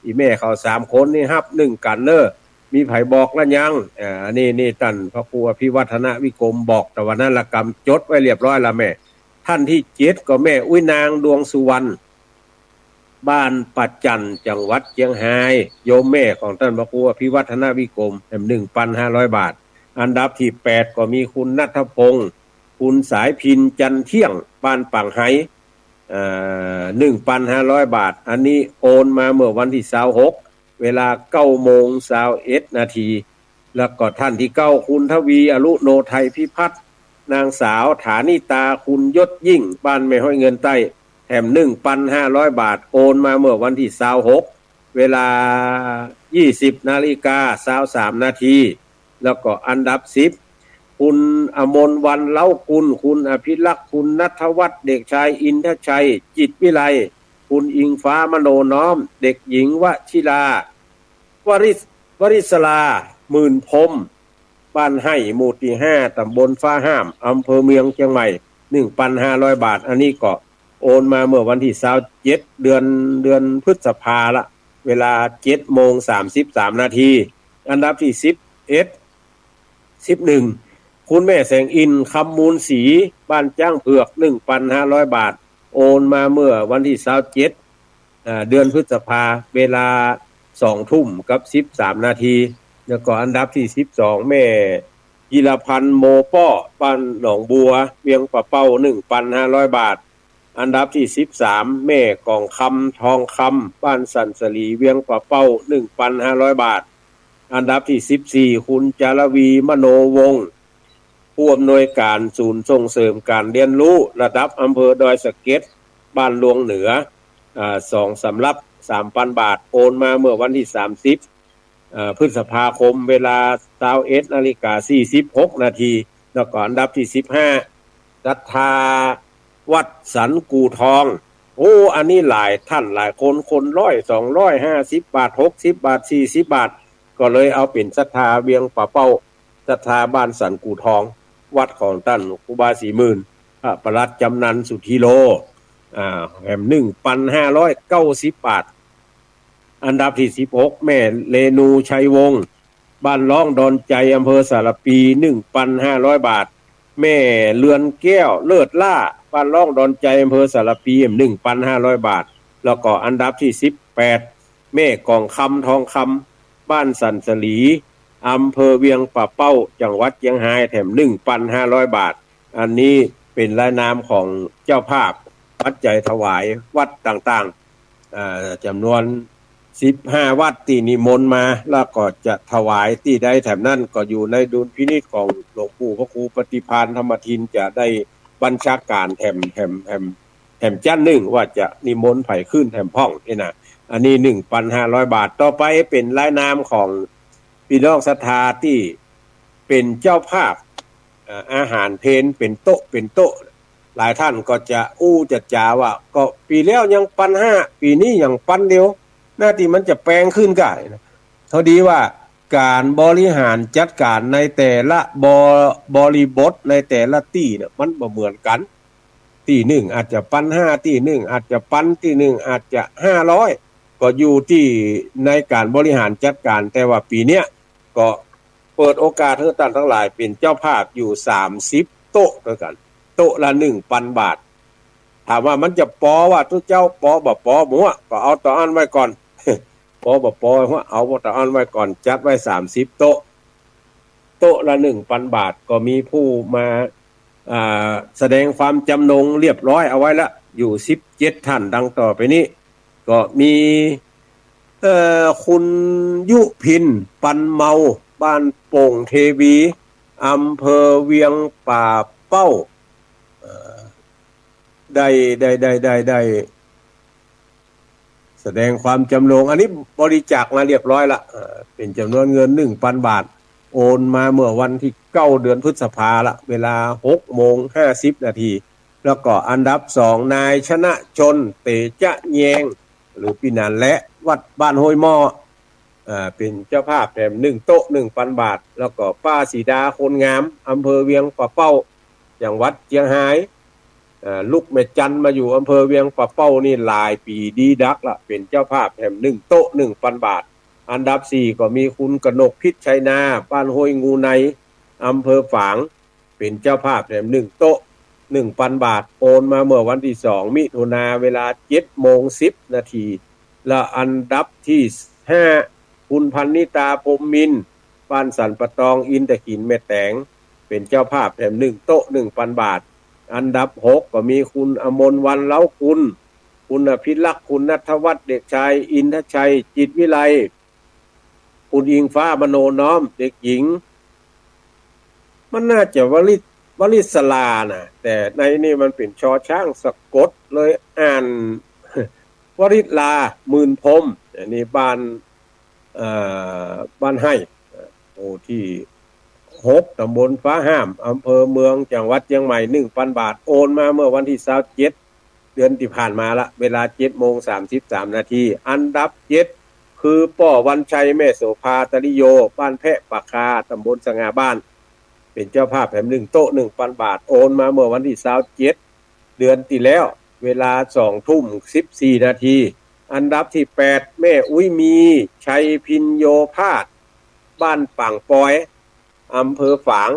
อี่แม่เขาสามคนนี่ฮับนึ่งกั๋นเน่อ มีใผบอกละยัง อ่า อันนี้ นี่ต้านพระครูอภิวัฒนวิกรมบอก แต่วันนั้นละกำจดไว้เรียบร้อยละแม่ ท่านที่เจ็ดก็แม่อุ๊ยนาง ดวงสุวรรณ บ้านป่าจั่น จังหวัดเจียงฮาย โยมแม่ของต้านพระครูอภิวัฒนวิกรม แหม หนึ่งปันห้าร้อยบาท อันดับที่แปดก็มีคุณณัฐพงษ์ คุณสายพิน จันเที่ยง บ้านป่างไฮ เอ่อ หนึ่งปันห้าร้อยบาท อันนี้โอนมาเมื่อวันที่ซาวหก เวลาเก้าโมงซาวเอ็ดนาที แล้วก็ท่านที่เก้า คุณทวี อรุโนไทยพิพัฒน์ นางสาวฐานิตา คุณยศยิ่ง บ้านแม่ฮ้อยเงินใต้ แหม หนึ่งปันห้าร้อยบาท โอนมาเมื่อวันที่ซาวหก เวลายี่สิบนาฬิกาซาวสามนาที แล้วก็อันดับสิบ คุณอมรวรรณ เล้ากุล คุณอภิรักษ์ คุณณัฐวัฒน์ เด็กชายอินทชัย จิตวิไล คุณอิงฟ้า มโนน้อม เด็กหญิงวชิรา วริศ- วริศรา หมื่นพรหม บ้านไฮ่ หมู่ตี้ห้า ตำบลฟ้าห้าม อำเภอเมืองเจียงใหม่ หนึ่งปันห้าร้อยบาท อันนี้ก็โอนมาเมื่อวันที่ซาวเจ็ด เดือน เดือนพฤษภาละ เวลาเจ็ดโมงสามสิบสามนาที อันดับที่สิบเอ็ด สิบหนึ่ง คุณแม่แสงอินทร์ คำมูลศรี บ้านจ้างเผือก หนึ่งปันห้าร้อยบาท โอนมาเมื่อวันที่ซาวเจ็ด อ่า เดือนพฤษภา เวลาสองทุ่มกับสิบสามนาที แล้วก็อันดับที่สิบสอง แม่จิรพันธ์ โมป้อ บ้านหนองบัว เวียงป่าเป้า หนึ่งปันห้าร้อยบาท อันดับที่สิบสาม แม่กองคำ ทองคำ บ้านสันสลี เวียงป่าเป้า หนึ่งปันห้าร้อยบาท อันดับที่สิบสี่ คุณจารวี มโนวงศ์ ผู้อำนวยการศูนย์ส่งเสริมการเรียนรู้ระดับอำเภอดอยสะเก็ด บ้านลวงเหนือ อ่า สองสำรับ สามปันบาท โอนมาเมื่อวันที่สามสิบ เอ่อ พฤษภาคม เวลาซาวเอ็ดนาฬิกาสี่สิบหกนาที แล้วก็อันดับที่สิบห้า ศรัทธาวัดสันกู่ทอง โอ้ อันนี้หลายท่านหลายคน คนร้อย สองร้อยห้าสิบบาท หกสิบบาท สี่สิบบาท ก็เลยเอาเป๋นศรัทธาเวียงป่าเป้า ศรัทธาบ้านสันกู่ทอง วัดของต้านครูบาศรีหมื่น พระปลัดจำนัน สุธีโล อ่า แหม หนึ่งปันห้าร้อยเก้าสิบบาท อันดับที่สิบหก แม่เรนู ชัยวงศ์ บ้านล้องดอนใจ อำเภอสารภี หนึ่งปันห้าร้อยบาท แม่เรือนแก้ว เลิศล่า บ้านล้องดอนใจ อำเภอสารภี หนึ่งปันห้าร้อยบาท แล้วก็อันดับที่สิบแปด แม่กองคำ ทองคำ บ้านสันสลี อำเภอเวียงป่าเป้า จังหวัดเจียงฮาย แถมหนึ่งปันห้าร้อยบาท อันนี้เป๋นรายนามของเจ้าภาพปัจจัยถวายวัดต่างๆ อ่า จ๋ำนวนสิบห้าวัดตี้นิมนต์มา แล้วก็จะถวายตี้ใดแถมนั้น ก็อยู่ในดุลพินิจของหลวงปู่พระครูปฏิภาณธรรมทิน จะได้บัญชาการแถม แถม แถม แถมจั๊นนึ่งว่าจะนิมนต์ใผขึ้นแถมพ่องนี่นะ อันนี้หนึ่งปันห้าร้อยบาท ต่อไปเป๋นรายนามของปี้น้องศรัทธาตี้ เป๋นเจ้าภาพ เอ่อ อาหารเพลเป๋นโต๊ะเป๋นโต๊ะ หลายต้านก็จะอู้จะจ๋าว่า ก็ปี๋แล้วยังปันห้า ปี๋นี้ยังปันเดียว หน้าตี้มันจะแปงขึ้นก่ายนะ เท่าดีว่าก๋านบริหารจัดก๋านในแต่ละบ- บริบทในแต่ละตี้เนี่ยมันบ่เหมือนกั๋น ตี้นึ่งอาจจะปันห้า ตี้นึ่งอาจจะปัน ตี้นึ่งอาจจะห้าร้อย ก็อยู่ตี้ในก๋านบริหารจัดก๋าน แต่ว่าปี๋เนี้ยก็เปิดโอกาสหื้อต้านตังหลายเป๋นเจ้าภาพอยู่สามสิบโต๊ะตวยกั๋น โต๊ะละหนึ่งปันบาท ถามว่ามันจะปอวะตุ๊เจ้า ปอบ่ปอ บ่ฮู้ ก็เอาเต้าอั้นไว้ก่อน ปอบ่ปอ เอาเต้าอั้นไว้ก่อน จัดไว้สามสิบโต๊ะ โต๊ะละหนึ่งปันบาท ก็มีผู้มา อ่า แสดงความจ๋ำนงเรียบร้อยเอาไว้ละ อยู่สิบเจ็ดต้านดังต่อไปนี้ ก็มี เอ่อ คุณยุพิน ปันเมา บ้านโป่งเทวี อำเภอเวียงป่าเป้า เอ่อ ได้ ได้ ได้ ได้ ได้ แสดงความจ๋ำนง อันนี้บริจาคมาเรียบร้อยละ เอ่อ เป๋นจ๋ำนวนเงินหนึ่งปันบาท โอนมาเมื่อวันตี้เก้า เดือนพฤษภาละ เวลาหกโมงห้าสิบนาที แล้วก็อันดับสอง นายชนะชน เตจะแยง หรือปี้นันแหละ วัดบ้านห้วยหม้อ อ่า เป๋นเจ้าภาพแถมหนึ่งโต๊ะ หนึ่งปันบาท แล้วก็ป้าสีดา คนงาม อำเภอเวียงป่าเป้า จังหวัดเจียงฮาย อ่า ลูกแม่จันมาอยู่อำเภอเวียงป่าเป้านี่หลายปี๋ดีดักละ เป๋นเจ้าภาพแถมหนึ่งโต๊ะ หนึ่งปันบาท อันดับสี่ก็มีคุณกนกพิษชัยนา บ้านห้วยงูใน อำเภอฝาง เป๋นเจ้าภาพแถมหนึ่งโต๊ะ หนึ่งปันบาท โอนมาเมื่อวันตี้สอง มิถุนา เวลาเจ็ดโมงสิบนาที และอันดับตี้ห้า คุณพรรณิตา พรหมมินทร์ บ้านสันป่าตอง อินทขิล แม่แตง เป๋นเจ้าภาพแถมหนึ่งโต๊ะ หนึ่งปันบาท อันดับหกก็มีคุณอมรวรรณ เล้ากุล คุณอภิรักษ์ คุณณัฐวัฒน์ เด็กชายอินทชัย จิตวิไล คุณอิงฟ้า มโนน้อม เด็กหญิง มันน่าจะวลิศ- วลิศลานะ แต่ในนี่มันเป๋น ช.ช้าง สะกด เลยอ่าน วลิศลา หมื่นพรหม อันนี้บ้าน เอ่อ บ้านไฮ่ หมู่ตี้หก ตำบลฟ้าห้าม อำเภอเมือง จังหวัดเจียงใหม่ หนึ่งปันบาท โอนมาเมื่อวันตี้ซาวเจ็ด เดือนตี้ผ่านมาละ เวลาเจ็ดโมงสามสิบสามนาที อันดับเจ็ด คือป้อวันชัย แม่โสภา ตริโย บ้านแพะปากคา ตำบลสง่าบ้าน เป๋นเจ้าภาพแถมหนึ่งโต๊ะ หนึ่งปันบาท โอนมาเมื่อวันตี้ซาวเจ็ด เดือนตี้แล้ว เวลาสองทุ่มสิบสี่นาที อันดับตี้แปด แม่อุ๊ยมี ชัยพิญโญภาส บ้านป่างปอย อำเภอฝาง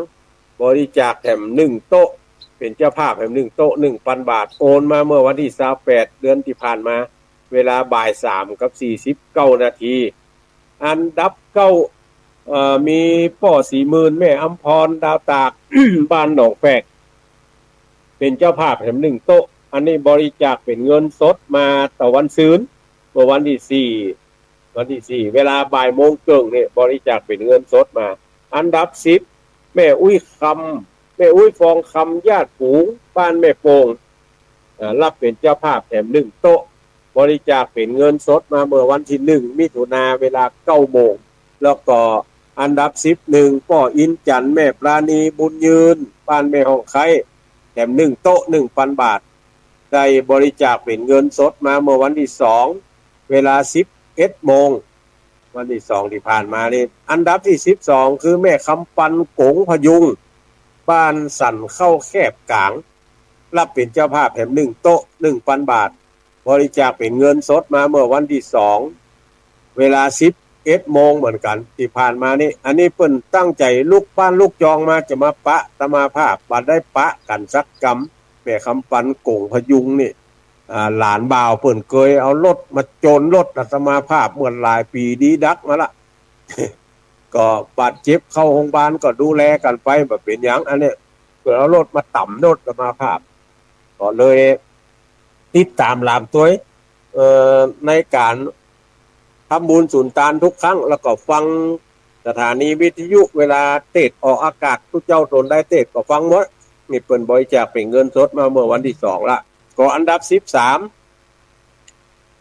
บริจาคแถมหนึ่งโต๊ะ เป๋นเจ้าภาพแถมหนึ่งโต๊ะ หนึ่งปันบาท โอนมาเมื่อวันตี้ซาวแปด เดือนตี้ผ่านมา เวลาบ่ายสามกับสี่สิบเก้านาที อันดับเก้า เอ่อ มีป้อศรีหมื่น แม่อำพร ดาวตาก บ้านหนองแฝก เป๋นเจ้าภาพแถมหนึ่งโต๊ะ อันนี้บริจาคเป๋นเงินสดมาแต่วันซืน เมื่อวันตี้สี่ วันตี้สี่ เวลาบ่ายโมงเกิ่งเนี่ย บริจาคเป๋นเงินสดมา อันดับสิบ แม่อุ๊ยคำ แม่อุ๊ยฟองคำ ญาติฝูง บ้านแม่โป่ง เอ่อ รับเป๋นเจ้าภาพแถมหนึ่งโต๊ะ บริจาคเป๋นเงินสดมาเมื่อวันตี้หนึ่ง มิถุนา เวลาเก้าโมง แล้วก็อันดับสิบเอ็ด ป้ออินจันทร์ แม่ปราณี บุญยืน บ้านแม่ฮ่องไคร้ แถมหนึ่งโต๊ะ หนึ่งปันบาท ได้บริจาคเป๋นเงินสดมาเมื่อวันตี้สอง เวลาสิบเอ็ดโมง วันตี้สองตี้ผ่านมานี่ อันดับตี้สิบสอง คือแม่คำปัน กงพยุง บ้านสันเข้าแคบก๋าง รับเป๋นเจ้าภาพแถมหนึ่งโต๊ะ หนึ่งปันบาท บริจาคเป๋นเงินสดมาเมื่อวันตี้สอง เวลาสิบเอ็ดโมงเหมือนกั๋น ตี้ผ่านมานี่ อันนี้เปิ้นตั้งใจ๋ลุกบ้านลุกจองมาจะมาปะอาตมาภาพ บ่ได้ปะกั๋นสักกำ แม่คำปัน กงพยุงนี่ อ่า หลานบ่าวเปิ้นเกยเอารถมาโจนรถอาตมาภาพเมื่อหลายปี๋ดีดักมาละ ก็บาดเจ็บเข้าโฮงบาลก็ดูแลกั๋นไป บ่เป๋นหยัง อันนี้เปิ้นเอารถมาต๋ำรถอาตมาภาพ ก็เลยติดต๋ามหลามตวย เอ่อ ในก๋านทำบุญสุนตานทุกครั้ง แล้วก็ฟังสถานีวิทยุเวลาเตสน์ออกอากาศ ตุ๊เจ้าต๋นใดเตสน์ก็ฟังหมด นี่เปิ้นบริจาคเป๋นเงินสดมาเมื่อวันตี้สองละ ก็อันดับสิบสาม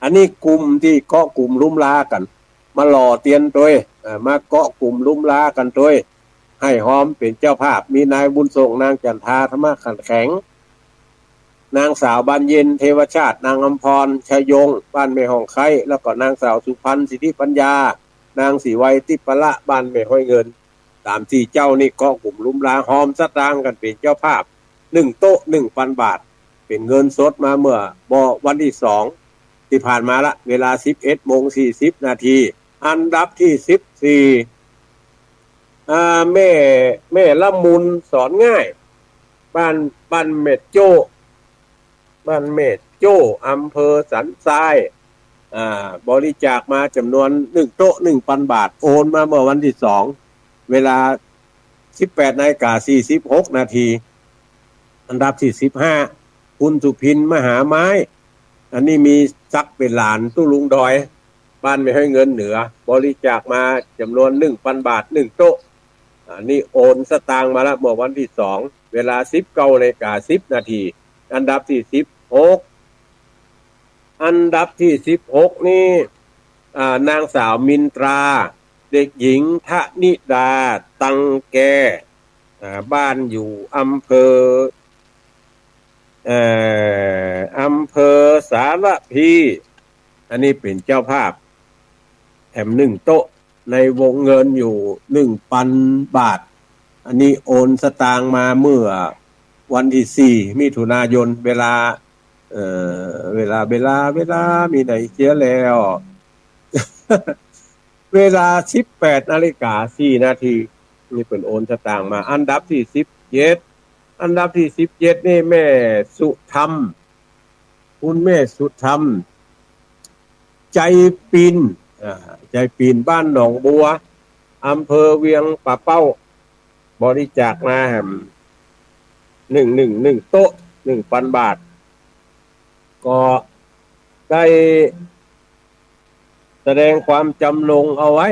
อันนี้กลุ่มตี้เกาะกลุ่มลุมลากั๋น มาหล่อเตียนตวย เอ่อ มาเกาะกลุ่มลุมลากั๋นตวย ให้ฮอมเป๋นเจ้าภาพ มีนายบุญส่ง นางจันทา ธรรมขันแข็ง นางสาวบานเย็น เทวชาติ นางอำพร ชยง บ้านแม่ฮ่องไคร้ แล้วก็นางสาวสุพรรณ สิทธิปัญญา นางศรีไว ติปปะละ บ้านแม่ฮ้อยเงิน สามสี่เจ้านี่ก็กุ๋มลุมลาฮอมสตางค์กั๋นเป๋นเจ้าภาพ นึ่งโต๊ะ นึ่งปันบาท เป๋นเงินสดมาเมื่อบ่อวันตี้สองตี้ผ่านมาละ เวลาสิบเอ็ดโมงสี่สิบนาที อันดับตี้สิบสี่ อ่า แม่ แม่ละมุน สอนง่าย บ้าน บ้านเม็ดโจ้ บ้านเม็ดโจ้ อำเภอสันทราย อ่า บริจาคมาจ๋ำนวนนึ่งโต๊ะ นึ่งปันบาท โอนมาเมื่อวันตี้สอง เวลาสิบแปดนาฬิกาสี่สิบหกนาที อันดับตี้สิบห้า คุณสุพิน มหาไม้ อันนี้มีศักดิ์เป๋นหลานตุ๊ลุงดอย บ้านแม่ฮ้อยเงินเหนือ บริจาคมาจ๋ำนวนนึ่งปันบาท นึ่งโต๊ะ อันนี้โอนสตางค์มาละเมื่อวันตี้สอง เวลาสิบเก้านาฬิกาสิบนาที อันดับตี้สิบหก อันดับตี้สิบหกนี่ อ่า นางสาวมินตรา เด็กหญิงธนิดา ตังแก อ่า บ้านอยู่อำเภอ เอ่อ อำเภอสารภี อันนี้เป๋นเจ้าภาพ แถมนึ่งโต๊ะ ในวงเงินอยู่นึ่งปันบาท อันนี้โอนสตางค์มาเมื่อวันตี้สี่มิถุนายน เวลา เอ่อ เวลา เวลา เวลา มีไหนเสียแล้ว เวลาสิบแปดนาฬิกาสี่นาที นี่เปิ้นโอนสตางค์มา อันดับตี้สิบเจ็ด อันดับตี้สิบเจ็ดนี่แม่สุธรรม คุณแม่สุธรรม ใจปิน อ่า ใจปิน บ้านหนองบัว อำเภอเวียงป่าเป้า บริจาคมาแหมนึ่ง นึ่ง นึ่งโต๊ะ นึ่งปันบาท ก็ได้แสดงความจ๋ำนงเอาไว้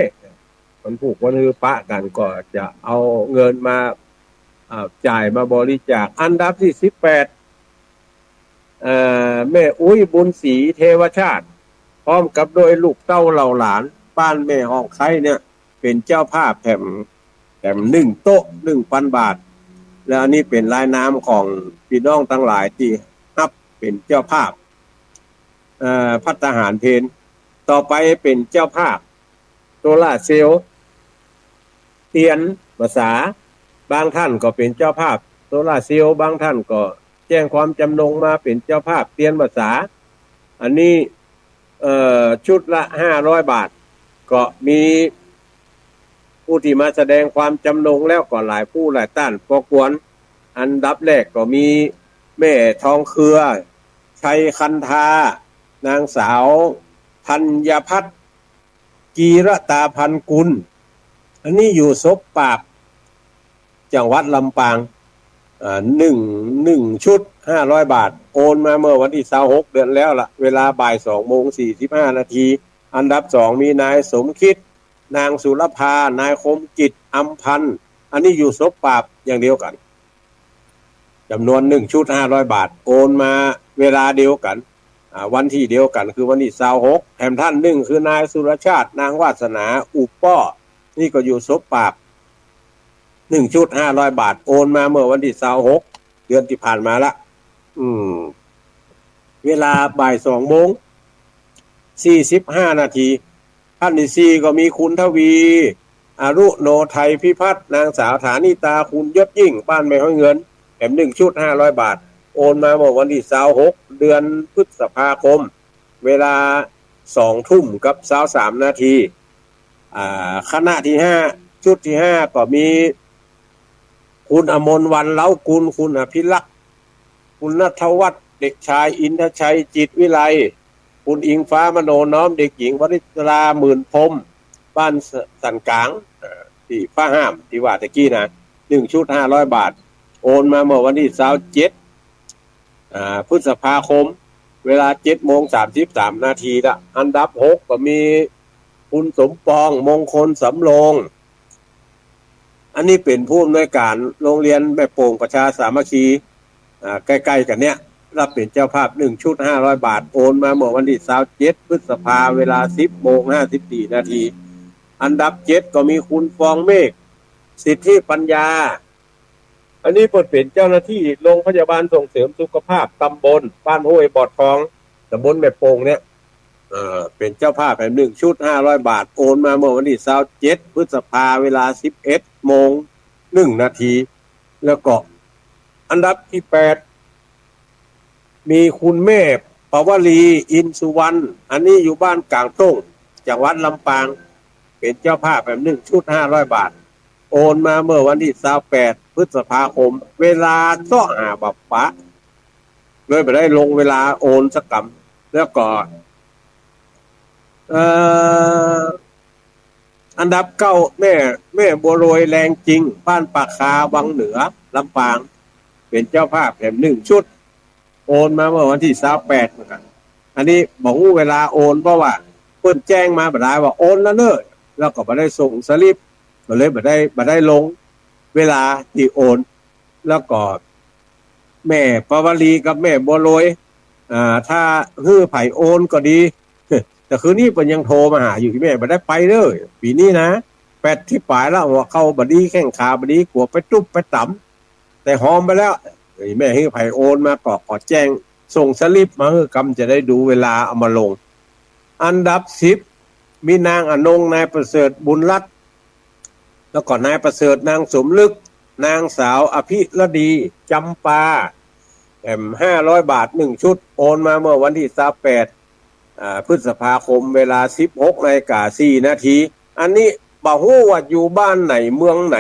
คนผู้คนหื้อปะกั๋นก็จะเอาเงินมา อ่า จ่ายมาบริจาค อันดับตี้สิบแปด เอ่อ แม่อุ๊ยบุญศรี เทวชาติ พร้อมกับโดยลูกเต้าเหล่าหลาน บ้านแม่ฮ่องไคร้เนี่ย เป๋นเจ้าภาพแถม แถมนึ่งโต๊ะ นึ่งปันบาท แล้วอันนี้เป๋นรายนามของปี้น้องตังหลายตี้ฮับเป๋นเจ้าภาพ เอ่อ ภัตตาหารเพล ต่อไปเป๋นเจ้าภาพ โซลาร์เซลล์ เตียนพรรษา บางท่านก็เป๋นเจ้าภาพโซลาร์เซลล์ บางท่านก็แจ้งความจ๋ำนงมาเป๋นเจ้าภาพเตียนพรรษา อันนี้ เอ่อ ชุดละห้าร้อยบาท ก็มีผู้ตี้มาแสดงความจ๋ำนงแล้วก็หลายผู้หลายต้านปอควร อันดับแรกก็มีแม่ทองเครือ ชัยคันธา นางสาวธัญพัฒน์ กีรตาพันกุล อันนี้อยู่ศพปราบ จังหวัดลำปาง อ่า นึ่ง นึ่งชุดห้าร้อยบาท โอนมาเมื่อวันตี้ซาวหกเดือนแล้วละ เวลาบ่ายสองโมงสี่สิบห้านาที อันดับสองมีนายสมคิด นางสุรภา นายคมกิจ อำพันธ์ อันนี้อยู่ศพปราบอย่างเดียวกั๋น จ๋ำนวนนึ่งชุดห้าร้อยบาท โอนมาเวลาเดียวกั๋น อ่า วันตี้เดียวกั๋น คือวันตี้ซาวหก แถมท่านนึ่งคือนายสุรชาติ นางวาสนา อุปป้อ นี่ก็อยู่ศพปราบ นึ่งชุดห้าร้อยบาท โอนมาเมื่อวันตี้ซาวหกเดือนตี้ผ่านมาละ อืม เวลาบ่ายสองโมงสี่สิบห้านาที ท่านตี้สี่ก็มีคุณทวี อรุโนไทยพิพัฒน์ นางสาวฐานิตา คุณยศยิ่ง บ้านแม่ฮ้อยเงิน แถมนึ่งชุดห้าร้อยบาท โอนมาเมื่อวันตี้ซาวหกเดือนพฤษภาคม เวลาสองทุ่มกับซาวสามนาที อ่า คณะตี้ห้า ชุดตี้ห้าก็มี คุณอมรวรรณ เล้ากุล คุณอภิรักษ์ คุณณัฐวัฒน์ เด็กชายอินทชัย จิตวิไล คุณอิงฟ้า มโนน้อม เด็กหญิงวริศรา หมื่นพรหม บ้านสันกลาง เอ่อ ตี้ฟ้าห้ามตี้ว่าตะกี้นะ นึ่งชุดห้าร้อยบาท โอนมาเมื่อวันตี้ซาวเจ็ด อ่า พฤษภาคม เวลาเจ็ดโมงสามสิบสามนาทีละ อันดับหกก็มีคุณสมปอง มงคลสำโรง อันนี้เป๋นผู้อำนวยการโรงเรียนแม่โป่งประชาสามัคคี อ่า ใก้ๆ กั๋นเนี่ย รับเป๋นเจ้าภาพนึ่งชุดห้าร้อยบาท โอนมาเมื่อวันตี้ซาวเจ็ดพฤษภา เวลาสิบโมงห้าสิบสี่นาที อันดับเจ็ดก็มีคุณฟองเมฆ สิทธิปัญญา อันนี้เปิ้นเป๋นเจ้าหน้าตี้โรงพยาบาลส่งเสริมสุขภาพตำบลบ้านห้วยบ่อทอง ตำบลแม่โป่งเนี่ย เอ่อ เป๋นเจ้าภาพแหมหนึ่งชุดห้าร้อยบาท โอนมาเมื่อวันตี้ซาวเจ็ดพฤษภา เวลาสิบเอ็ดโมงหนึ่งนาที แล้วก็อันดับตี้แปด มีคุณแม่ปวลี อินสุวรรณ อันนี้อยู่บ้านก๋างต้ง จังหวัดลำปาง เป๋นเจ้าภาพแหมหนึ่งชุดห้าร้อยบาท โอนมาเมื่อวันตี้ซาวแปดพฤษภาคม เวลาเซาะหาบ่ปะ เลยบ่ได้ลงเวลาโอนสักกำ แล้วก็ เอ่อ อันดับเก้า แม่ แม่บัวรวย แรงจริง บ้านป่าคา วังเหนือ ลำปาง เป๋นเจ้าภาพแหมหนึ่งชุด โอนมาเมื่อวันตี้ซาวแปดเหมือนกั๋น อันนี้บ่ฮู้เวลาโอน เพราะว่าเปิ้นแจ้งมาบ่ดายว่าโอนแล้วเน้อ แล้วก็บ่ได้ส่งสลิป ก็เลยบ่ได้ บ่ได้ลงเวลาตี้โอน แล้วก็แม่ปวลีกับแม่บัวรวย อ่า ถ้าหื้อใผโอนก็ดี แต่คืนนี้เปิ้นยังโทรมาหาอยู่ อี่แม่บ่ได้ไปเน้อ ปี๋นี้นะ แปดสิบป๋ายแล้ว หัวเข่าบ่ดี แข้งขาบ่ดี กั๋วไปตุ๊บไปต๋ำ แต่หอมไปแล้ว อี่แม่หื้อใผโอนมาก็ขอแจ้ง ส่งสลิปมาหื้อกำ จะได้ดูเวลาเอามาลง อันดับสิบ มีนางอนง นายประเสริฐ บุญรัตน์ แล้วก็นายประเสริฐ นางสมฤกษ์ นางสาวอภิรดี จำปา แหมห้าร้อยบาทหนึ่งชุด โอนมาเมื่อวันตี้ซาวแปด อ่า พฤษภาคม เวลาสิบหกนาฬิกาสี่นาที อันนี้บ่ฮู้ว่าอยู่บ้านไหน เมืองไหน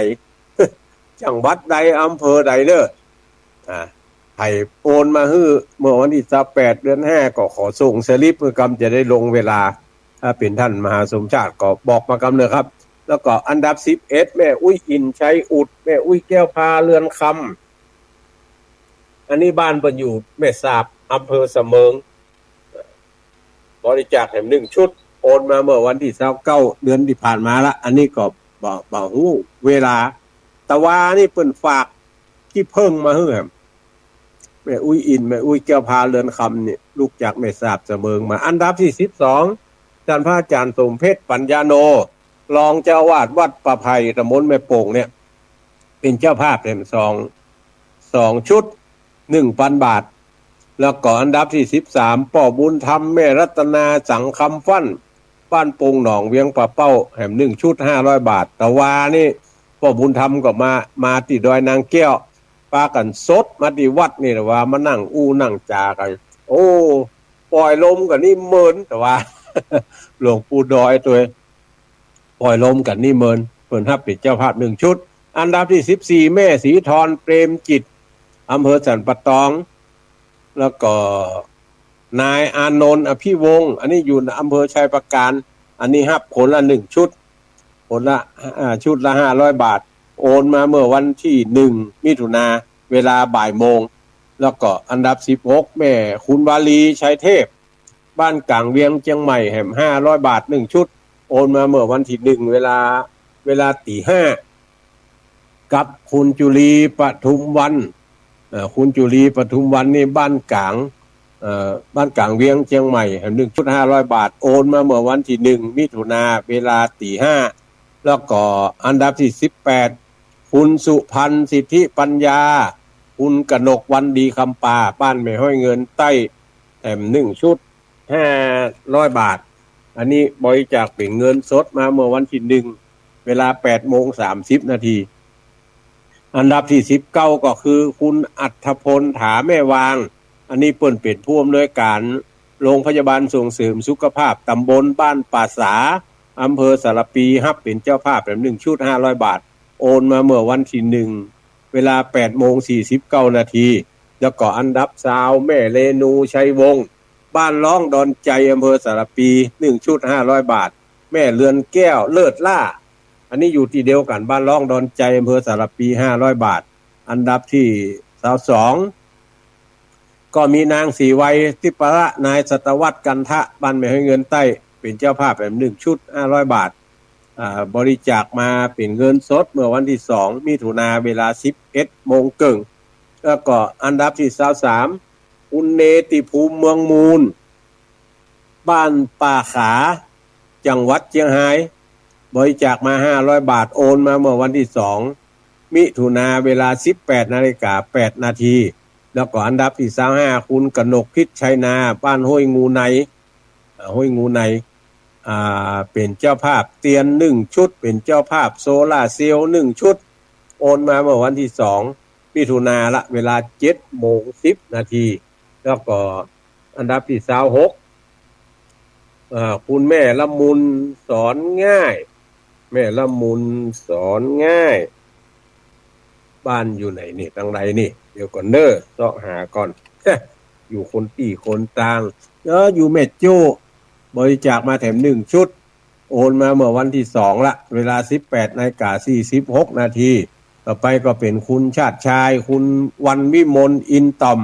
จังหวัดใด อำเภอใดเน้อ อ่า ใผโอนมาหื้อเมื่อวันตี้ซาวแปด เดือนห้า ก็ขอส่งสลิปหื้อกำ จะได้ลงเวลา ถ้าเป๋นต้านมหาสมชาติก็บอกมากำเน้อครับ แล้วก็อันดับสิบเอ็ด แม่อุ๊ยอิน ชัยอุด แม่อุ๊ยแก้วพา เรือนคำ อันนี้บ้านเปิ้นอยู่แม่สาบ อำเภอเสมิง บริจาคแหมหนึ่งชุด โอนมาเมื่อวันตี้ซาวเก้า เดือนตี้ผ่านมาละ อันนี้ก็บ่ บ่ฮู้เวลา แต่ว่านี่เปิ้นฝากขี้เผิ้งมาหื้อแหม แม่อุ๊ยอิน แม่อุ๊ยแก้วพา เรือนคำ นี่ ลูกจากแม่สาบเสมิงมา อันดับตี้สิบสอง ต้านพระอาจ๋ารย์สมเพชร ปัญญาโน รองเจ้าอาวาสวัดป่าไผ่ ตำบลแม่โป่งเนี่ย เป๋นเจ้าภาพแหมสอง สองชุด หนึ่งปันบาท แล้วก็อันดับตี้สิบสาม ป้อบุญธรรม แม่รัตนา สังคำฟั่น บ้านโป่งหนอง เวียงป่าเป้า แหมหนึ่งชุดห้าร้อยบาท แต่ว่านี่ ป้อบุญธรรมก็มา มาตี้ดอยนางแก้ว ปากั๋นสดมาตี้วัดนี่แหละว่า มานั่งอู้นั่งจ๋ากั๋น โอ้ ป่อยลมกั๋นนี่เมิน แต่ว่า หลวงปู่ดอยตวย ป่อยลมกั๋นนี่เมิน เปิ้นฮับเป๋นเจ้าภาพหนึ่งชุด อันดับตี้สิบสี่ แม่ศรีธร เปรมจิต อำเภอสันป่าตอง แล้วก็นายอานนท์ อภิวงศ์ อันนี้อยู่อำเภอชัยปราการ อันนี้ฮับคนละหนึ่งชุด คนละ อ่า ชุดละห้าร้อยบาท โอนมาเมื่อวันตี้หนึ่ง มิถุนา เวลาบ่ายโมง แล้วก็อันดับสิบหก แม่ขุนวาลี ชัยเทพ บ้านก๋างเวียง เจียงใหม่ แหมห้าร้อยบาทหนึ่งชุด โอนมาเมื่อวันตี้หนึ่ง เวลา เวลาตี๋ห้า กับคุณจุลี ปทุมวรรณ เอ่อ คุณจุลี ปทุมวรรณ นี่บ้านก๋าง เอ่อ บ้านก๋างเวียง เจียงใหม่ แหมหนึ่งชุดห้าร้อยบาท โอนมาเมื่อวันตี้หนึ่ง มิถุนา เวลาตี๋ห้า แล้วก็อันดับตี้สิบแปด คุณสุพรรณ สิทธิปัญญา คุณกนกวรรณ ดีคำปา บ้านแม่ฮ้อยเงินใต้ แหมหนึ่งชุดห้าร้อยบาท อันนี้บริจาคเป๋นเงินสดมาเมื่อวันตี้หนึ่ง เวลาแปดโมงสามสิบนาที อันดับตี้สิบเก้า ก็คือคุณอัธพล ถาแม่วาง อันนี้เปิ้นเป๋นผู้อำนวยก๋านโรงพยาบาลส่งเสริมสุขภาพตำบลบ้านป่าสา อำเภอสารภี ฮับเป๋นเจ้าภาพแหมหนึ่งชุดห้าร้อยบาท โอนมาเมื่อวันตี้หนึ่ง เวลาแปดโมงสี่สิบเก้านาที แล้วก็อันดับซาว แม่เรนู ชัยวงศ์ บ้านล้องดอนไจ อำเภอสารภี หนึ่งชุดห้าร้อยบาท แม่เรือนแก้ว เลิศล่า อันนี้อยู่ตี้เดียวกั๋น บ้านล้องดอนไจ อำเภอสารภี ห้าร้อยบาท อันดับตี้ซาวสอง ก็มีนางศรีไว ทิพย์ประ นายสัตวรรษ กันทะ บ้านแม่ฮ้อยเงินใต้ เป๋นเจ้าภาพแหมหนึ่งชุดห้าร้อยบาท อ่า บริจาคมาเป๋นเงินสดเมื่อวันตี้สอง มิถุนา เวลาสิบเอ็ดโมงเกิ่ง แล้วก็อันดับตี้ซาวสาม คุณเนติภูมิ เมืองมูล บ้านป่าขา จังหวัดเจียงฮาย บริจาคมาห้าร้อยบาท โอนมาเมื่อวันที่สองมิถุนา เวลาสิบแปดนาฬิกาแปดนาที แล้วก็อันดับที่ซาวห้า คุณกนกพิชชัยนา บ้านห้วยงูใน อ่า ห้วยงูใน อ่า เป๋นเจ้าภาพเตียนหนึ่งชุด เป๋นเจ้าภาพโซลาร์เซลล์หนึ่งชุด โอนมาเมื่อวันที่สองมิถุนาละ เวลาเจ็ดโมงสิบนาที แล้วก็อันดับที่ซาวหก อ่า คุณแม่ละมุนสอนง่าย แม่ละมุนสอนง่าย บ้านอยู่ไหนนี่ ตังใดนี่ เดี๋ยวก่อนเน้อ เซาะหาก่อน อยู่คนตี้คนตาง เออ อยู่แม่โจ้ บริจาคมาแถมหนึ่งชุด โอนมาเมื่อวันที่สองละ เวลาสิบแปดนาฬิกาสี่สิบหกนาที ต่อไปก็เป๋นคุณชาติชาย คุณวันวิมลอินต่อม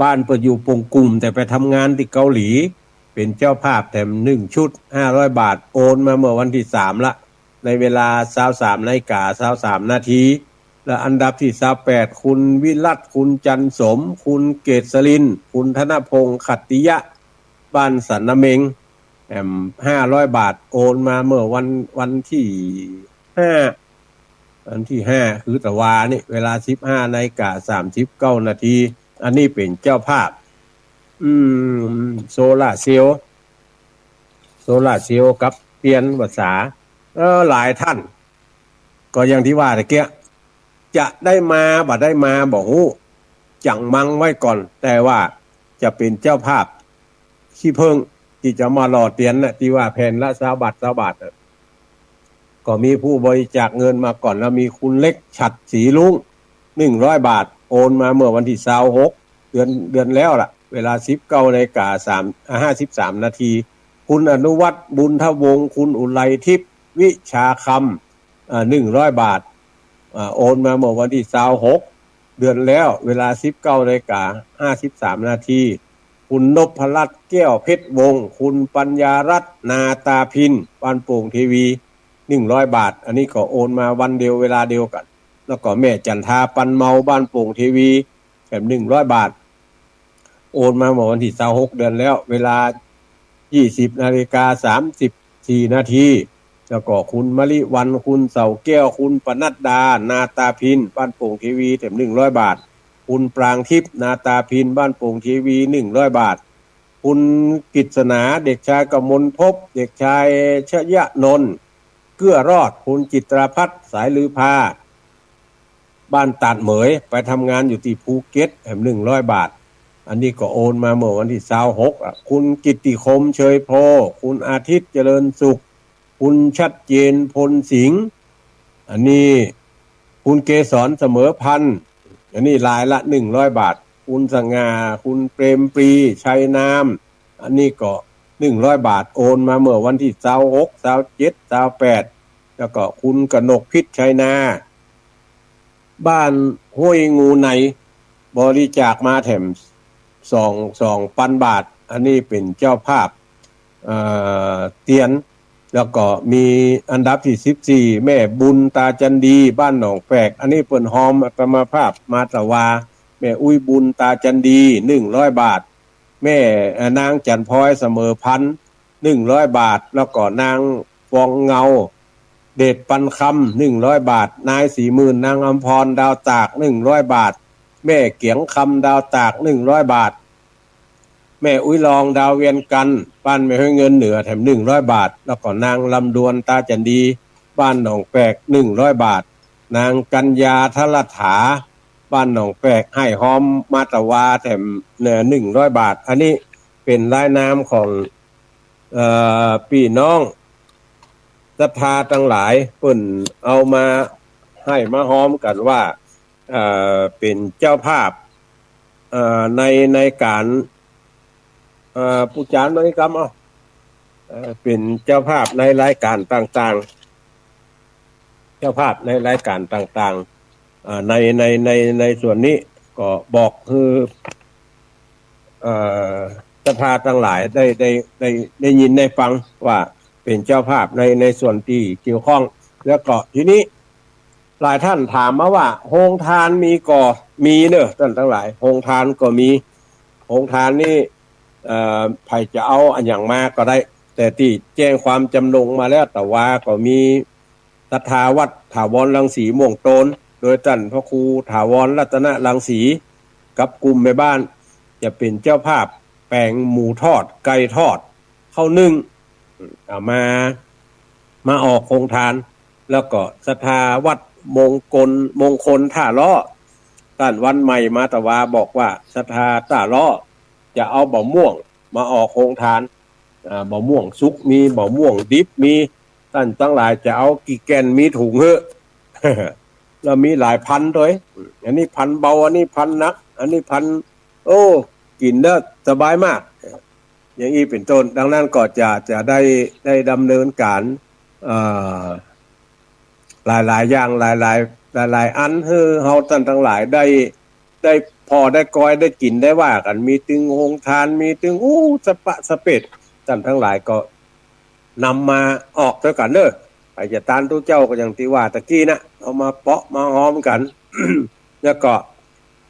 บ้านเปิ้นอยู่ปงกุ่ม แต่ไปทำงานตี้เกาหลี เป๋นเจ้าภาพแถมหนึ่งชุด ห้าร้อยบาท โอนมาเมื่อวันที่สามละ ในเวลาซาวสามนาฬิกาซาวสามนาที และอันดับที่ซาวแปด คุณวิรัต คุณจันทร์สม คุณเกษรินทร์ คุณธนพงษ์ ขัตติยะ บ้านสันนาเม็ง แถมห้าร้อยบาท โอนมาเมื่อวัน วันที่ห้า วันที่ห้า คือตะวานี่ เวลาสิบห้านาฬิกาสามสิบเก้านาที อันนี้เป๋นเจ้าภาพ อืม โซลาร์เซลล์ โซลาร์เซลล์กับเตียนพรรษา เออ หลายท่าน ก็อย่างตี้ว่าตะเกียะ จะได้มาบ่ได้มาบ่ฮู้ จั่งมังไว้ก่อน แต่ว่าจะเป๋นเจ้าภาพขี้เผิ้งตี้จะมาหล่อเตียนน่ะ ตี้ว่าแผ่นละซาวบาท ซาวบาทน่ะ ก็มีผู้บริจาคเงินมาก่อนแล้ว มีคุณเล็ก ฉัตรศรีลุง หนึ่งร้อยบาท โอนมาเมื่อวันที่ซาวหก เดือน เดือนแล้วล่ะ เวลาสิบเก้านาฬิกาสาม อ่า ห้าสิบสามนาที คุณอนุวัฒน์ บุญทวงศ์ คุณอุไรทิพย์ วิชาคำ อ่า หนึ่งร้อยบาท อ่า โอนมาเมื่อวันที่ซาวหก เดือนแล้ว เวลาสิบเก้านาฬิกาห้าสิบสามนาที คุณนพรัตน์ แก้วเพชรวงศ์ คุณปัญญารัตน์ นาตาพิน บ้านโป่งเทวี หนึ่งร้อยบาท อันนี้ก็โอนมาวันเดียวเวลาเดียวกั๋น แล้วก็แม่จันทา ปันเมา บ้านโป่งเทวี แถมหนึ่งร้อยบาท โอนมาเมื่อวันที่ซาวหก เดือนแล้ว เวลายี่สิบนาฬิกาสามสิบสี่นาที แล้วก็คุณมะลิวัลย์ คุณเสาแก้ว คุณปนัดดา นาตาพิน บ้านโป่งเทวี แถมหนึ่งร้อยบาท คุณปรางทิพย์ นาตาพิน บ้านโป่งเทวี หนึ่งร้อยบาท คุณกฤษณา เด็กชายกมลภพ เด็กชายชยนนท์ เกื้อรอด คุณจิตราพัฒน์ สายลือพา บ้านตาดเหมย ไปทำงานอยู่ตี้ภูเก็ต แถมหนึ่งร้อยบาท อันนี้ก็โอนมาเมื่อวันที่ซาวหก อ่ะ คุณกิตติคม เชยโพ คุณอาทิตย์ เจริญสุข คุณชัดเจน พลสิงห์ อันนี้คุณเกษร เสมอพันธ์ อันนี้รายละหนึ่งร้อยบาท คุณสง่า คุณเปรมปรี ชัยนาม อันนี้ก็หนึ่งร้อยบาท โอนมาเมื่อวันที่ซาวหก ซาวเจ็ด ซาวแปด แล้วก็คุณกนกพิชชัยนา บ้านห้วยงูใน บริจาคมาแถมสอง สองปันบาท อันนี้เป๋นเจ้าภาพ เอ่อ เตียน แล้วก็มีอันดับที่สิบสี่ แม่บุญตาจันดี บ้านหนองแฝก อันนี้เปิ้นฮอมอาตมาภาพมาตะวา แม่อุ๊ยบุญตาจันดี หนึ่งร้อยบาท แม่ เอ่อ นางจันทร์พลอย เสมอพันธ์ หนึ่งร้อยบาท แล้วก็นางฟองเงา เดชปันคำ หนึ่งร้อยบาท นายศรีหมื่น นางอำพร ดาวตาก หนึ่งร้อยบาท แม่เกียงคำ ดาวตาก หนึ่งร้อยบาท แม่อุ๊ยรอง ดาวเวียงจันทน์ บ้านแม่ห้วยเงินเหนือ แถมหนึ่งร้อยบาท แล้วก็นางลำดวน ตาจันดี บ้านหนองแฝก หนึ่งร้อยบาท นางกัญญา ทรัตถา บ้านหนองแฝก ให้ฮอมมาตะวา แถม เอ่อ หนึ่งร้อยบาท อันนี้เป๋นรายนามของ เอ่อ ปี้น้องศรัทธาตังหลาย เปิ้นเอามา ให้มาฮอมกั๋นว่า เอ่อ เป๋นเจ้าภาพ เอ่อ ใน ในก๋าน เอ่อ ปู๋จ๋ารย์ มานี่กำ เอ้า เอ่อ เป๋นเจ้าภาพในรายก๋านต่างๆ เจ้าภาพในรายก๋านต่างๆ เอ่อ ใน ใน ใน ในส่วนนี้ก็บอกหื้อ เอ่อ ศรัทธาตังหลายได้ ได้ ได้ ได้ยินได้ฟังว่าเป๋นเจ้าภาพใน ในส่วนตี้เกี่ยวข้อง แล้วก็ทีนี้หลายท่านถามมาว่า โฮงทานมีก่อ มีเน้อ ต้านตังหลาย โฮงทานก็มี โฮงทานนี่ เอ่อ ใผจะเอาอะหยังมาก็ได้ แต่ตี้แจ้งความจำนงมาแล้ว ตะวาก็มีศรัทธาวัดถาวรรังสีม่วงโตน โดยต้านพระครูถาวรรัตนรังสี กับกลุ่มแม่บ้าน จะเป๋นเจ้าภาพแป๋งหมูทอด ไก่ทอด ข้าวนึ่ง เอามา มาออกโฮงตาน แล้วก็ศรัทธาวัดมงคล มงคลต้าล้อ ต้านวันใหม่มาตะวาบอกว่าศรัทธาต้าล้อจะเอาบ่าม่วงมาออกโฮงตาน อ่า บ่าม่วงสุกมี บ่าม่วงดิบมี ต้านตังหลายจะเอากี่แก่นมีถุงเหอะ แล้วมีหลายพันด้วย อันนี้พันเบา อันนี้พันหนัก อันนี้พัน โอ้ กิ๋นแล้วสบายมาก อย่างอี้เป๋นต้น ดังนั้นก็จะ จะได้ ได้ดำเนินก๋าน เอ่อ หลายๆ อย่าง หลายๆ หลายๆ อัน หื้อเฮาต้านตังหลายได้ ได้ผ่อได้กอย ได้กิ๋นได้ว่ากั๋น มีตึงโฮงตาน มีตึง อู้ สะปะสะเปด ต้านตังหลายก็นำมาออกตวยกั๋นเน่อ ใผจะตานตุ๊เจ้าก็อย่างตี้ว่าตะกี้นะ เอามาเปาะมาฮอมกั๋น แล้วก็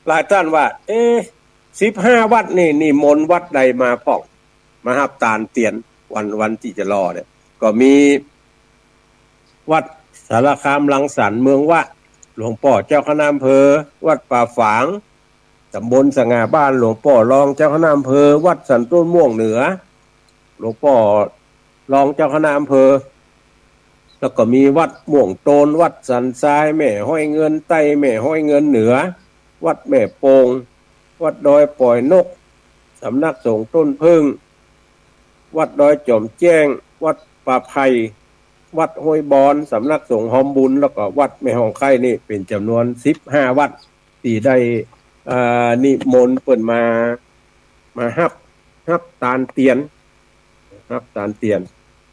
หลายต้านว่า เอ๊ะ สิบห้าวัดนี่ นิมนต์วัดใดมาพ่อง มาฮับตานเตียน วัน วันตี้จะรอเนี่ย ก็มีวัดสารคามรังสรรค์เมืองวะ หลวงป้อเจ้าคณะอำเภอ วัดป่าฝาง ต๋ำบลสง่าบ้าน หลวงป้อรองเจ้าคณะอำเภอ วัดสันต้นม่วงเหนือ หลวงป้อรองเจ้าคณะอำเภอ แล้วก็มีวัดม่วงโตน วัดสันทราย แม่ฮ้อยเงินใต้ แม่ฮ้อยเงินเหนือ วัดแม่โป่ง วัดดอยป่อยนก สำนักสงฆ์ต้นผึ้ง วัดดอยจอมแจ้ง วัดป่าไผ่ วัดห้วยบอน สำนักสงฆ์ฮอมบุญ แล้วก็วัดแม่ฮ่องไคล้นี่ เป๋นจ๋ำนวนสิบห้าวัด ตี้ได้ เอ่อ นิมนต์เปิ้นมา มาฮับ ฮับตานเตียน ฮับตานเตียน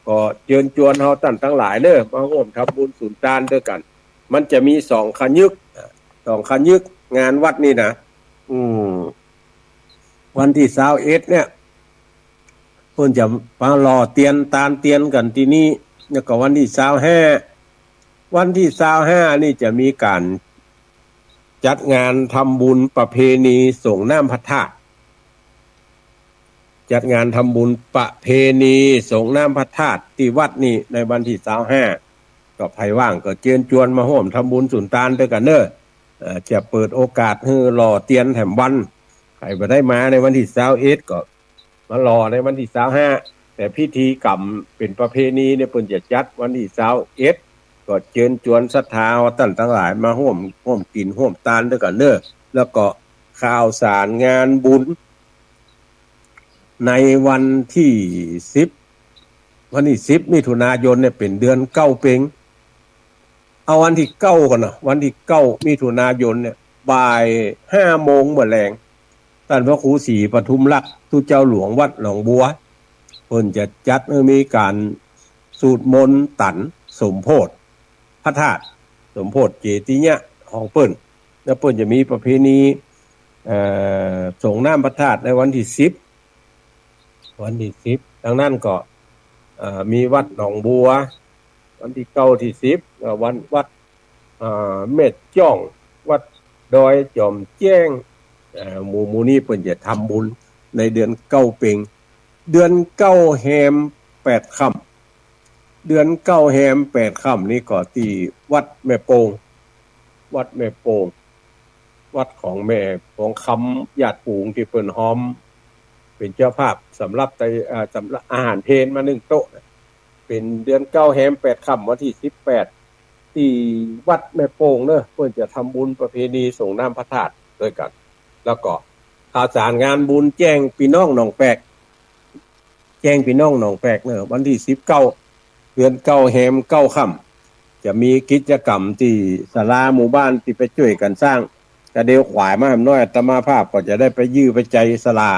ก็เจิญจวนเฮาต้านตังหลายเน่อ มาฮ่วมทำบุญสุนตานตวยกั๋น มันจะมีสองขะยึก สองขะยึกงานวัดนี่นะ อืม วันตี้ซาวเอ็ดเนี่ย เปิ้นจะมาหล่อเตียน ตานเตียนกั๋นตี้นี่ แล้วก็วันตี้ซาวห้า วันตี้ซาวห้านี่จะมีก๋านจัดงานทำบุญประเพณีสรงน้ำพระธาตุ จัดงานทำบุญประเพณีสรงน้ำพระธาตุตี้วัดนี่ ในวันตี้ซาวห้า ก็ใผว่างก็เจิญจวนมาฮ่วมทำบุญสุนตานตวยกั๋นเน่อ เอ่อ จะเปิดโอกาสหื้อหล่อเตียนแถมวัน ใผบ่ได้มาในวันตี้ซาวเอ็ดก็ มาหล่อในวันตี้ซาวห้า แต่พิธีกรรมเป๋นประเพณีเนี่ย เปิ้นจะจัดวันตี้ซาวเอ็ด ก็เจิญจวนศรัทธาต้านตังหลายมาฮ่วม ฮ่วมกิ๋นฮ่วมตานตวยกั๋นเน่อ แล้วก็ข่าวสารงานบุญ ในวันตี้สิบ วันตี้สิบมิถุนายนเนี่ย เป๋นเดือนเก๊าเป็ง เอาวันตี้เก๊าก่อนเนาะ วันตี้เก๊ามิถุนายนเนี่ย บ่ายห้าโมงเมื่อแลง ต้านพระครูศรีปทุมลักษณ์ ตุ๊เจ้าหลวงวัดหนองบัว เปิ้นจะจัดหื้อมีก๋านสูตรมนต์ตันสมโภชพระธาตุ สมโภชเจติยะของเปิ้น แล้วเปิ้นจะมีประเพณี เอ่อ สรงน้ำพระธาตุในวันตี้สิบ วันตี้สิบ ดังนั้นก็ เอ่อ มีวัดหนองบัว วันตี้เก๊าตี้สิบ เอ่อ วัน วัด เอ่อ แม่จ้อง วัดดอยจอมแจ้ง เอ่อ หมู่ หมู่นี้เปิ้นจะทำบุญในเดือนเก๊าเป็ง เดือนเก๊าแฮมแปดค่ำ เดือนเก๊าแฮมแปดค่ำนี่ก็ตี้วัดแม่โป่ง วัดแม่โป่ง วัดของแม่ทองคำญาติฝูงตี้เปิ้นฮอมเป๋นเจ้าภาพสำหรับไต เอ่อ สำหรับอาหารเพลมานึ่งโต๊ะน่ะ เป๋นเดือนเก๊าแฮมแปดค่ำ วันตี้สิบแปด ตี้วัดแม่โป่งเน่อ เปิ้นจะทำบุญประเพณีสรงน้ำพระธาตุตวยกั๋น แล้วก็ข่าวสารงานบุญแจ้งปี้น้องหนองแปก แจ้งปี้น้องหนองแปกเน่อ วันตี้สิบเก้า เดือนเก๊าแฮมเก๊าค่ำ จะมีกิจกรรมตี้ศาลาหมู่บ้านตี้ไปจ้วยกั๋นสร้าง กระเดียวขวายมาแหมน้อย อาตมาภาพก็จะได้ไปยื้อไปใจ๊ศาลา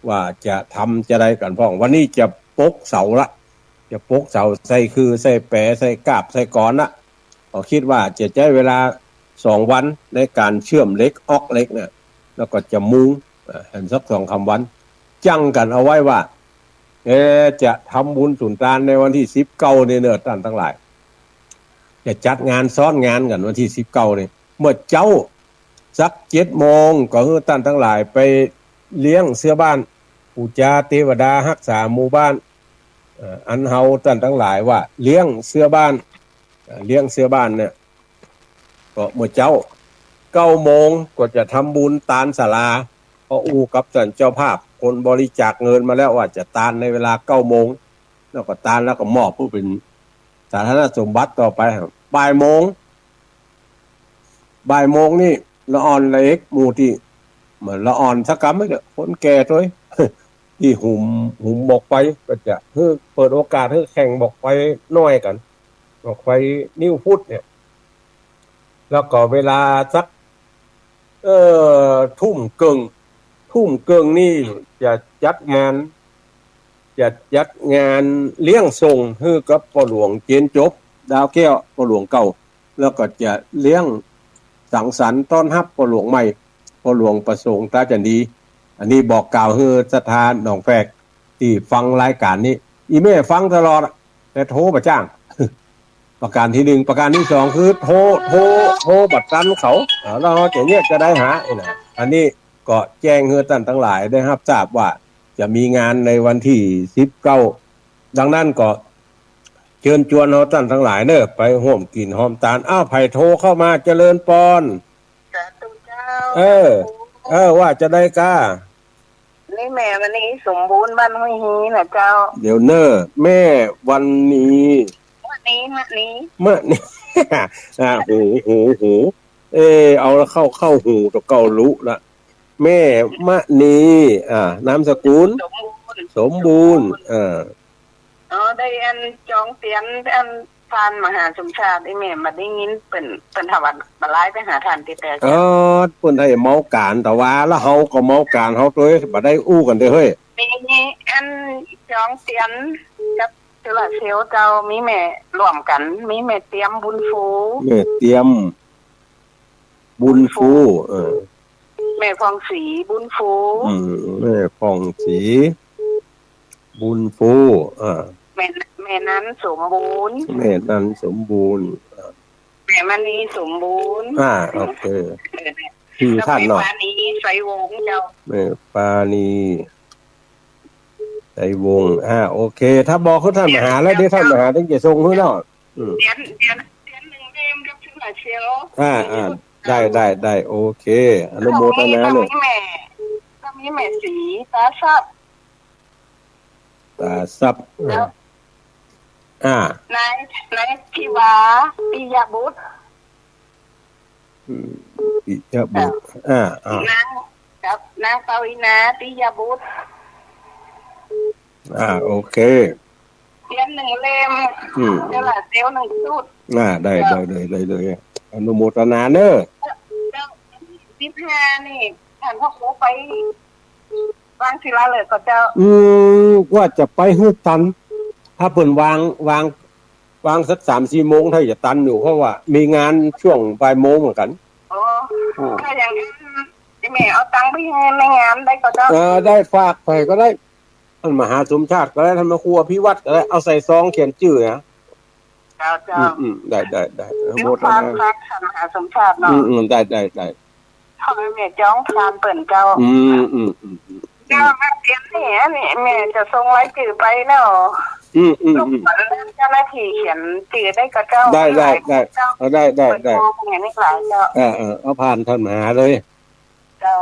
ว่าจะทำจะใดกั๋นพ่อง วันนี้จะปกเสาละ จะปกเสา ใส่ขื่อ ใส่แป ใส่กาบ ใส่กอนละ ก็กึ๊ดว่าจะใจ๊เวลาสองวันในก๋านเชื่อมเหล็ก ออกเหล็กน่ะ แล้วก็จะมุง อ่า แหมสักสองสามวัน จั้งกั๋นเอาไว้ว่า เอ่อ จะทำบุญสุนตานในวันตี้สิบเก้านี่เน่อ ต้านตังหลาย จะจัดงานซ้อนงานกั๋นวันตี้สิบเก้านี่ เมื่อเจ๊าสักเจ็ดโมง ก็หื้อต้านตังหลายไปเลี้ยงเสื้อบ้าน ปู๋จาเตวดา ฮักษาหมู่บ้าน อ่อ อันเฮาต้านตังหลายว่าเลี้ยงเสื้อบ้าน อ่อ เลี้ยงเสื้อบ้านเนี่ย ก็เมื่อเจ๊า เก้าโมงก็จะทำบุญตานศาลา ก็อู้กับต้านเจ้าภาพ คนบริจาคเงินมาแล้วว่าจะตานในเวลาเก้าโมง แล้วก็ตานแล้วก็มอบเปื้อเป๋นสาธารณสมบัติต่อไป บ่ายโมง บ่ายโมงนี่ละอ่อนละเอ็กหมู่ตี้ บ่ละอ่อนสักกำเต๊อะ คนแก่ตวย ตี้หุม หุมหมอกไฟ ก็จะหื้อเปิดโอกาสหื้อแข่งหมอกไฟน้อยกั๋น หมอกไฟนิ้วพุดเนี่ย แล้วก็เวลาสัก เอ่อ ทุ่มเกิ่ง ทุ่มเกิ่งนี่จะจัดงาน จะจัดงานเลี้ยงส่งหื้อกับป้อหลวงเจนจบ ดาวแก้ว ป้อหลวงเก่า แล้วก็จะเลี้ยงสังสรรค์ต้อนฮับป้อหลวงใหม่ ป้อหลวงประสงค์ ต๋าจันดี อันนี้บอกกล่าวหื้อศรัทธาหนองแฝกตี้ฟังรายก๋านนี้ อี่แม่ฟังตลอด แต่โทรบ่จ้าง ประก๋านตี้นึ่ง ประก๋านตี้สองคือโทร โทร โทรบ่ตันเขา อ่า แล้วเฮาจะเยียะจาใดหา อี้นะ อันนี้ก็แจ้งหื้อต้านตังหลายได้ฮับทราบว่าจะมีงานในวันตี้สิบเก้า ดังนั้นก็เจิญจวนเฮาต้านตังหลายเน่อ ไปฮ่วมกิ๋นฮ่วมตาน อ้าว ใผโทรเข้ามา เจริญปอน สาธุเจ้า เออ เออ ว่าจาใดก้า นี่แม่มณีสมบูรณ์บ้านห้วยฮีน่ะเจ้า เดี๋ยวเน่อ แม่วันนี มะนี มะนี มะนี อ่า หู หู หู เออ เอาละ เข้า เข้าหูตะเก่าลุละ แม่มะนี อ่า นามสกุล สมบูรณ์ สมบูรณ์ อ่า อ๋อ ได้อันจองเตียน อันผ่านมหาสมชาติ อี่แม่บ่ได้ยินเปิ้น เปิ้นถวายบ่ไลน์ไปหาต้านตี้แต๊ อ๋อ เปิ้นได้เมาก๋าน แต่ว่าแล้วเฮาก็เมาก๋านเฮาตวย บ่ได้อู้กั๋นเต๊อะเฮ้ย มีอันจองเตียนกับโซลาร์เซลล์เจ้า มีแม่ร่วมกั๋น มีแม่เตียมบุญฟู แม่เตียมบุญฟู เออ แม่ผ่องศรีบุญฟู อืม แม่ผ่องศรีบุญฟู อ่า แม่ แม่นันสมบูรณ์ แม่นันสมบูรณ์ อ่า แม่มณีสมบูรณ์ อ่า โอเค เออ ตี้ต้านเนาะ แม่ปาณีไสวงศ์เจ้า แม่ปาณีไสวงศ์ อ่า โอเค ถ้าบอกคือต้านมหาแล้ว เดี๋ยวต้านมหาต้องจะส่งหื้อเนาะ อืม เตียน เตียน เตียนนึ่งเล่มกับโซลาร์เซลล์ อ่า อ่า ได้ ได้ ได้ โอเค อนุโมทนาเน่อ ก็มีแม่ ก็มีแม่ศรีตาทรัพย์ ตาทรัพย์ แล้ว อ่า นาย นายทิวาปิยบุตร อืม ปิยบุตร อ่า อ่า นาง กับนางปวีณาปิยบุตร อ่า โอเค เตียนนึ่งเล่ม อืม โซลาร์เซลล์นึ่งชุด อ่า ได้ ได้ ได้ ได้ ได้ อนุโมทนาเน่อ เจ้า สิบห้านี่ ต้านพระครูไป วางศิลาฤกษ์ก่อเจ้า อืม ว่าจะไปหื้อตัน ถ้าเปิ้นวาง วาง วางสักสามสี่โมง ถ้าจะตันอยู่ เพราะว่ามีงานช่วงบ่ายโมงเหมือนกั๋น อ๋อ อืม ถ้าอย่างนั้น แม่เอาตังค์ไปหื้อในงานได้ก่อเจ้า เออ ได้ ฝากใผก็ได้ ต้านมหาสมชาติก็ได้ ต้านพระครูอภิวัฒน์ก็ได้ เอาใส่ซองเขียนจื้อนะ เจ้า เจ้า อืม อืม ได้ ได้ ได้ อนุโมทนา เดี๋ยวฝาก ฝากต้านมหาสมชาติเนาะ อืม อืม ได้ ได้ ได้ พ่อแม่จองผ่านเปิ้นเจ้า อืม อืม อืม อืม เจ้า มาเตียนนี่ นี่แม่จะส่งรายจื้อไปแล้ว อืม อืม ลูก อืม เจ้าหน้าตี้เขียนจื้อได้ก่อเจ้า ได้ ได้ ได้ เจ้า เอา ได้ ได้ ได้ เปิ้นบอกอย่างนี้หลายเจ้า เออ เออ เอาผ่านต้านมหาเลย เจ้า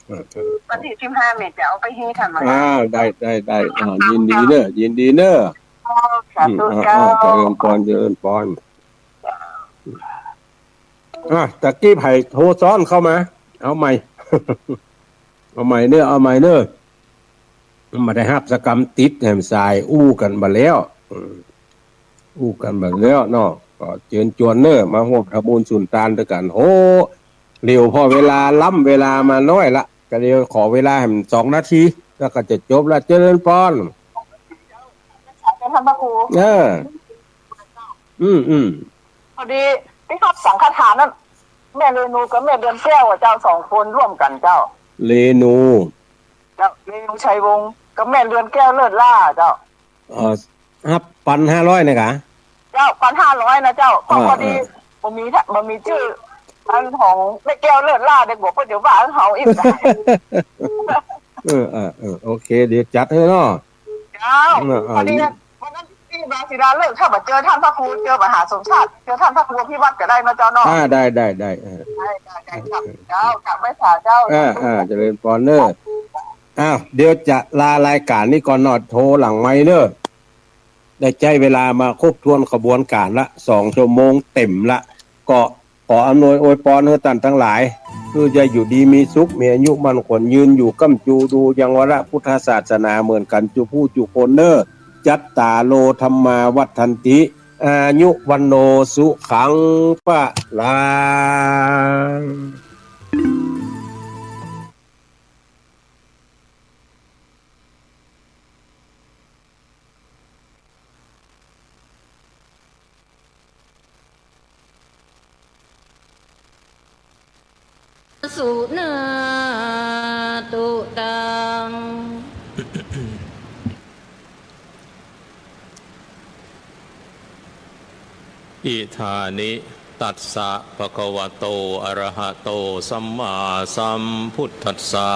เออ เออ วันตี้สิบห้าแม่จะเอาไปหื้อต้านมหา อ่า ได้ ได้ ได้ อ่า ยินดีเน่อ ยินดีเน่อ อ๋อ สาธุ อืม อ่า เจ้า อ่า เจริญปอน เจริญปอน อ่ะ ตะกี้ใผโทรซ้อนเข้ามา เอาใหม่ เอาใหม่เน่อ เอาใหม่เน่อ บ่ได้ฮับสักกำ ติดแหมสาย อู้กั๋นบ่าแล้ว อืม อู้กั๋นบ่าแล้วเนาะ ก็เจิญจวนเน่อ มาฮ่วมทำบุญสุนตานตวยกั๋น โห เหลียวผ่อเวลา ล้ำเวลามาน้อยละ ก็เหลียวขอเวลาแหมสองนาที แล้วก็จะจบละ เจริญปอน ท่านพระครู เออ อืม อืม พอดีตี้ฮับสังฆทานนั้น แม่เรนูกับแม่เดือนแก้วอะเจ้า สองคนร่วมกั๋นเจ้า เรนู เจ้า เรนูชัยวงศ์กับแม่เดือนแก้วเลิศล่าเจ้า เอ่อ ฮับปันห้าร้อยนะกะ เจ้า ปันห้าร้อยนะเจ้า เพราะ อ่า พอดี อ่า บ่มีท่า บ่มีจื้ออันของแม่แก้วเลิศล่า เดี๋ยวบอกว่าเดี๋ยวว่าเฮาอีก เออ เออ เออ โอเค เดี๋ยวจัดหื้อเนาะ เจ้า เออ เออ พอดี ยาศิลาฤกษ์ ถ้าบ่เจอท่านพระครู เจอมหาสมชาติ เจอท่านพระครูอภิวัฒน์ก็ได้เนาะเจ้าเนาะ อ่า ได้ ได้ ได้ เออ ได้ ได้ ได้ ครับ เจ้า กราบไหว้สาเจ้า อ่า อ่า เจริญพรเน่อ อ้าว เดี๋ยวจะลารายก๋านนี้ก่อนเนาะ โทรหลังไมค์เน่อ ได้ใจ๊เวลามาครบถ้วนขบวนก๋านละ สองชั่วโมงเต็มละ ก็ขออำนวยอวยปอนหื้อต้านตังหลาย หื้อจะอยู่ดีมีสุข มีอายุมั่นขวัญยืน อยู่ก้ำจูดูยังวาระพุทธศาสนาเหมือนกั๋นจุผู้จุคนเน่อ จัตตาโร ธัมมา วัฑฒันติ อายุ วัณโณ สุขัง พลัง สุนาตุตัง อิทานิ ตัสสะ ภะคะวะโต อะระหะโต สัมมาสัมพุทธัสสะ